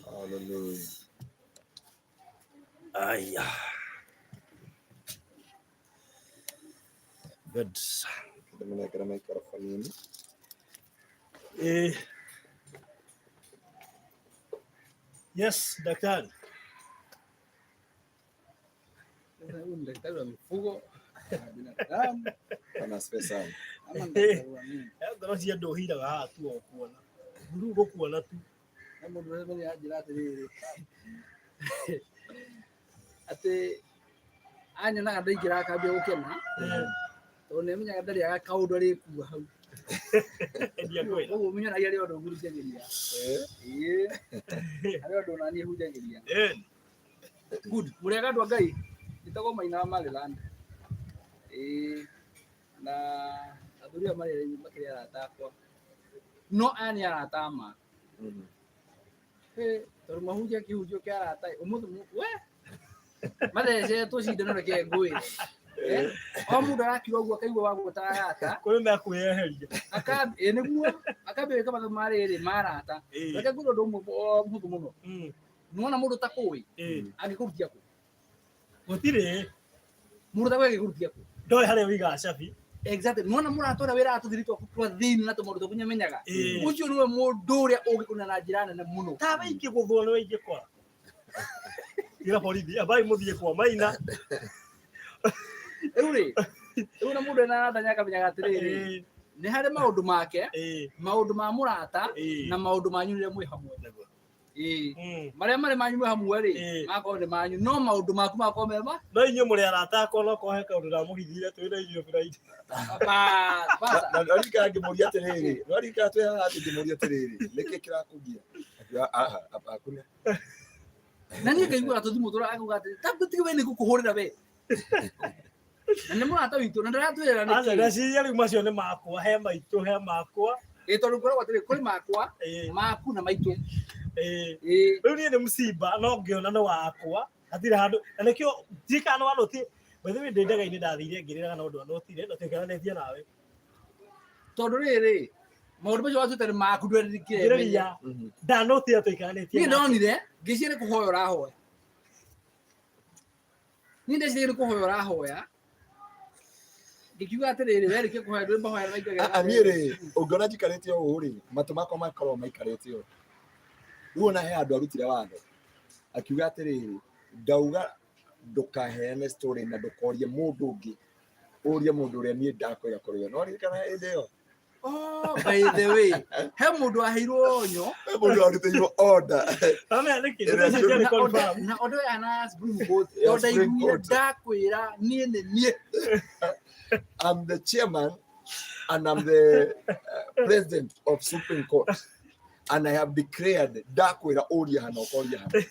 Hallelujah. Aya. Good. Ndĩmũnengere microphone ĩno. Eh. Yes, daktari. Huyu ni daktari wa mifugo wa binadamu Bwana asifiwe sana. ama ni daktari wa nini? Ngoro cia andũ ũhiraga haha tu o kuona. Rĩu gũkuona tu. Na mũndũ ũrĩa mbere anjĩra atĩrĩrĩ atĩ anyonaga ndaingĩra akambia gũkena tondũ nĩ amenyaga ndarĩaga kaũndũ arĩkua hau. Endia kwĩra. Koguo mũnyonagia arĩ ũndũ ngurunjagĩria. Eh, Ĩĩ, harĩ ũndũ naniĩ hunjagĩria. Eh. Good. Mũrĩega andũ a Ngai. Njĩtagwo Maina wa Maryland. Ĩĩ, na athuri aya marĩ makĩrĩ arata akwa. No aya nĩ arata a ma. mhm. Ĩ, tondũ mahunjia kĩhunjio kĩa arata ĩ, ũmũthĩ we mathecetwo cindano reke ngwĩre. Eh, o mũndũ arakira ũguo akaigua wa gwĩta arata Kũrĩ mekũyeheria. ĩ nĩguo akambia gwĩka mathomo ma rĩrĩ ma arata. Ĩĩ. Reke ngwĩre ũndũ ũmwe o, mũhũthũ mũno. Nĩwona mũndũ ũtakũĩ Ĩĩ. angĩkũrutia kũ? Gũtirĩ. Mũndũ ũtakũĩ angĩkũrutia kũ? Ndoĩ harĩa ũigaga cabi. Exactly. Nĩwona mũrata ũrĩa wĩraga tũthiri twaku twa thĩinĩ na tũmaũndũ twaku nĩamenyaga. Ĩĩ. Ũcio nĩwe mũndũ ũrĩa ũngĩkũnina na njĩra nene mũno. Tawe ingĩgũthwo nĩwe ingĩkora. Ira borithi, ambai mũthiĩ kwa Maina. Rĩu rĩ, rĩu na mũndũ ena arata nĩakamenyaga atĩrĩrĩ, Ĩĩ. nĩ harĩ maũndũ make, Ĩĩ. maũndũ ma mũrata Ĩĩ. na maũndũ manyu rĩrĩa mwĩ hamwe. Nĩguo. Ĩĩ. Mm. Marĩa marĩ manyu mwĩ hamwe rĩ, Ĩĩ. magakorwo nĩ manyu, no maũndũ maku magakorwo me ma No inyuĩ mũrĩ arata akwa no korwo he kaũndũ ndamũhithire twĩ na inyuĩ Friday. basa. Na ndarikana ngĩmũria atĩrĩrĩ, ndarikana twĩ haha atĩ ngĩmũria atĩrĩrĩ, nĩkĩ kĩrakũgia? Akiuga, "Aha, hapa hakuna." Na niĩ ngaiguaga tũthimũ tũrĩa akauga atĩrĩ, ta tige we nĩ ngũkũhũrĩra we. Na nĩ mũrata witũ na ndaratwĩra Aca nĩkĩ. ndeciria rĩu macio nĩ makwa, he maitũ, he makwa. Ĩĩ tondũ ngoragwo atĩrĩ, kũrĩ makwa, Ĩĩ. maku na maitũ. Ĩĩ. Ĩĩ. Rĩu niĩ nĩ mũcimba no ngĩona nĩ wakwa hatirĩ handũ na nĩkĩo ndiũĩ kana nĩ wanotire. By the way ndĩ ndege-inĩ ndathire ngĩrĩraga na ũndũ wanotire na tũikaranĩtie nawe. Tondũ rĩrĩ, maũndũ macio watuĩte nĩ maku ndwerĩkire. Ngĩrĩria Mhm. ndanotire tũikaranĩtie Niĩ nake. ndonire ngĩciria nĩ kũhoya ũrahoya. Niĩ ndeciria nĩ kũhoya ũrahoya. Ngĩkiuga atĩrĩrĩ, we rĩkia kũhoya ndũrĩ mahoya maingagĩra. Ah, ah, niĩ rĩ, ũngĩona njikarĩte ũũ rĩ, matũ makwa makoragwo maikarĩte ũũ. Rĩu ona he handũ arutire watho, akiuga atĩrĩrĩ, ndauga ndũkaheane story na ndũkorie mũndũ ũngĩ, ũrie mũndũ ũrĩa niĩ ndakwĩra kũrĩ we. No ririkana hĩndĩ ĩyo? Oh, by the way, he mũndũ waheirwo onyo He mũndũ warutĩirwo order. Amenya nĩkĩ? Ĩrĩa Nĩ ciarĩ na order confirm. na order ya na Supreme Court. Ya Tondũ Supreme ndaiguire Court. ndakwĩra niĩ nĩ niĩ. I'm the chairman and I'm the president of Supreme Court and I have declared ndakwĩra ũrie hana ũkoria hana.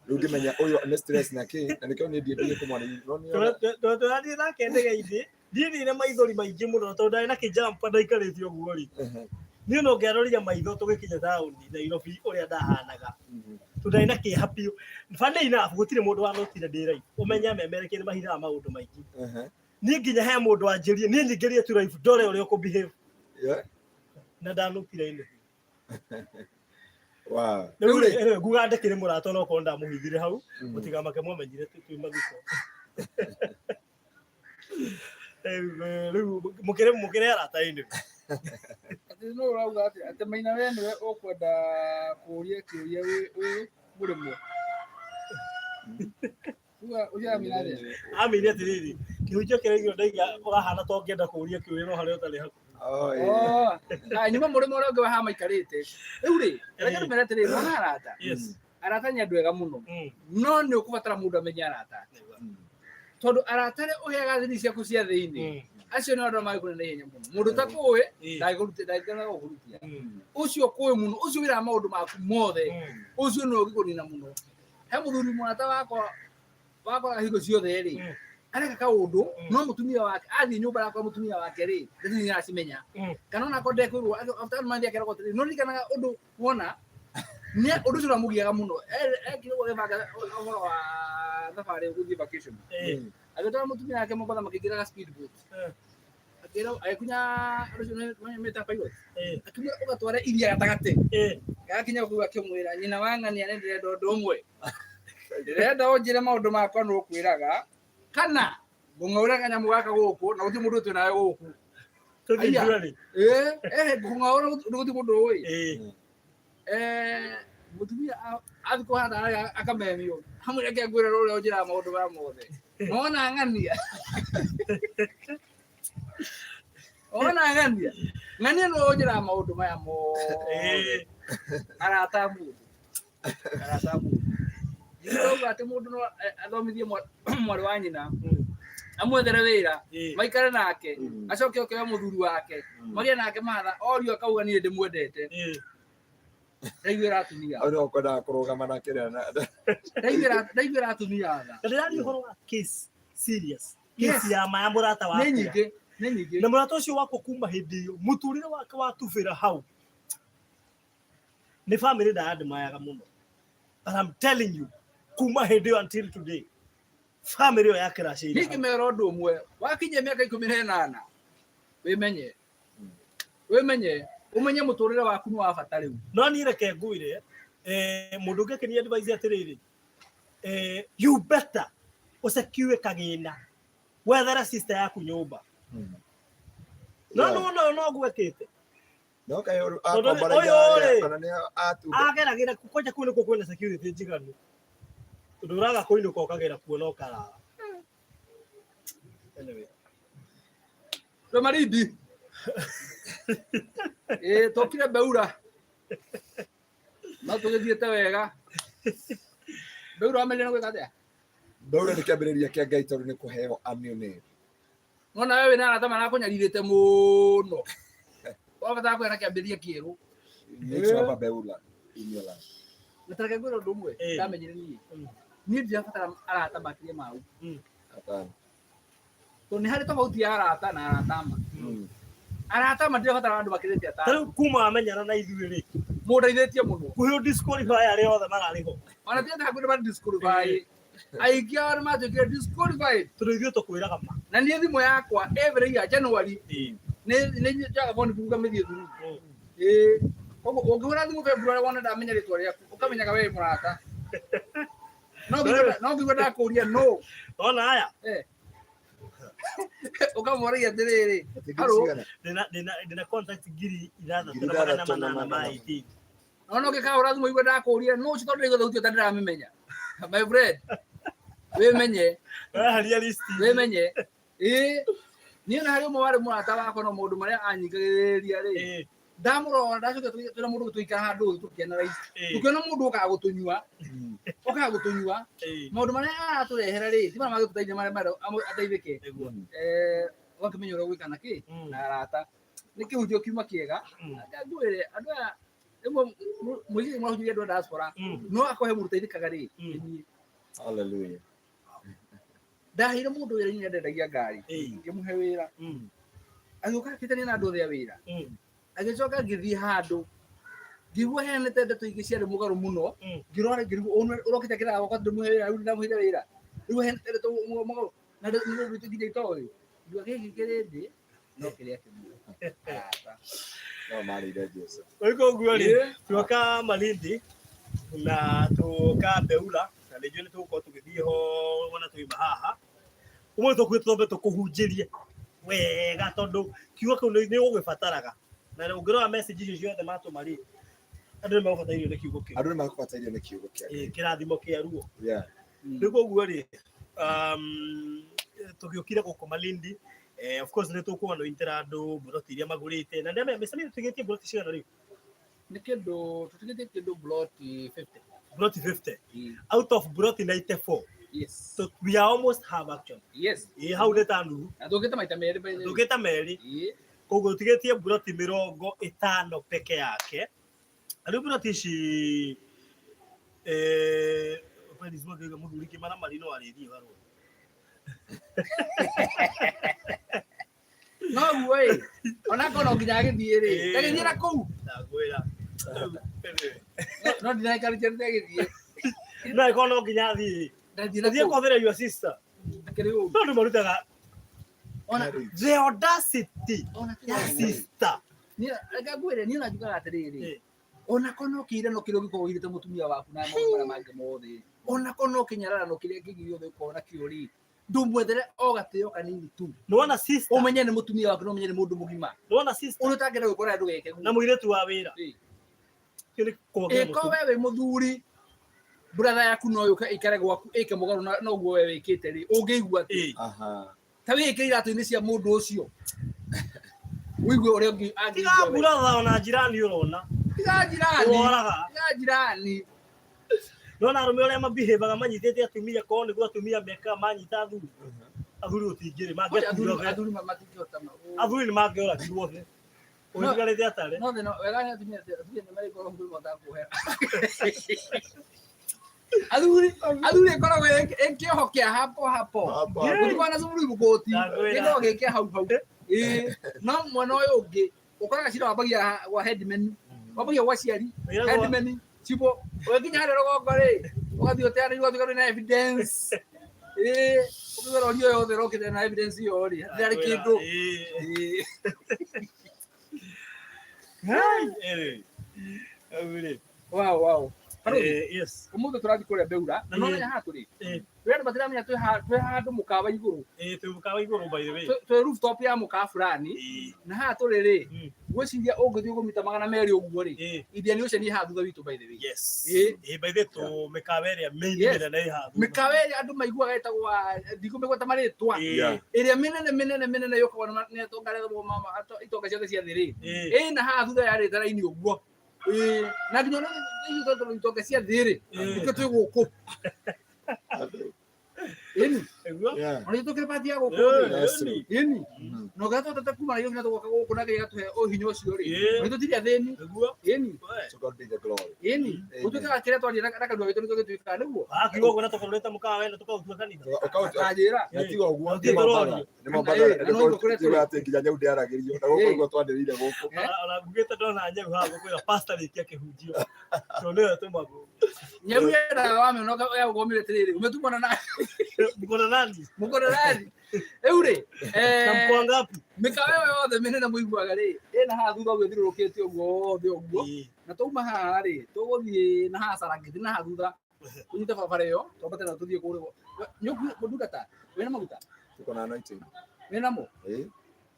Rĩu ngĩmenya ũyũ nĩ stress na kĩ na nĩkĩo niĩ ndiendire kũmwarĩria. No nĩ ona- Tũrathiĩ nake ndege-inĩ niĩ nĩ maithori maingĩ mũno tondũ ndarĩ na kĩjampa ndaikarĩte ũguo rĩ. Ehe. Niĩ no ngĩarorire maitho tũgĩkinya taũni Nairobi ũrĩa ndahanaga. Mhm. Tondũ ndarĩ na kĩeha biũ. Funny enough gũtirĩ mũndũ wanotire ndĩ live. Ũmenye amemerekia nĩ mahithaga maũndũ maingĩ. Ehe. Niĩ nginya he mũndũ wanjĩrire niĩ nyingĩrie tu live ndore ũrĩa ũkũ behave Yeah. na ndanotire inĩ. Wow. Rĩu Rĩu rĩ rĩ, anyway, nguga ndĩkĩrĩ mũrata onokorwo ndamũhithire hau Mhm. mũtigamake mwamenyire twĩ mathiko. Rĩu mũkĩrĩ mũkĩrĩ arata anyway. Atĩ nũ ũrauga atĩ atĩ Maina we nĩwe ũkwenda kũũria kĩũria wĩ wĩ mũrĩmwe. Uga ũcio amina atĩa? Amĩire atĩrĩrĩ kĩhunjio kĩrĩa gĩothe ndaiga ũrahana ta ũngĩenda kũũria kĩũria no harĩa ũtarĩ hakuhĩ. Oh, yeah. Oh, ah, nyuma mũrĩmo ũrĩa ũngĩ wa haha maikarĩte. Rĩu rĩ, reke ndĩmere atĩrĩrĩ, wona arata. Yes. Arata nĩ andũ ega mũno. Mm. No nĩ ũkũbatara mũndũ amenye arata. Mm. Tondũ arata arĩa ũheaga thiri ciaku cia thĩinĩ, Mm. acio nĩ andũ arĩa mangĩkũnina na ihenya mũno. Mũndũ ũtakũĩ, Ĩĩ. ndangĩkũrutia gũkũrutia. Mm. Ũcio ũkũĩ mũno, ũcio wĩraga maũndũ maku mothe, Mm. ũcio nĩwe ũngĩkũnina mũno. He mũthuri mũrata wakwa wakoraga hingo ciothe rĩ, Mm. areka kaũndũ Mm. no mũtumia wake athiĩ nyũmba arakora mũtumia wake rĩ ndeto nĩ aracimenya Mm. kana ona akorwo ndekwĩrwo after month akeragwo atĩrĩ no ririkanaga ũndũ wona Nĩ ũndũ ũcio ũramũgiaga mũno. Ekire ũguo agĩbanga ũhoro wa thabarĩ gũthiĩ vacation. Agĩtwara mũtumia wake Mombatha makĩingĩra ga speedboat. Akĩra agĩkunya andũ acio nĩ meta pilot. Akĩmwĩra ũgatware iria gatagatĩ. Gakinya kũu akĩmwĩra nyina wa ng'ania nĩ ndĩrenda ũndũ ũmwe. Ndĩrenda ũnjĩre maũndũ makwa nĩ ũkwĩraga kana ngũng'aũra kanyamũ gaka gũkũ na gũtirĩ mũndũ twĩ nawe gũkũ. Tũthiĩ Aya. ithuerĩ. Eh, ngũng'aũra gũtirĩ mũndũ ũĩ. Mũtumia athiĩ kũhanda harĩa akamemio hamwe reke ngwĩre ũrĩa ũnjĩraga maũndũ maya mothe nona ng'ania ona ng'ania ng'ania nĩwe ũnjĩraga maũndũ maya mothe. Arata a mũndũ, arata a mũndũ ndauga atĩ mũndũ no athomithie mwarĩ wa nyina, amwethere wĩra, maikare nake, acoke oke mũthuri wake magĩe nake matha orio akauga niĩ ndĩmwendete. Ndaiguĩra atumia. Hau nĩho kwendaga kũrũgama na kĩrĩa Ndaiguĩra atumia tha. Na ndĩraria ũhoro wa case serious. Yes. Case ya ma ya mũrata Nĩ wakwa. nyingĩ, nĩ nyingĩ. Na mũrata ũcio wakwa kuma hĩndĩ ĩyo mũtũrĩre wake watubĩra hau. Nĩ family ndayandĩmayaga mũno. But I'm telling you, kuma hĩndĩ ĩyo until today, family ĩyo yakĩracĩire Niĩ hau. ngĩmera ũndũ ũmwe, wakinyia mĩaka 18 wĩmenye, wĩmenye, ũmenye mũtũrĩre waku nĩ wa bata rĩu. No niĩ reke ngwĩre, mũndũ ũngĩ akĩnia advice atĩrĩrĩ, you better ũsecure kagĩna, wethere sister yaku nyũmba. No nĩwona ũyũ no gwekĩte. No kaĩ Tondũ akomboragia ũyũ rĩ, kana nĩ atumbe. Ageragĩra kwanja kũu nĩkuo kwĩna security njiganu. Tondũ ũraga kũinũka ũkagera kuo na ũkarara. Anyway. Twĩ Malindi. Ĩĩ tũkire Beura. No tũgĩthiĩte wega. Beura wamenyire gwĩka atĩa? Beura nĩ kĩambĩrĩria kĩa Ngai tondũ nĩ kũheo a new name. Nona wewe wĩna arata marakũnyarirĩte mũno. Wabatara kũgĩa na kĩambĩrĩria kĩerũ. You need to have a Beura in your life. Na ta reke ngwĩre ũndũ ũmwe ndamenyire niĩ. Niĩ ndirabatara arata makĩria ma ũguo. Hapana. Tondũ nĩ harĩ tofauti ya arata na arata ma. Arata ma ndirabatara andũ makĩrĩte Ta atano. rĩu kuma wamenyana na ithuĩ rĩ, Mũndũ aithĩtie mũno. kũhĩ disqualify arĩa othe mararĩ ho. Ona ti atĩ hakuhĩ nĩ disqualify. Aingĩ ao nĩ matuĩkire disqualified. Tondũ ithuĩ tũkwĩraga ma. Na niĩ thimũ yakwa every year January nĩ njoyaga phone book ngamĩthiĩ through. Ĩĩ. Koguo ũngĩhũra thimũ February wone ndamenya rĩtwa rĩaku, ũkamenyaga we wĩ mũrata. No ngĩigua ndakũria no. Ona aya. Ũkamũragia atĩrĩrĩ, Atĩ ngiri Hello. cigana? Ndĩna contact ngiri ithathatũ Ngiri na magana ithathatũ na manana ma magana. 18. No no ngĩkahũra thimũ igue ndakũria no ũcio tondũ ndaigua thauti ĩyo ta ndĩramĩmenya. My friend, wĩmenye, Weheria list. wĩmenye. Ĩĩ. Niĩ na harĩ ũmwe warĩ mũrata wakwa no maũndũ marĩa anyingagĩrĩria rĩ. Ndamũrora ndacoka twĩna mũndũ tũikara handũ tũkĩanalyze. Tũkĩona mũndũ ũkaga gũtũnyua, ũkaga gũtũnyua. Maũndũ marĩa aratũrehera rĩ, ti marĩa mangĩtũteithia marĩa marĩa ateithĩke. Ũgakĩmenya ũrĩa ũgwĩka na kĩ na arata. Nĩ kĩhunjio kiuma kĩega. Ngwĩre andũ aya rĩmwe mũingĩ mũrahunjĩria andũ a diaspora no akorwo he mũndũ ũteithĩkaga rĩ, nĩ niĩ. Hallelujah. Ndaheire mũndũ wĩra inya ndendagia ngari, ngĩmũhe wĩra. Agĩũka akĩtania na andũ othe a wĩra. Agĩcoka ngĩthiĩ handũ ngĩigua heanĩte ndeto ingĩ ciarĩ mũgarũ mũno. Ngĩrora ngĩrigwo ũrokĩte kĩraga gwakwa ndĩmũhe wĩra rĩu ndamũheire wĩra. Rĩu heanĩte ndeto mũgarũ na nĩ ũndũ nginya itoĩ. Ngiuga gĩkĩ kĩrĩ thĩ no kĩrĩa kĩmwe. Arata. No marĩire Jesũ. Rĩu koguo rĩ, tuoka Malindi na tuoka Beura na nĩ njũĩ nĩ tũgũkorwo tũgĩthiĩ ho wona twauma haha. Ũmũthĩ tũkuĩte twambe tũkũhunjĩrie wega tondũ kiugo kĩu nĩ ũgũgĩbataraga. Na ũngĩrora message icio ciothe matũma rĩ, andũ nĩ megũbatairio nĩ kiugo kĩu. Andũ nĩ megũbatairio nĩ kiugo kĩa Ngai. Kĩrathimo kĩa ruo. Yeah. Rĩu koguo rĩ, tũgĩũkire gũkũ Malindi. Of course nĩ tũkũanointĩra andũ mburoti iria magũrĩte. Na nĩamenya mĩcemanio tũtigĩtie mburoti cigana rĩu? Nĩ kĩndũ tũtigĩtie kĩndũ mburoti 50. Mburoti 50. Out of mburoti 94. Yes. So we are almost half actually. Yes. Ĩ hau nĩ ta nuthu. Na tũkĩte maita merĩ by the way. Tũkĩte merĩ. Ĩ. Koguo tũtigĩtie mburoti mĩrongo ĩtano peke yake. Na rĩu mburoti ici, Felix Mwangĩ mũthuri kĩmaramari no arĩthiĩ barũa. Noguo ĩ, onakorwo no nginya agĩthiĩ rĩ, ndagĩthiĩ na kũu. Ndangwĩra. No ndinaikarĩtie ndagĩthiĩ. No ĩkorwo no nginya thiĩ. Ndathiĩ na Thiĩ kũu. kũhũthĩra your sister. Akĩrĩ ũru. No andũ marutaga Ona the audacity ona ya sister. Niĩ reke ngwĩre niĩ ona njugaga atĩrĩrĩ. Eh. Ona ko no kĩirano kĩrĩa ũngĩkorwo ũirĩte mũtumia waku na maũndũ marĩa mangĩ mothe. Ona ko no kĩnyararano kĩrĩa kĩngĩ gĩothe ũkorwo nakĩo rĩ. Ndũmwethere o gatĩo kanini tu. Nĩwona sister, Ũmenye nĩ mũtumia waku na ũmenye nĩ mũndũ mũgima. nĩwona sister Ũrĩa ũtangĩenda gwĩkora ndũgeke na guo. mũirĩtu wa wĩra. Eh. Kĩu nĩ kuongerera Ĩko mũtu. we wĩ mũthuri brother yaku no yũke ĩikare gwaku ĩke mũgarũ na ũguo we wĩkĩte rĩ ũngĩigua atĩa? Eh. Aha. Ta wĩke iratũ-inĩ cia mũndũ ũcio ũigue ũrĩa ũngĩ Tiga angĩigua we. brother ona jirani ũrona. Tiga jirani, Woraga. tiga jirani. Nĩwona arũme ũrĩa mabihevaga manyitĩte atumia korwo nĩguo atumia mekaga manyita athuri. Athuri gũtingĩrĩ Kũrĩ athuri mangĩakuire othe. athuri matingĩhota Athuri nĩ mangĩoragirwo othe. Ũgĩtigarĩte atarĩ. no thĩna wega nĩ atumia atumia nĩ marĩ ngoro hũthũ mahotaga kuohera athuri athuri ĩkoragwo ĩ kĩoho kĩa hapo hapo Hapo, Yeah. hapo. gũtikoragwo na cumuru ibũkũti Ndakwĩra. gĩkoragwo gĩ kĩa hau hau Ĩĩ, no mwena ũyũ ũngĩ ũkoraga cira wambagia gwa headman wambagia gwa ciari Wĩragwo- headman cibũ ũgĩkinya harĩa rũgongo rĩ ũgathiĩ ũteanĩirie ũgatuĩka ndũrĩ na evidence ĩĩ ũkĩgera ũrio yothe ũrokĩte na evidence ĩyo rĩ hatirarĩ kĩndũ Ĩĩ. Ĩĩ. Hai, ĩrĩ. Rĩu rĩ. Wow, wow. Barũthi, Eh, yes. ũmũthĩ tũrathiĩ kũrĩa Beura na no Ĩĩ. menya haha tũrĩ Eh, we andũ matiramenya twĩ handũ mũkawa igũrũ eh, twĩ mũkawa igũrũ by the way. Twĩ rooftop ya mũkawa fulani Ĩĩ. na haha tũrĩ rĩ Mm. ngwĩciria ũngĩthiĩ ũgũmita 200 ũguo rĩ Ĩĩ. Indian Ocean ĩ haha thutha witũ by the way. Yes. Ĩĩ. Ĩĩ, by the way, tũ mĩkawa ĩrĩa main Yes. mĩnene ĩ haha thutha. Mĩkawa ĩrĩa andũ maiguaga ĩtagwo ndikũmĩgweta marĩtwa Ĩĩ. Yeah. ĩrĩa mĩnene mĩnene mĩnene yũkagwo nĩ atonga arĩa itonga ciothe cia thĩ rĩ Ĩĩ. ĩna haha thutha yarĩte raini ũguo. Ĩĩ, na nginya ona ithuĩ tondũ itonga cia thĩ rĩ Ĩĩ. nĩkĩo twĩ gũkũ ĩni Nĩguo? Yeah. ona ithuĩ tũkĩrĩ bati ya gũkũ Ĩĩ, rĩ Yes. ĩni. ĩni Mhm. na ũngĩra twatete kuma Nairobi na tũgoka gũkũ na Ngai agatũhe ũhinya ũcio rĩ Ĩĩ. ona ithuĩ tũtirĩ athĩni Nĩguo? ĩni We. To God be the glory. ĩni Amen. gũtuĩkaga kĩrĩa twaria na kanua gitũ nĩkĩo gĩtuĩkaga nĩguo Akiuga ũguo na tũkarorete mũkawa wena tũkaũtua kanitha. akanjĩra Na tiga ũguo Gũtirĩ nĩ Mombatha. tũrorio. Nĩ Mombatha. Ĩĩ, na no igũrũ kũrĩa Tiga tũrĩ. atĩ nginya nyau ndĩaragĩrio na gũkũ Ĩĩ. nĩguo twanĩrĩire gũkũ. Eh? Ona ngugĩte ndona nyau haha ngũkwĩra pastor rĩkia kĩhunjio. Tondũ nĩwe tũmagwo. Nyau yendaga wamĩona yagũgomire atĩrĩrĩ umetumana na Mko na nani? mũkono nani rĩu rĩ Na mko ngapi? mĩkawa ĩyo yothe mĩnene mũiguaga rĩ ĩna haha thutha ũguo ĩthiũrũrũkĩte ũguo wothe ũguo Ĩĩ. na twauma haha rĩ tũgũthiĩ na haha Serengeti na haha thutha tũnyite barabara ĩyo twambate na tũthiĩ kũrĩa mũndungata wĩna maguta Tuko na anointing. wĩnamo Eh?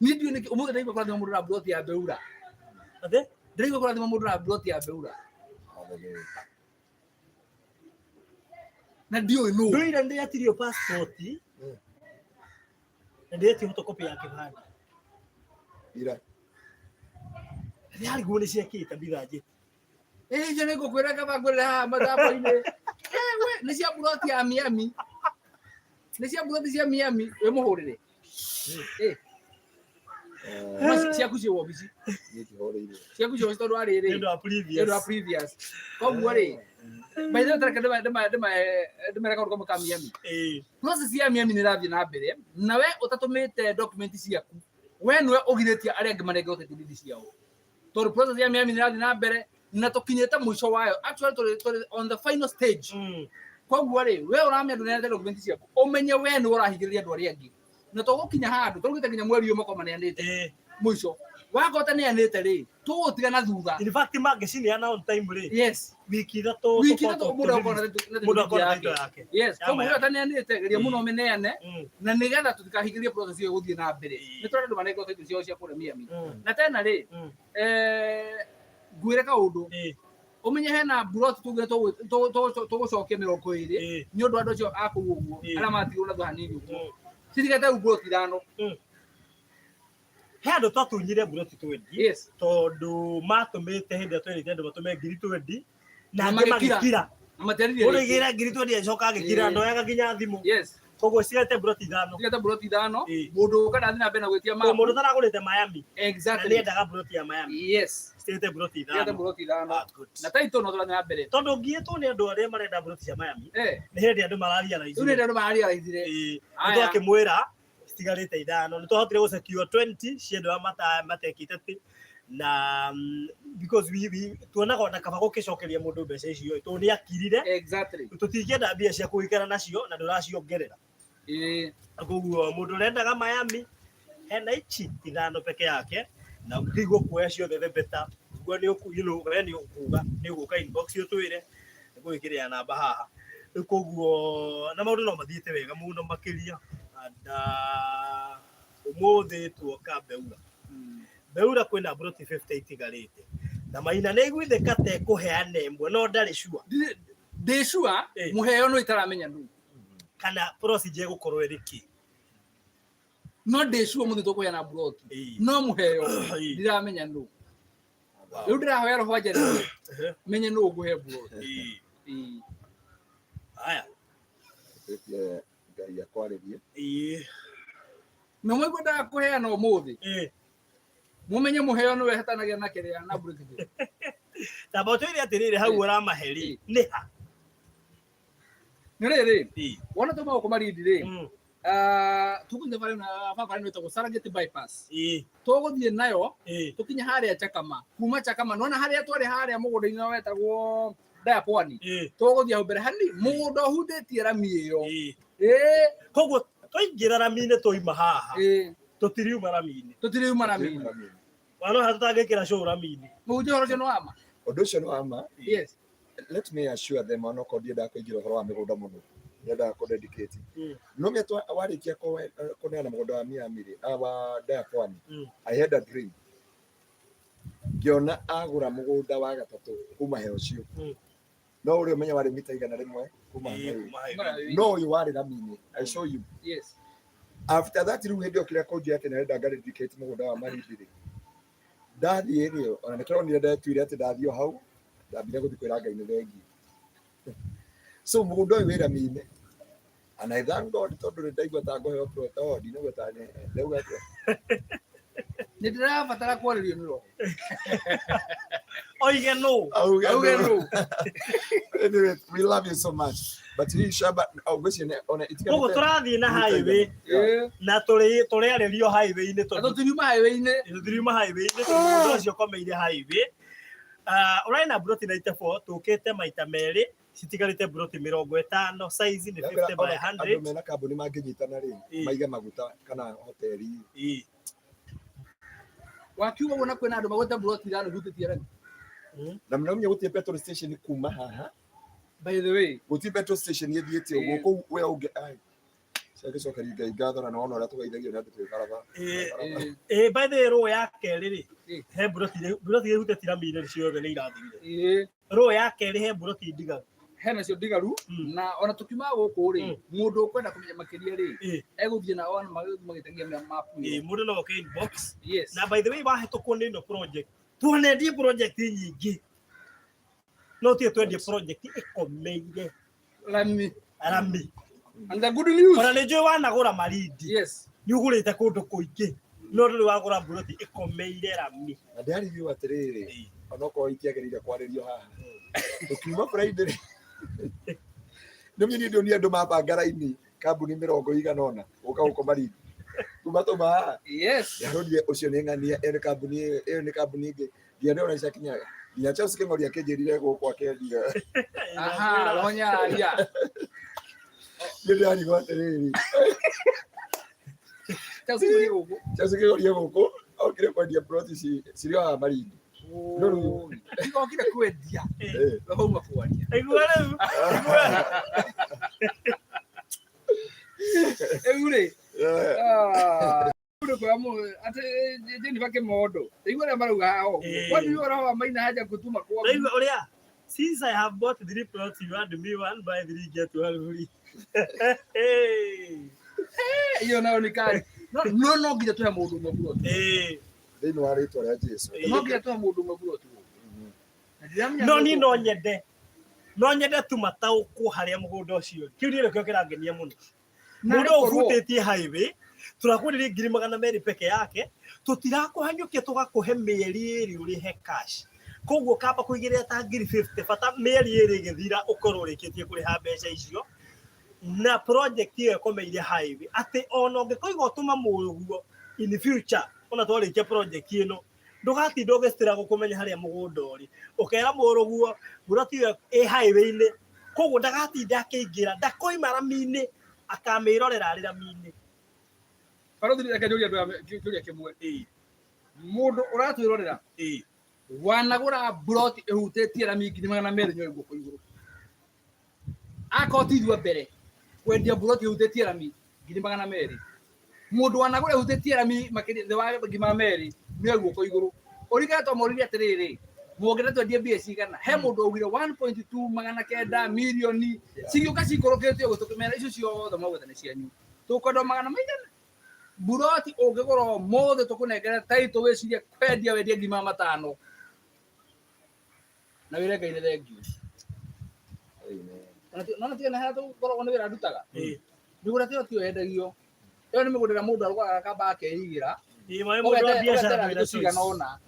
niĩ ndiũĩ nĩkĩ ũmũthĩ ndaigua kũrathima mũndũ na mburoti ya Beura Atĩ? ndĩraigua kũrathima mũndũ na mburoti ya Beura Hallelujah. na ndiũĩ nũ Ndũire ndĩetirio passport na ndĩetio photocopy ya kĩbandĩ. Ira. Ndĩrarigwo nĩ ciakĩte mbitha njĩti. ĩĩ icio nĩ ngũkwĩra kaba ngwĩrĩre haha mathabu-inĩ ewe nĩ cia mburoti ya Miami nĩ cia mburoti cia Miami wĩ mũhũrĩre ĩ Eh, no ciaku ciĩ wobici niĩ kĩhũrĩirwo. ciaku ciĩ wobici tondũ warĩ rĩ Nĩ ũndũ wa nĩ ũndũ wa previous. previous koguo rĩ by the way tareke ndĩmere kaũndũ kamwe ka Miami Ĩĩ. process ya Miami nĩ ĩrathiĩ na mbere na we ũtatũmĩte document ciaku we nĩwe ũgirĩtie arĩa angĩ manengerwo title deed ciao tondũ process ya Miami nĩ ĩrathiĩ na mbere na tũkinyĩte mũico wayo actually tũrĩ on the final stage Mm. koguo rĩ we ũramenya ndũneanĩte document ciaku ũmenye we nĩwe ũrahingĩrĩria andũ arĩa angĩ na tũgũkinya handũ tũrugĩte nginya mweri ũyũ makorwo maneanĩte Ĩĩ. mũico wakorwo ũtaneanĩte rĩ tũgũtigana thutha In fact mangĩcineana on time rĩ yes wiki ithatũ wiki tũkorwo ithatũ mũndũ akorwo na mũndũ akorwo na yake title yake. yes Ya koguo we Miami. ũtaneanĩte geria mũno ũmĩneane Mm. na nĩgetha tũtikahingĩrie process ĩyo gũthiĩ na mbere Ĩĩ. nĩ tũrenda andũ manengerwo title ciao cia kũrĩa Miami Mm. na tena rĩ Mm. ngwĩre kaũndũ Ĩĩ. ũmenye hena mburoti tugire tũgũcokia 20 Ĩĩ. nĩ ũndũ andũ acio a kũu ũguo Ĩĩ. arĩa matigirwo na thutha hanini ũguo Mm. citigete rĩu mburoti 5 He andũ twatunyire mburoti 20 yes tondũ matũmĩte hĩndĩ ĩrĩa twerĩte andũ matũme ngiri 20 na Na angĩ magĩkira. magĩkira na matiaririe mũndũ rĩngĩ. aigĩra ngiri 20 acoka agĩkira Ĩĩ. ndoyaga nginya thimũ yes koguo citigate mburoti 5 citigete mburoti 5 Ĩĩ. mũndũ ũka ndathiĩ na mbere na gwĩtia mũndũ mapu ũtaragũrĩte Miami na exactly nĩendaga mburoti ya Miami yes citigate mburoti citigete 5 mburoti 5 Ah, good. na title no tũrathiĩ na mbere tondũ ngiĩtwo nĩ andũ arĩa marenda mburoti cia Miami eh nĩ hĩndĩ andũ mararia rĩu nĩ andũ mararealizire nĩ Aya. twakĩmwĩra citigarĩte 5 nĩ twahotire gũ secure 20 cia andũ arĩa matekĩte atĩ Na because we tuonaga ona kaba gũkĩcokeria mũndũ mbeca icio tondũ nĩ akirire. Exactly. Tũtingĩenda mbia cia kũikara nacio na ndũraciongerera. Koguo mũndũ ũrendaga Miami hena ichi ithano peke yake na ũkĩigua kuoya ciothe the better. Ũguo nĩ ũku you know we nĩ ũkuga nĩ ũgũka inbox ũtwĩre nĩngũgĩkĩrĩra namba haha. Rĩu koguo na maũndũ no mathiĩte wega mũno makĩria. And ũmũthĩ tuoka Beura. Beura kwĩna mburoti 50 itigarĩte na Maina nĩ aiguithĩka ta ekũheana ĩmwe no ndarĩ sure. Ndĩ sure mũheo no itaramenya nũ. Kana procedure ĩgũkorwo ĩrĩ kĩ. No ndĩ sure mũthĩ tũkũheana mburoti. No mũheo ndiramenya nũ. Rĩu ndĩrahoya roho anjarĩrie menye nũ ngũhe mburoti. Haya. Ĩtie Ngai akwarĩrie. Na mwaigua ndaga kũheana ũmũthĩ. Mũmenye mũheo nĩwe hetanagia na kĩrĩa na mburoti. Tamba ũtwĩre atĩrĩrĩ hau ũramahe rĩ nĩ ha? Nĩ rĩrĩ, wona twauma gũkũ Malindi rĩ, tũgũthiĩ barabara ĩno barabara ĩno ĩtagwo Serengeti bypass. Tũgũthiĩ nayo tũkinye harĩa Chakama. Kuma Chakama nĩwona harĩa twarĩ harĩa mũgũnda-inĩ wetagwo Daya Pwani. Tũgũthiĩ hau mbere hani mũgũnda ũhutĩtie rami ĩyo. Koguo twaingĩra rami-inĩ twauma haha tũtiriuma rami-inĩ. Tũtiriuma rami-inĩ. Wana haha tũtangĩkĩra show rami-inĩ. Mũhunjia ũhoro ũcio nĩ wa ma? Ũndũ ũcio nĩ wa ma. Yes. Let me assure them onokorwo ndiendaga kũingĩra ũhoro wa mĩgũnda mũno nyendaga kũ dedicate. No mĩa warĩkia kũneana mũgũnda wa Miami rĩ, wa Daya Pwani, I had a dream ngĩona agũra mũgũnda wa gatatũ kuma he ũcio. No ũrĩa ũmenya warĩ mita 100 kuma highway. No ũyũ warĩ rami-inĩ. I show you. Yes. After that rĩu hĩndĩ ĩyo kĩrĩa kũnjia atĩ nĩarenda nga dedicate mũgũnda wa Malindi rĩ, ndathiĩ rĩ, ona nĩkĩronire ndetuire atĩ ndathiĩ o hau ndambire gũthiĩ kwĩra Ngai nĩ thengiũ. So mũgũnda ũyũ wĩ rami-inĩ and I thank God tondũ nĩ ndaigua ta ngũheo plot. Oh, ndinaigua ta ndauga atĩa. Nĩ ndĩrabatara kwarĩrio nĩ roho. Oige nũ. Auge Auge nũ. Nũ. Anyway, we love you so much. But hii shamba ngwĩciria ona itigarĩte Koguo tũrathiĩ na mita highway. 100. Na tũrĩarĩrio highway-inĩ Na tondũ tũtiriuma highway-inĩ. Tũtiriuma highway-inĩ tondũ mũgũnda ũcio ũkomeire highway. Ũrarĩ na mburoti 94 tũkĩte maita merĩ citigarĩte mburoti 50 size nĩ 50 by Andũ 100. mena kambuni mangĩnyitana rĩ, maige maguta kana hoteli. Wakiuga ũguo na kwĩna andũ magũte mburoti ithano ihutĩtie rami. Na mũnomenya gũtirĩ petrol station kuma haha. By the way. Gũtirĩ petrol station ĩthiĩte ũguo kũu we ũngĩ ai. Ciagĩcokeria Ngai ngatho na nĩwona ũrĩa tũgeithagio nĩ andũ twĩ barabara. By the way rũũ ya kerĩ rĩ, he mburoti mburoti ihutĩtie rami-inĩ ciothe nĩ irathirire. Rũũ ya kerĩ he mburoti ndigaru. Hena cio ndigaru na ona tukiuma gũkũ rĩ, mũndũ ũkwenda kũmenya makĩria rĩ, egũthiĩ na ona magĩtagia mapu ĩyo. Mũndũ no oke inbox. Yes. Na by the way wahĩtũkwo nĩ ĩno project. Tuonendie project nyingĩ. No tie twendie project ĩkomeire rami. Rami. And the good news. Ona nĩ njũĩ wanagũra Malindi. Yes. Nĩ ũgũrĩte kũndũ kũingĩ. No ndũrĩ wagũra mburoti ĩkomeire rami. Na ndĩrarigirwo atĩrĩrĩ, onokorwo itiagĩrĩire kwarĩrio haha. Tũkiuma Friday rĩ, nĩ niĩ ndionire andũ mabanga raini kambuni mĩrongo igana ũna gũka gũkũ Malindi. Kuma tuma haha. Yes. Ndĩraronire ũcio nĩ ng'ania, ĩyo nĩ kambuni ĩyo nĩ kambuni ĩngĩ. Nginya ndĩrona icakinyaga. Nginya Charles Kĩng'ori akĩnjĩrire gũkũ akendia. Aha, roho nĩararia. Nĩ ndĩrarigwo atĩrĩrĩ. Charles Kĩng'ori gũkũ. Charles Kĩng'ori gũkũ okire kwendia plot cirĩ o haha Malindi. No rĩu Tiga okire kwendia. Roho uma kwaria. Igua rĩu. Rĩu rĩ. Rĩu kwa mu atĩ Jennifer Kĩmondo. Igua ũrĩa marauga haha ũguo. Kwani ũhoro wa Maina haja kũtuma kwa. Igua ũrĩa. Since I have bought 3 plots, you and me 1 buy 3 get 1 free. Iyo nayo nĩ kari. No no no nginya tuhe mũndũ ũmwe plot. Thĩinĩ wa rĩtwa rĩa Jesu. No nginya tuhe mũndũ ũmwe plot. No ni no nyende. No nyende tu mataũkwo harĩa mũgũnda ũcio. Kĩu nĩ nĩkĩo kĩrangenia mũno. Mũndũ ũhutĩtie highway, tũrakwenderia ngiri magana merĩ peke yake, tũtirakũhanyũkia tũgakũhe mĩeri ĩrĩ ũrĩhe cash. Koguo kamba kũigĩrĩra ta ngiri 50 bata mĩeri ĩrĩ ĩgĩthira ũkorwo ũrĩkĩtie kũrĩha mbeca icio. Na project ĩyo ĩkomeire highway atĩ ona ũngĩkoiga ũtũma mũrũguo in future ona twarĩkia project ĩno Ndũgatinda ũgĩcitĩra gũkũmenya harĩa mũgũnda ũrĩ. Ũkera mũrũguo mburoti ĩyo ĩ highway-inĩ, koguo ndagatinda akĩingĩra, ndakoima rami-inĩ, akamĩrorera arĩ rami-inĩ. Barũthi, reke njũrie andũ aya kĩũria kĩmwe. Mũndũ ũratwĩrorera wanagũra mburoti ĩhutĩtie rami 200,000 nyoe guoko igũrũ. Akorwo ti ithuĩ a mbere kwendia mburoti ĩhutĩtie rami 200,000. Mũndũ wanagũra ĩhutĩtie rami makĩria thĩ wa 200,000 nyoe guoko igũrũ. Ũrigana twamũririe atĩrĩrĩ, mũngĩenda twendie mbia cigana? He mũndũ augire 1.2 900 mirioni cigĩũka cikũrũkĩte ũguo, tũkĩmera icio ciothe mwagweta nĩ cianyu, tũkwenda magana maigana. Mburoti ũngĩgũra ũmũthĩ tũkũnengere taitũ wĩcirie kwendia wendie 500,000 na wĩre Ngai nĩ thengiũ. Nona tiga na harĩa tũkoragwo nĩ wĩra ndutaga, mĩgũnda tiyo tiyo yendagio, ĩyo nĩ mĩgũnda ĩrĩa mũndũ arũgaga akamba akeigĩra ũgeterera thikũ cigana ũna.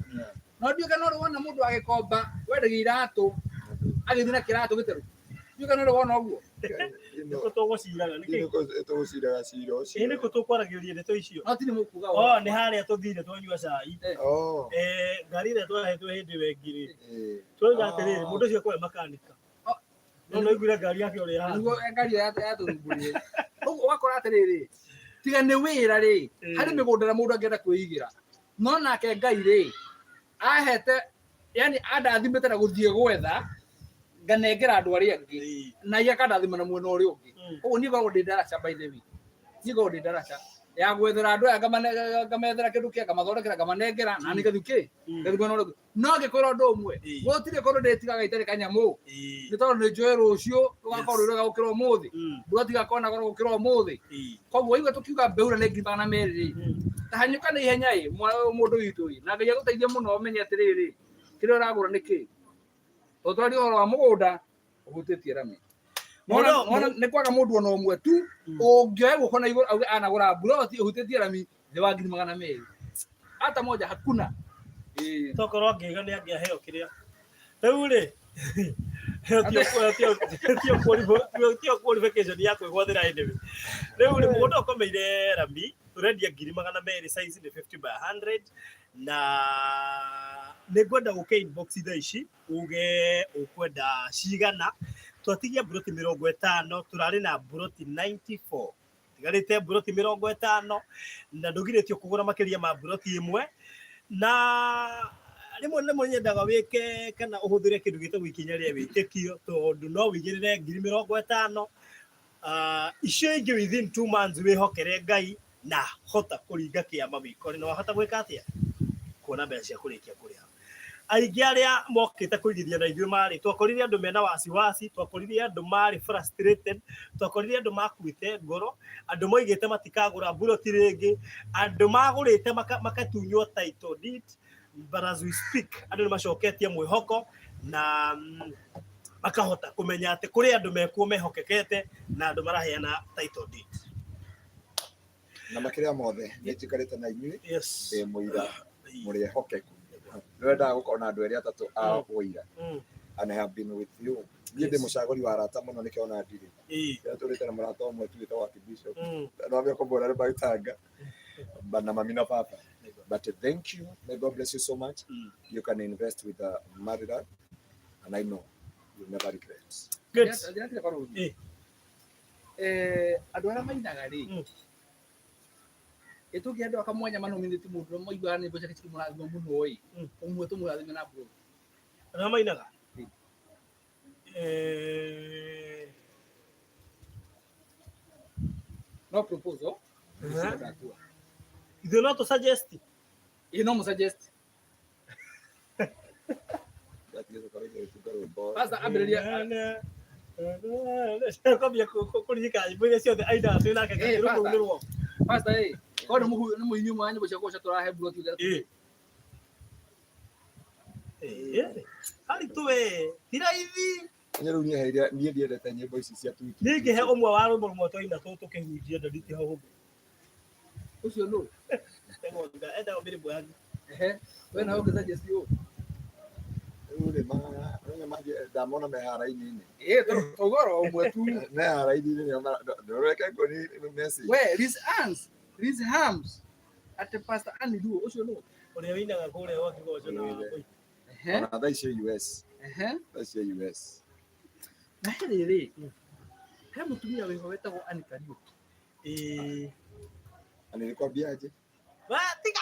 No ndiũĩ kana ũrĩ wona mũndũ agĩkomba wendagia iratũ agĩthiĩ na kĩratũ gĩterũ. Ndiũĩ kana ũrĩ wona ũguo. Nĩkũ tũgũciraga nĩkĩ? Tũgũciraga cira ũcio. Ĩ nĩkũ tũkwaragĩria ndeto icio? No ti nĩ mũkuga Oh, nĩ harĩa tũthire twanyua cai. Oh. Ngari ĩrĩa twahetwo hĩndĩ ĩyo ĩngĩ rĩ, Eh. twoiga atĩrĩrĩ, mũndũ ũcio akorwo e makanika. No no iguire ngari yake ũrĩa ĩhana. Nĩguo ngari ĩyo yatũthumburire. Ũguo ũgakora atĩrĩrĩ, tiga nĩ wĩra rĩ, harĩ mĩgũnda ĩrĩa mũndũ angĩenda kwĩigĩra. No nake Ngai rĩ, ahete, yani andathimĩte na gũthiĩ gwetha nganengera andũ arĩa angĩ na iria akandathima na mwena ũrĩa ũngĩ. Koguo niĩ ngoragwo ndĩ ndaraca, by the way niĩ ngoragwo ndĩ ndaraca ya gwethera andũ aya, ngamethera kĩndũ kĩa ngamathondekera, ngamanengera na niĩ ngathiĩ kĩ ngathiĩ mwena ũrĩa ũngĩ. No ngĩkwĩra ũndũ ũmwe, gũtirĩ kũndũ ndĩtigaga itarĩ kanyamũ, nĩ tondũ nĩ njũĩ rũciũ rũgakorwo rwĩ rwega gũkĩra ũmũthĩ, rũgatiga kona goro gũkĩra ũmũthĩ. Koguo waigua tũkiuga mbeura nĩ 200,000 rĩ, ta hanyũka na ihenya ĩ mũndũ witũ ĩ, na Ngai agũteithie mũno ũmenye atĩrĩrĩ, kĩrĩa ũragũra nĩ kĩ, tondũ tũraria ũhoro wa mũgũnda ũhutĩtie rami. Nona nĩ kwaga mũndũ ona ũmwe tu ũngĩoya guoko na igũrũ auge anagũra mburoti ĩhutĩtie rami thĩ wa 200,000, hata moja hakuna. Tokorwo angĩiga nĩ angĩaheo kĩrĩa rĩu rĩ tio qualification ya kwĩgwathĩra. Anyway, rĩu rĩ, mũgũnda ũkomeire rami, tũrendia 200,000, size nĩ 50 by 100, na nĩ ngwenda ũke inbox thaa ici uge ũkwenda cigana. Twatigia mburoti 50, tũrarĩ na mburoti 94, tigarĩte mburoti 50, na ndũgirĩtio kũgũra makĩria ma mburoti ĩmwe. Na rĩmwe na rĩmwe nyendaga wĩke kana ũhũthĩre kĩndũ gĩtagwo ikinya rĩa wĩtĩkio, tondũ no wĩigĩrĩre 50,000, icio ingĩ within 2 months wĩhokere Ngai na hota kũringa kĩama wĩkore na wahota gwĩka atĩa kuona mbeca cia kũrĩkia kũrĩha. Aingĩ arĩa mokĩte kũigithia na ithuĩ marĩ, twakorire andũ mena wasiwasi, twakorire andũ marĩ frustrated, twakorire andũ makuĩte ngoro, andũ moigĩte matikagũra mburoti rĩngĩ, andũ magũrĩte makatunywo title deed. But as we speak, andũ nĩ macoketie mwĩhoko na makahota kũmenya atĩ kũrĩ andũ mekuo mehokekete na andũ maraheana title deed. Na makĩria mothe nĩ njikarĩte na inyuĩ, ndĩ mũira mũrĩ ehokeku. Nĩ wendaga gũkorwo na andũ erĩ atatũ a ũira, and I have been with you. Niĩ ndĩ mũcagũri wa arata mũno, nĩkĩo ona ndirĩ. Ndĩratũrĩte na mũrata ũmwe tu wĩtagwo Archbishop. No ambe kũmbũra nĩ maitanga but na mami na baba. But thank you, may God bless you so much. You can invest with Maryland and I know you'll never regret. Good. Njĩra barũthi. Andũ arĩa mainaga rĩ, ĩ tũngĩ andũ akamwanya manominĩti mũndũ ũrĩa maiguaga nyĩmbo ciake cikĩmũrathima mũno ĩ, ũmwe tũmũrathime na bro. Arĩa mainaga? No proposal. Ithuĩ no tũ suggest. Ĩ, no mũsuggest. Pastor ambĩrĩria. Kwambia kũririkana nyĩmbo iria ciothe ainaga twĩ nake. Pastor. Rũu nĩ rwao. Pastor ĩ, korwo nĩ mũini ũmwe wa nyĩmbo cia kũgoca tũrahe mburoti. Harĩ tũwe ti raithi. Niĩ rĩu nyeheire, niĩ ndiendete nyĩmbo ici cia tuiki. Niĩ ngĩhe ũmwe wa rwĩmbo rũmwe twaina tũkĩhunjia ndoriti hau. Ũcio nũ? Endagwo mĩrĩmbo yanyu. Ehe, we nawe ũngĩ suggest ũ? Rĩu rĩ, ndamona me haraini-inĩ. Ĩ, tũgoro ũmwe tu. Me haraini-inĩ nĩo ndũreke nguoni message. We Liz Hans, Liz Hams at Pastor Annie Luo, ũcio nũ? Ũrĩa wĩinaga kũrĩa gwa Kĩgoco na Wambũi. Ehe. Ona thaa ici US. Ehe. Thaa ici US. Na he rĩrĩ, he mũtumia wĩho wĩtagwo Ann Kariũki. Ĩĩ. Na nilikwambia aje? Wa, tiga.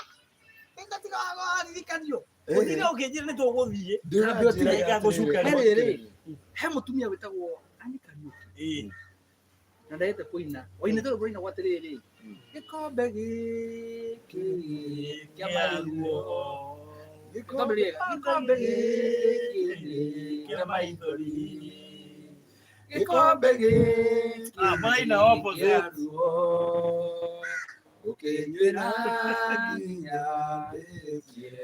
Tiga tiga waririkanio. Ũtire ũkĩnjĩra nĩ tũgũthiĩ. Ndĩranjĩra Ndĩra He rĩrĩ, he mũtumia wĩtagwo Ann Kariũki. Ĩĩ. Na ndagĩte kũina. Wainĩte rwĩmbo rũinagwo atĩrĩrĩ, gĩkombe gĩkĩ kĩa maruo. Gĩkombe rĩega. Gĩkombe gĩkĩ kĩa maithori. Gĩkombe gĩkĩ Ah, maraina opposite. kĩa ruo. Ũkĩnyuĩra nginya ndĩkie,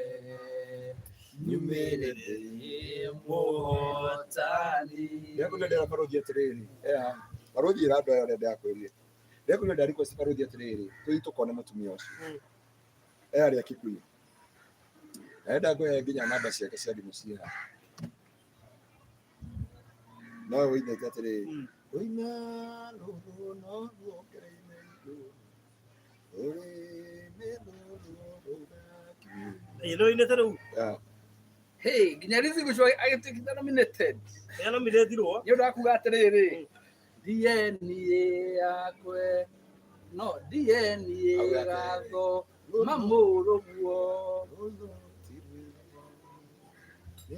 nyumĩre ndĩ Mũhotani. Ndĩrakwĩra ndĩra barũthi atĩrĩrĩ, eh, barũthi ĩra andũ aya ũrĩa ndĩrakwĩrire. Ndĩrakwĩra ndĩa request barũthi atĩrĩrĩ, tũthiĩ tũkone mũtumia ũcio. Eh, arĩa Kikuyu. Na enda ngũhe nginya namba ciake cia thimũ ciĩ haha. Nowe wĩinĩte atĩrĩrĩ, rũina rũrũ no ruongereire igũrũ, rũrĩmĩ rũrũ rũgakinya. Ĩĩ, nĩũinĩte rĩu? Yeah. Hey, nginya Lizzy Gũcũa agĩtuĩkĩte nominated. Nĩanominĩtirwo? Nĩ ũndũ wa kuga atĩrĩrĩ, DNA yakwe no DNA Auga atĩrĩrĩ. gatho mamũrũguo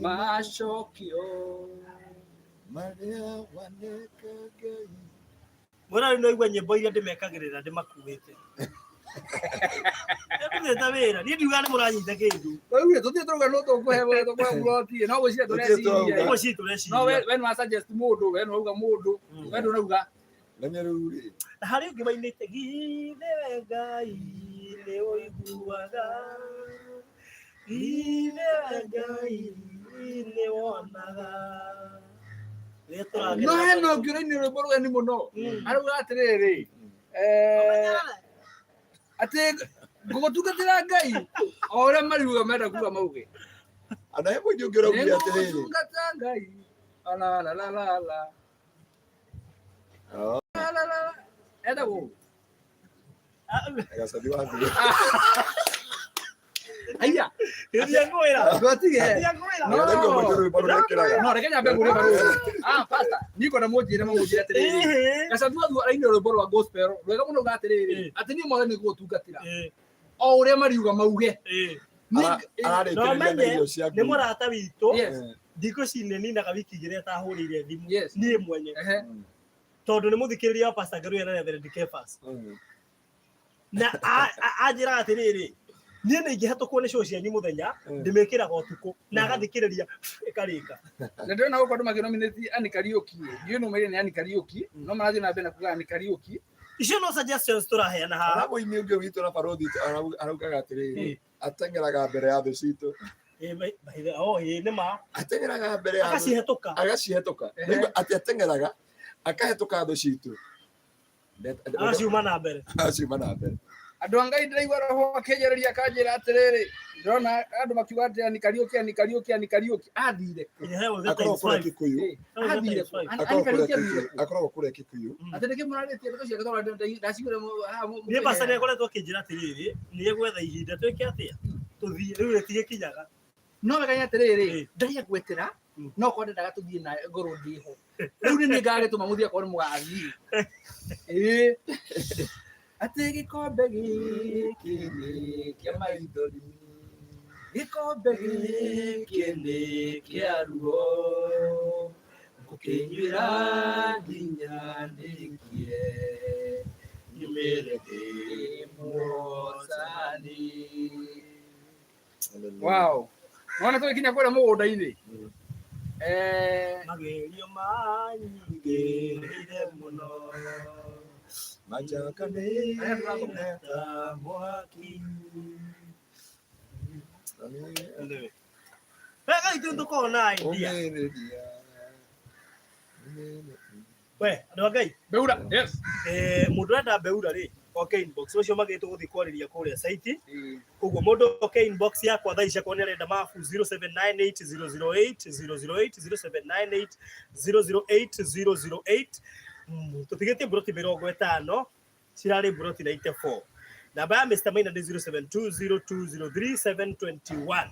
macokio. Marĩa waneka Ngai. Mwena rĩu naigua nyĩmbo iria ndĩmekagĩrĩra ndĩmakuĩte. Ndĩrutĩte wĩra, niĩ ndiugaga nĩ mũranyita kĩndũ. Rĩu rĩ, tũthiĩ tũrauga no tũkũhe tũkũhe plot no gwĩciria Tũthiĩ tũreciria. Ũguo cii tũreciria. No we we nĩ wa suggest mũndũ, we nĩ wauga mũndũ, we ndũrauga. Na nĩ rĩu rĩ, Na harĩ ũngĩ wainĩte githĩ we Ngai nĩ ũiguaga, githĩ we Ngai nĩ wonaga. Rĩrĩa tũragerera No hena ũngĩ ũrainire rwĩmbo rũgeni mũno. Arauga atĩrĩrĩ, atĩ ngũgũtungatĩra Ngai o ũrĩa mariuga menda kuga mauge. ana he mũingĩ ũngĩ ũraugire atĩrĩrĩ. Nĩngũgũtungata Ngai. La la la la la. Oh, La la la. Etagwo ũũ. Gacathi wa thĩ. Aya, Gĩthiĩ ngwĩra. twatige. Gĩthiĩ ngwĩra. No. Nĩguo mũingĩ rwĩmbo rũrekĩraga. No, reke nyambe ngũrie barũthi. Ah, pastor, niĩ ngwenda mũnjĩre mamũnjĩre atĩrĩrĩ. Ĩhĩ. Gacathi wa Thua arainire rwĩmbo rwa gospel rwega mũno ruga atĩrĩrĩ, atĩ niĩ mothe nĩngũgũtungatĩra. Ĩĩ, O ũrĩa mariuga mauge. ĩĩ. Niĩ- Ararĩkĩrĩria No na menye irio cia nĩ ngui. mũrata witũ. Yes. Thikũ ici nĩ ninaga wiki igĩrĩ atahũrĩire thimũ. Yes. Niĩ mwenye. Ehe. Tondũ nĩ mũthikĩrĩria wa Pastor Ngaruiya na Reverend Kefas. Na anjĩraga atĩrĩrĩ, niĩ nĩ ingĩhetũkwo nĩ show cianyu mũthenya, ndĩmĩkĩraga ũtukũ na agathikĩrĩria ĩkarĩka. Na ndĩrona gũkũ andũ makĩnominate Ann Kariũki. Ndiũĩ nũ maire nĩ Ann Kariũki, no marathiĩ na mbere na kuga Ann Kariũki. Icio no suggestions tũraheana haha. Ona mũini ũngĩ witũ na barũthi araugaga atĩrĩrĩ, ateng'eraga mbere ya thũ citũ. Ĩĩ, oh, ĩĩ, nĩ ma. Ateng'eraga mbere ya thũ Akacihetũka. agacihetũka. Nĩguo atĩ ateng'eraga akahetũka thũ citũ. Agaciuma na mbere. Agaciuma na mbere. Andũ a Ngai ndĩraigua roho akĩnjarĩria akanjĩra atĩrĩrĩ, ndĩrona andũ makiuga atĩ Ann Kariũki, Ann Kariũki, Ann Kariũki. Athire kũ? He ũthĩ Akoragwo times kũrĩa five. Kikuyu. Ĩ, He ũthĩ athire times kũ? five. Ann Akoragwo kũrĩa Kariũki athire Kikuyu. kũ? Akoragwo kũrĩa Kikuyu. Atĩ nĩkĩ mũrarĩtie ndeto ciake tondũ ndaciguire haha Niĩ pastor nĩ akoretwo akĩnjĩra atĩrĩrĩ, nĩ egwetha ihinda twĩke atĩa? Tũthiĩ, rĩu rĩtigĩkinyaga. No wega atĩrĩrĩ, Ĩ. ndarĩ agwetera, no korwo ndendaga tũthiĩ naye ngorwo ndĩho. Rĩu nĩ niĩ ngagĩtũma mũthiĩ akorwo nĩ mũgathiĩ. Ĩ. Atĩ gĩkombe gĩkĩ nĩ kĩa maithori, gĩkombe gĩkĩ nĩ kĩa ruo, ngũkĩnyuĩra nginya ndĩkie, nyumĩre ndĩ mũhotani. Wow. Nĩwona tũgĩkinya kũrĩa mũgũnda-inĩ. Magerio manyingĩrĩire mũno. Majakanĩte ta mwaki. Wega ithuĩ tũkoragwo na idea. Ũmĩrĩria. We, andũ a Ngai, Beura, yes. Mũndũ ũrenda mbeura rĩ, oke inbox. Ũcio magĩtwo gũthiĩ kwarĩria kũrĩa site. Koguo mũndũ oke inbox yakwa thaa ici akorwo nĩ arenda mabu 0798 008 008 0798 008 008. Tũtigĩtie mburoti 50 cirarĩ mburoti 94. Namba ya Mr. Maina nĩ 0720203721.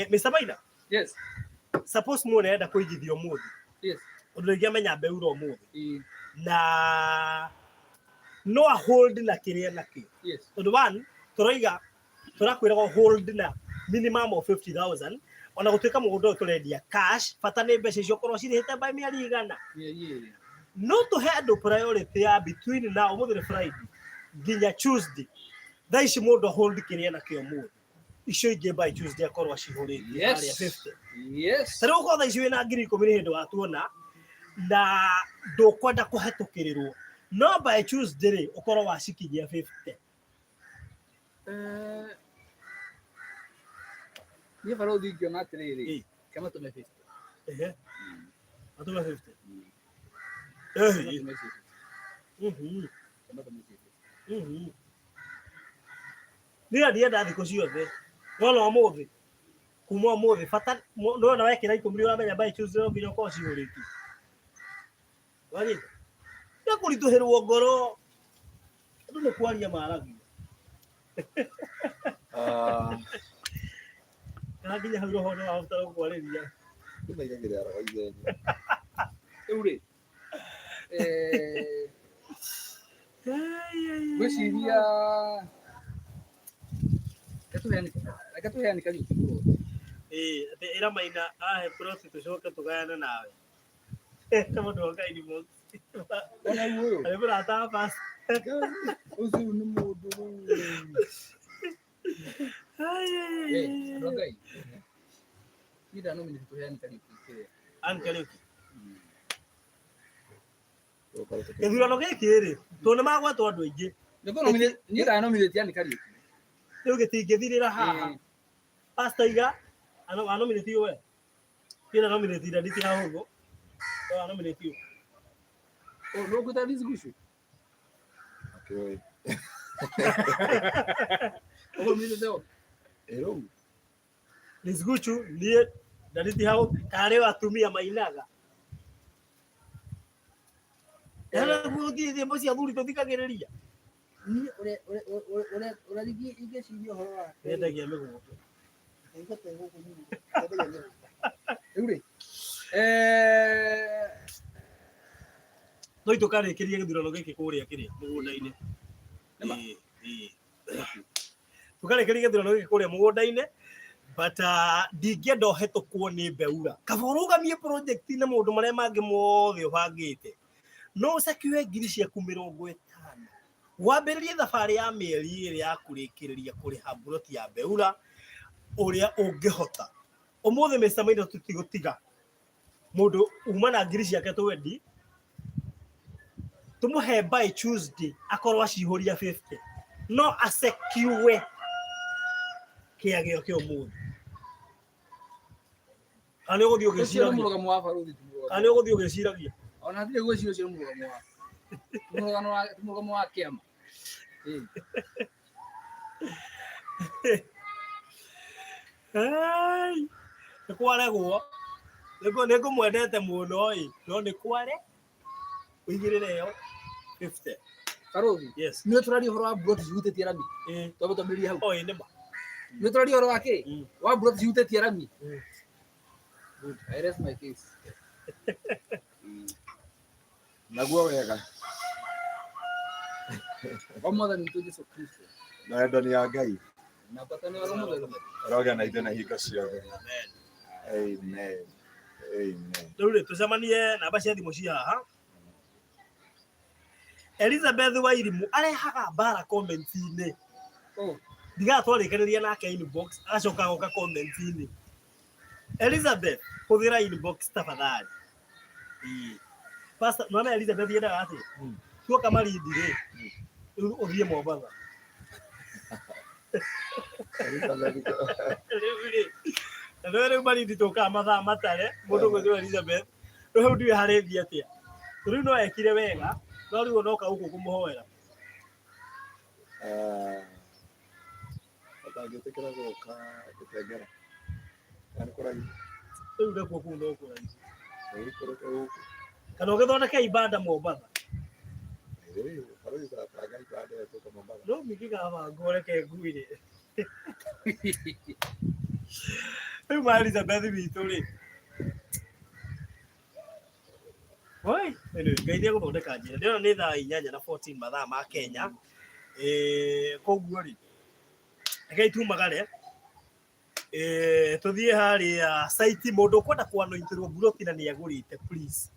Mr. Maina, Yes. suppose mũndũ arenda kũigithia ũmũthĩ, Yes. ũndũ ũngĩ amenya mbeura ũmũthĩ Ĩĩ. na no a hold na kĩrĩa nakĩo, Yes. tondũ one tũroiga tũrakwĩraga hold na minimum of 50,000, ona gũtuĩka mũgũnda ũyũ tũrendia cash, bata nĩ mbeca icio ũkorwo cirĩhĩte by mĩeri 100. Mĩeri 2. No tũhe andũ priority ya between now, ũmũthĩ nĩ Friday, nginya Tuesday. Thaa ici mũndũ hold kĩrĩa nakĩo ũmũthĩ, icio ingĩ by Tuesday akorwo acihũrĩtie Yes. harĩa 50. Yes. Ta rĩu ũkorwo thaa ici wĩna 10,000 nĩ hĩndĩ watuona na ndũkwenda kũhetũkĩrĩrwo, no by Tuesday rĩ ũkorwo wacikinyia 50. Niĩ barũthi ingĩona atĩrĩrĩ, Ĩ. kĩama tũme 50. Ehe, matũme 50. Kĩama Ehe. tũme 50. Kĩama tũme 50. Niĩ ndienda thikũ ciothe wona ũmũthĩ, kuma ũmũthĩ bata nĩwona wekĩra 10 ũramenya by Tuesday no nginya ũkorwo cihũrĩtie. Wanyita nĩ kũritũhĩrwo ngoro, andũ nĩ kwaria maragia. Ah, Kana nginya hau roho nĩ wahota gũkwarĩria. Nĩmaigagĩrĩra roho ithenyu. Rĩu rĩ, ngwĩciria reke tũheane Kariũki plot. Ĩĩ, atĩ ĩra Maina ahe plot tũcoke tũgayane nawe. Mũndũ oka inbox. Ona rĩu ũyũ. Arĩ mũrata wa pastor. Ũcio nĩ mũndũ rĩu. Andũ a Ngai. Niĩ ndanominate tũheane Kariũki kĩrĩa. Ann Kariũki. Gĩthurano gĩkĩ rĩ, tondũ nĩ magwetwo andũ aingĩ. Niĩ ndanominate Ann Kariũki. Rĩu gĩtingĩthirĩra haha. Ĩĩ. Pastor iga anominate we. Niĩ ndanominate ira nditirahũthwo. We anominate ũ? Oh, no ngwĩta Liz Gucu. Akĩũĩ. Ũgũmĩte o. Ĩ rĩu. Liz Gucu niĩ ndariti hau karĩ o atumia mainaga. Gũthiĩ nyĩmbo cia athuri tũthikagĩrĩria. Niĩ ũrĩa ingĩciria ũhoro wake. Nyendagia mĩgũnda. Ingĩte gũkũ nyuma, nyendagia mĩgũnda. Rĩu rĩ, No itũkarĩkĩrie gĩthurano gĩkĩ kũrĩa kĩrĩa mũgũnda-inĩ. Nĩma. Ĩĩ, ĩĩ. Tũkarĩkĩrie gĩthurano gĩkĩ kũrĩa mũgũnda-inĩ, but ndingĩenda ũhetũkwo nĩ mbeura. Kaba ũrũgamie project na maũndũ marĩa mangĩ mothe ũbangĩte, no ũcakiwe ngiri ciaku 50 wambĩrĩrie thabarĩ ya mĩeri 2 ya kũrĩkĩrĩria kũrĩha mburoti ya mbeura ũrĩa ũngĩhota. Ũmũthĩ Mr. Maina tũtigũtiga mũndũ uma na ngiri ciake 20, tũmũhe by Tuesday akorwo acihũria 50, no asekiwe kĩa gĩake ũmũthĩ. Kana nĩ ũgũthiĩ Ũcio nĩ ũgĩciragia? mũrũgamo wa barũthi, ti mũrũgamo. Kana nĩ ũgũthiĩ ũgĩciragia? Ona hatirĩ gwĩciria, ũcio nĩ mũrũgamo wa. Ti mũrũgamo wa kĩama. Ĩĩ. Ai, nĩ kwaregwo. Nĩ ngũmwendete mũno ĩ, no nĩ kware ũigĩrĩre ĩyo 50. Barũthi. Yes. Nĩ tũraria ũhoro wa mburoti cihutĩtie rami. Ĩ. Twambe twambĩrĩrie hau. O ĩ nĩ ma. Nĩ tũraria ũhoro wa kĩ? Wa mburoti cihutĩtie rami. Good. I rest my case. Naguo wega. Wa Mwathani witũ Jesũ Kristo. Na wendani ya Ngai. Na ngwatanĩro ya Roho Mũtheru. Ĩrogĩa na ithuĩ na hingo ciothe. Amen. Amen. Amen. Rĩu rĩ tũcemanie namba cia thimũ ci haha. Elizabeth Wairimu arehaga mbara comment-inĩ. Oh. Ndigaga twarĩkanĩria nake inbox, agacoka agoka comment-inĩ. Elizabeth, hũthĩra inbox tafadhali. Ĩĩ. Pastor, nĩwona Elizabeth yendaga atĩa? Tuoka Malindi rĩ, rĩu ũthiĩ Mombatha. Rĩu rĩ, na nĩwe rĩu Malindi tũkaga mathaa matare, mũndũ ũgwĩtwo Elizabeth, rĩu hau ndiũĩ harĩthiĩ atĩa. Rĩu no ekire wega, no rĩu onoka gũkũ kũmũhoera. Atangĩtĩkĩra gũka gũteng'era. Kana nĩ kũraihu. Rĩu nakuo kũu no kũraihu. Ĩikũrũke gũkũ. Kana ũgĩthondeke ibanda Mombatha. Balozi tunapanga baada ya kutoka Mombasa. No mingĩgabangwo reke nguire. Rĩu ma Elizabeth witũ rĩ. Oi, anyway, Ngai nĩ egũthondeka njĩra. Ndĩrona nĩ thaa 8 na 14 mathaa ma Kenya. Koguo rĩ, rekei tumagare tũthiĩ harĩa site mũndũ ũkwenda kũanointĩrwo mburoti na nĩ agũrĩte please.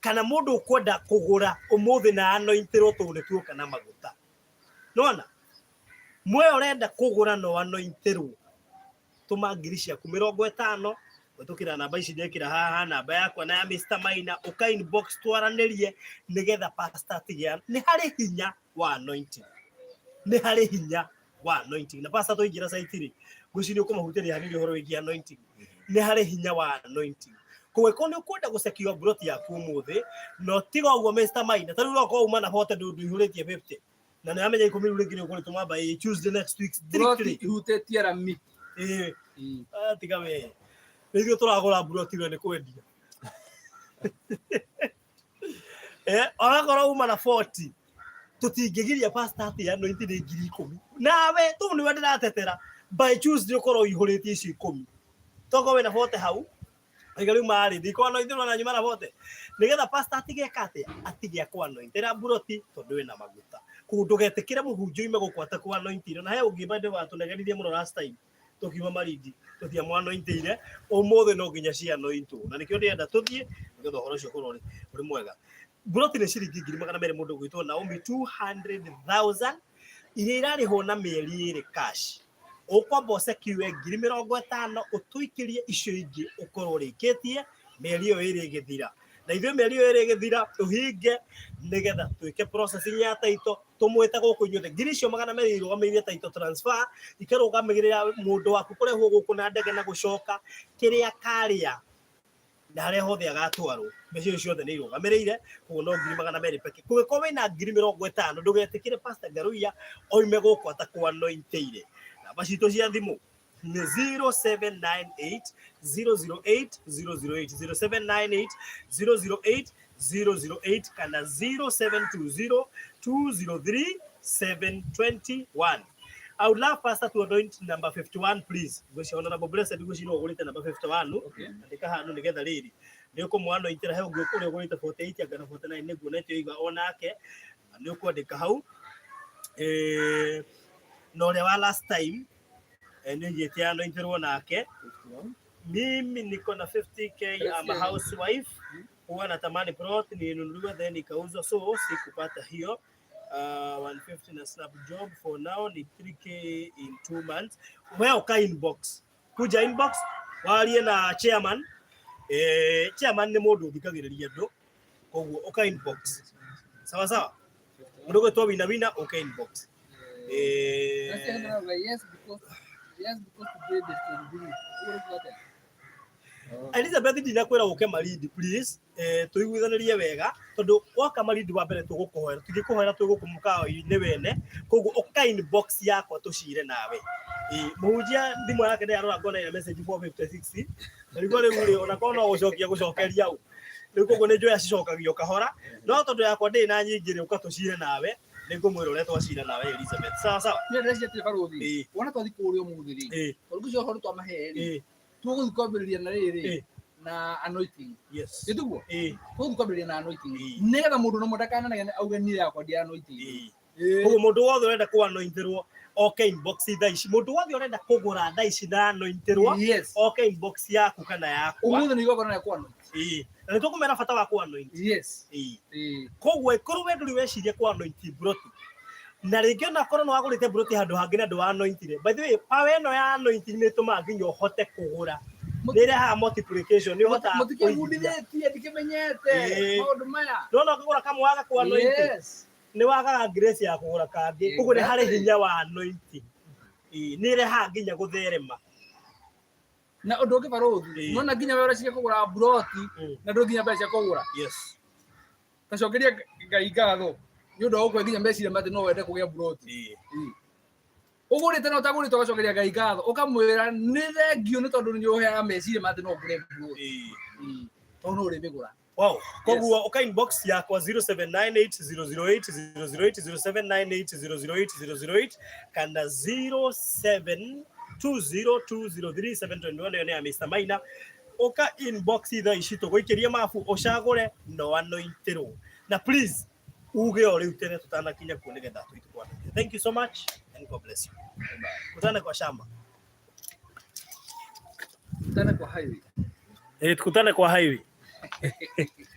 Kana mũndũ ũkwenda kũgũra ũmũthĩ na anointĩrwo tondũ nĩ tuoka na maguta. Nĩwona? Mwe ũrenda kũgũra no anointĩrwo. Tũma ngiri ciaku 50 kũhĩtũkĩra namba ici ndekĩra haha, namba yakwa na ya Mr. Maina, ũka inbox twaranĩrie nĩgetha pastor atige. Nĩ harĩ hinya wa anointing. Nĩ harĩ hinya wa anointing. Na pastor tũingĩra site rĩ, ngwĩciria ũkũmahutĩria hanini ũhoro wĩgiĩ anointing. Nĩ harĩ hinya wa anointing. Koguo ĩkorwo nĩ ũkwenda gũcekio mburoti yaku ũmũthĩ, no tiga ũguo Mr. Maina, ta rĩu ũrokorwo uma na bote ndũihũrĩtie 50. Na nĩ amenya 10 rĩu rĩngĩ nĩ ũkũrĩtũma by Tuesday next week Mburoti strictly. ihutĩtie rami. Tiga we. Nĩ ithuĩ tũragũra mburoti we nĩ kwendia. Onakorwo uma na 40 tũtingĩgiria pastor atĩ anointi nĩ ngiri 10. Nawe tũu nĩwe ndĩratetera by Tuesday ũkorwo ũihũrĩtie icio 10. Tokorwo wĩna 40 hau. Iga rĩu marĩ ndikũanointĩrwo na nyuma na 40. Nĩgetha pastor atige eka atĩa? Atige akũanointĩra mburoti tondũ wĩna maguta. Koguo ndũgetĩkĩre mũhunjia oime gũkũ atakũanointĩire. Na he ũngĩ by the way watũnegenirie mũno last time tũkiuma Malindi tũtiamwanointĩire, ũmũthĩ no nginya cianointwo. Na nĩkĩo ndĩrenda tũthiĩ nĩgetha ũhoro ũcio ũkorwo ũrĩ mwega. Mburoti nĩ ciringi 200,000 mũndũ ũgwĩtwo Naomi 200,000 iria irarĩhwo na mĩeri 2 cash. Ũkwamba ũcekiwe ngiri 50 ũtũikĩrie icio ingĩ ũkorwo ũrĩkĩtie mĩeri ĩyo 2 ĩgĩthira. Na ithuĩ mĩeri ĩyo 2 ĩgĩthira tũhinge nĩgetha twĩke processing ya title tũmwĩte gũkũ inyuothe. Ngiri icio 200 irũgamĩrĩire title transfer, ikarũgamĩrĩra mũndũ waku kũrehwo gũkũ na ndege na gũcoka kĩrĩa karĩa na harĩa hothe agatwarwo. Mbeca icio ciothe nĩ irũgamĩrĩire, koguo no ngiri 200 peke. Kũngĩkorwo wĩna ngiri 50 ndũgetĩkĩre Pastor Ngaruiya oime gũkũ atakũanointĩire. Namba citũ cia thimũ nĩ 0798 008 008, 0798 008 008 kana 0720 203 721. I would love pastor to anoint number 51 please. Ngwĩciria Honorable Blessed ngwĩciria ũgũrĩte number 51. Andĩka handũ nĩgetha rĩrĩ nĩ ũkũmũanointĩra he ũngĩ ũrĩa ũgũrĩte 48 anga na 49 nĩguo na oiga onake nĩ ũkwandĩka hau. Na ũrĩa wa last time nĩ oigĩte anointĩrwo nake. Mimi niko na 50k, I'm a housewife. Huwa natamani plot ninunuliwe then ikauzwa, so sikupata hiyo. 150 na snap job for now ni 3k in 2 months. Wewe uka inbox. Kuja inbox warie na chairman. Chairman nĩ mũndũ ũthikagĩrĩria andũ. Koguo uka inbox. Sawa sawa. Mũndũ ũgwĩtwo Wina Wina uka inbox. Yes, because today the 23. Elizabeth ndinakwĩra ũke Malindi please. Tũiguithanĩrie wega tondũ woka Malindi wa mbere tũgũkũhoera, tũngĩkũhoera twĩ gũkũ mũkawa-inĩ wene, koguo ũka inbox yakwa tũcire nawe. Mũhunjia thimũ yake ndĩrarora ngona ĩna message 456 na nĩguo rĩu rĩ onakorwo no gũcokia gũcokeria ũ rĩu koguo nĩ njũĩ acicokagio kahora, no tondũ yakwa ndĩrĩ na nyingĩ rĩ ũka tũcire nawe nĩngũmwĩra ũrĩa twacira nawe Elizabeth. Sawa sawa. Niĩ ndĩreciria atĩrĩ barũthi, wona twathiĩ kũrĩa ũmũthĩ rĩ, tondũ ũcio ũhoro twamahe rĩ, tũgũthiĩ kwambĩrĩria na rĩrĩ na anointing. Yes. Nĩtiguo? Tũgũthiĩ kwambĩrĩria na anointing. Nĩgetha mũndũ no ndakananegene auge niĩ yakwa ndi anointing. Koguo mũndũ wothe ũrenda kũanointĩrwo oke inbox thaa ici. Mũndũ wothe ũrenda kũgũra thaa ici na anointĩrwo oke inbox yaku kana yakwa. Ũmũthĩ nĩ igongona rĩa kũanoint. Na nĩ tũkũmera bata wa kũanoint. Yes. Koguo ĩkorwo we ndũrĩ weciria kũanoint mburoti na rĩngĩ ona korwo nĩ wagũrĩte mburoti handũ hangĩ na ndũanointire. By the way, power ĩno ya anointing nĩ ĩtũmaga nginya ũhote kũgũra. Nĩ ĩrehaga multiplication, nĩ ũhotaga kũigithia. Mũtikĩbundithĩtie, ndikĩmenyete maũndũ maya. Nĩwona ũkĩgũra kamwe waga kũanoint, nĩ wagaga grace ya kũgũra kangĩ. Koguo nĩ harĩ hinya wa anointing. Nĩ ĩrehaga nginya gũtherema. Na ũndũ ũngĩ barũthi, nĩwona nginya we ũreciria kũgũra mburoti na ndũrĩ nginya mbeca cia kũgũra. Yes. Tacokeria Ngai ngatho nĩ ũndũ wa gũkũhe nginya meciria ma atĩ no wende kũgĩa mburoti. Ũgũrĩte na ũtagũrĩte ũgacokeria Ngai ngatho, ũkamwĩra nĩ thengio nĩ tondũ nĩ ũheaga meciria ma atĩ no ngũre mburoti. Tondũ no ũrĩmĩgũra. Wow. Koguo uka inbox yakwa 0798008008, 0798008008 kana 0720203721, ĩyo nĩ ya Mr. Maina. Uka inbox thaa ici tũgũikĩrie mabu ũcagũre no anointirwo, na please uge o rĩu tene tũtanakinya kuo nĩgetha tũitũ. Thank you so much and God bless you. Kutane kwa shamba. Tukutane kwa highway. Eh, tukutane kwa highway.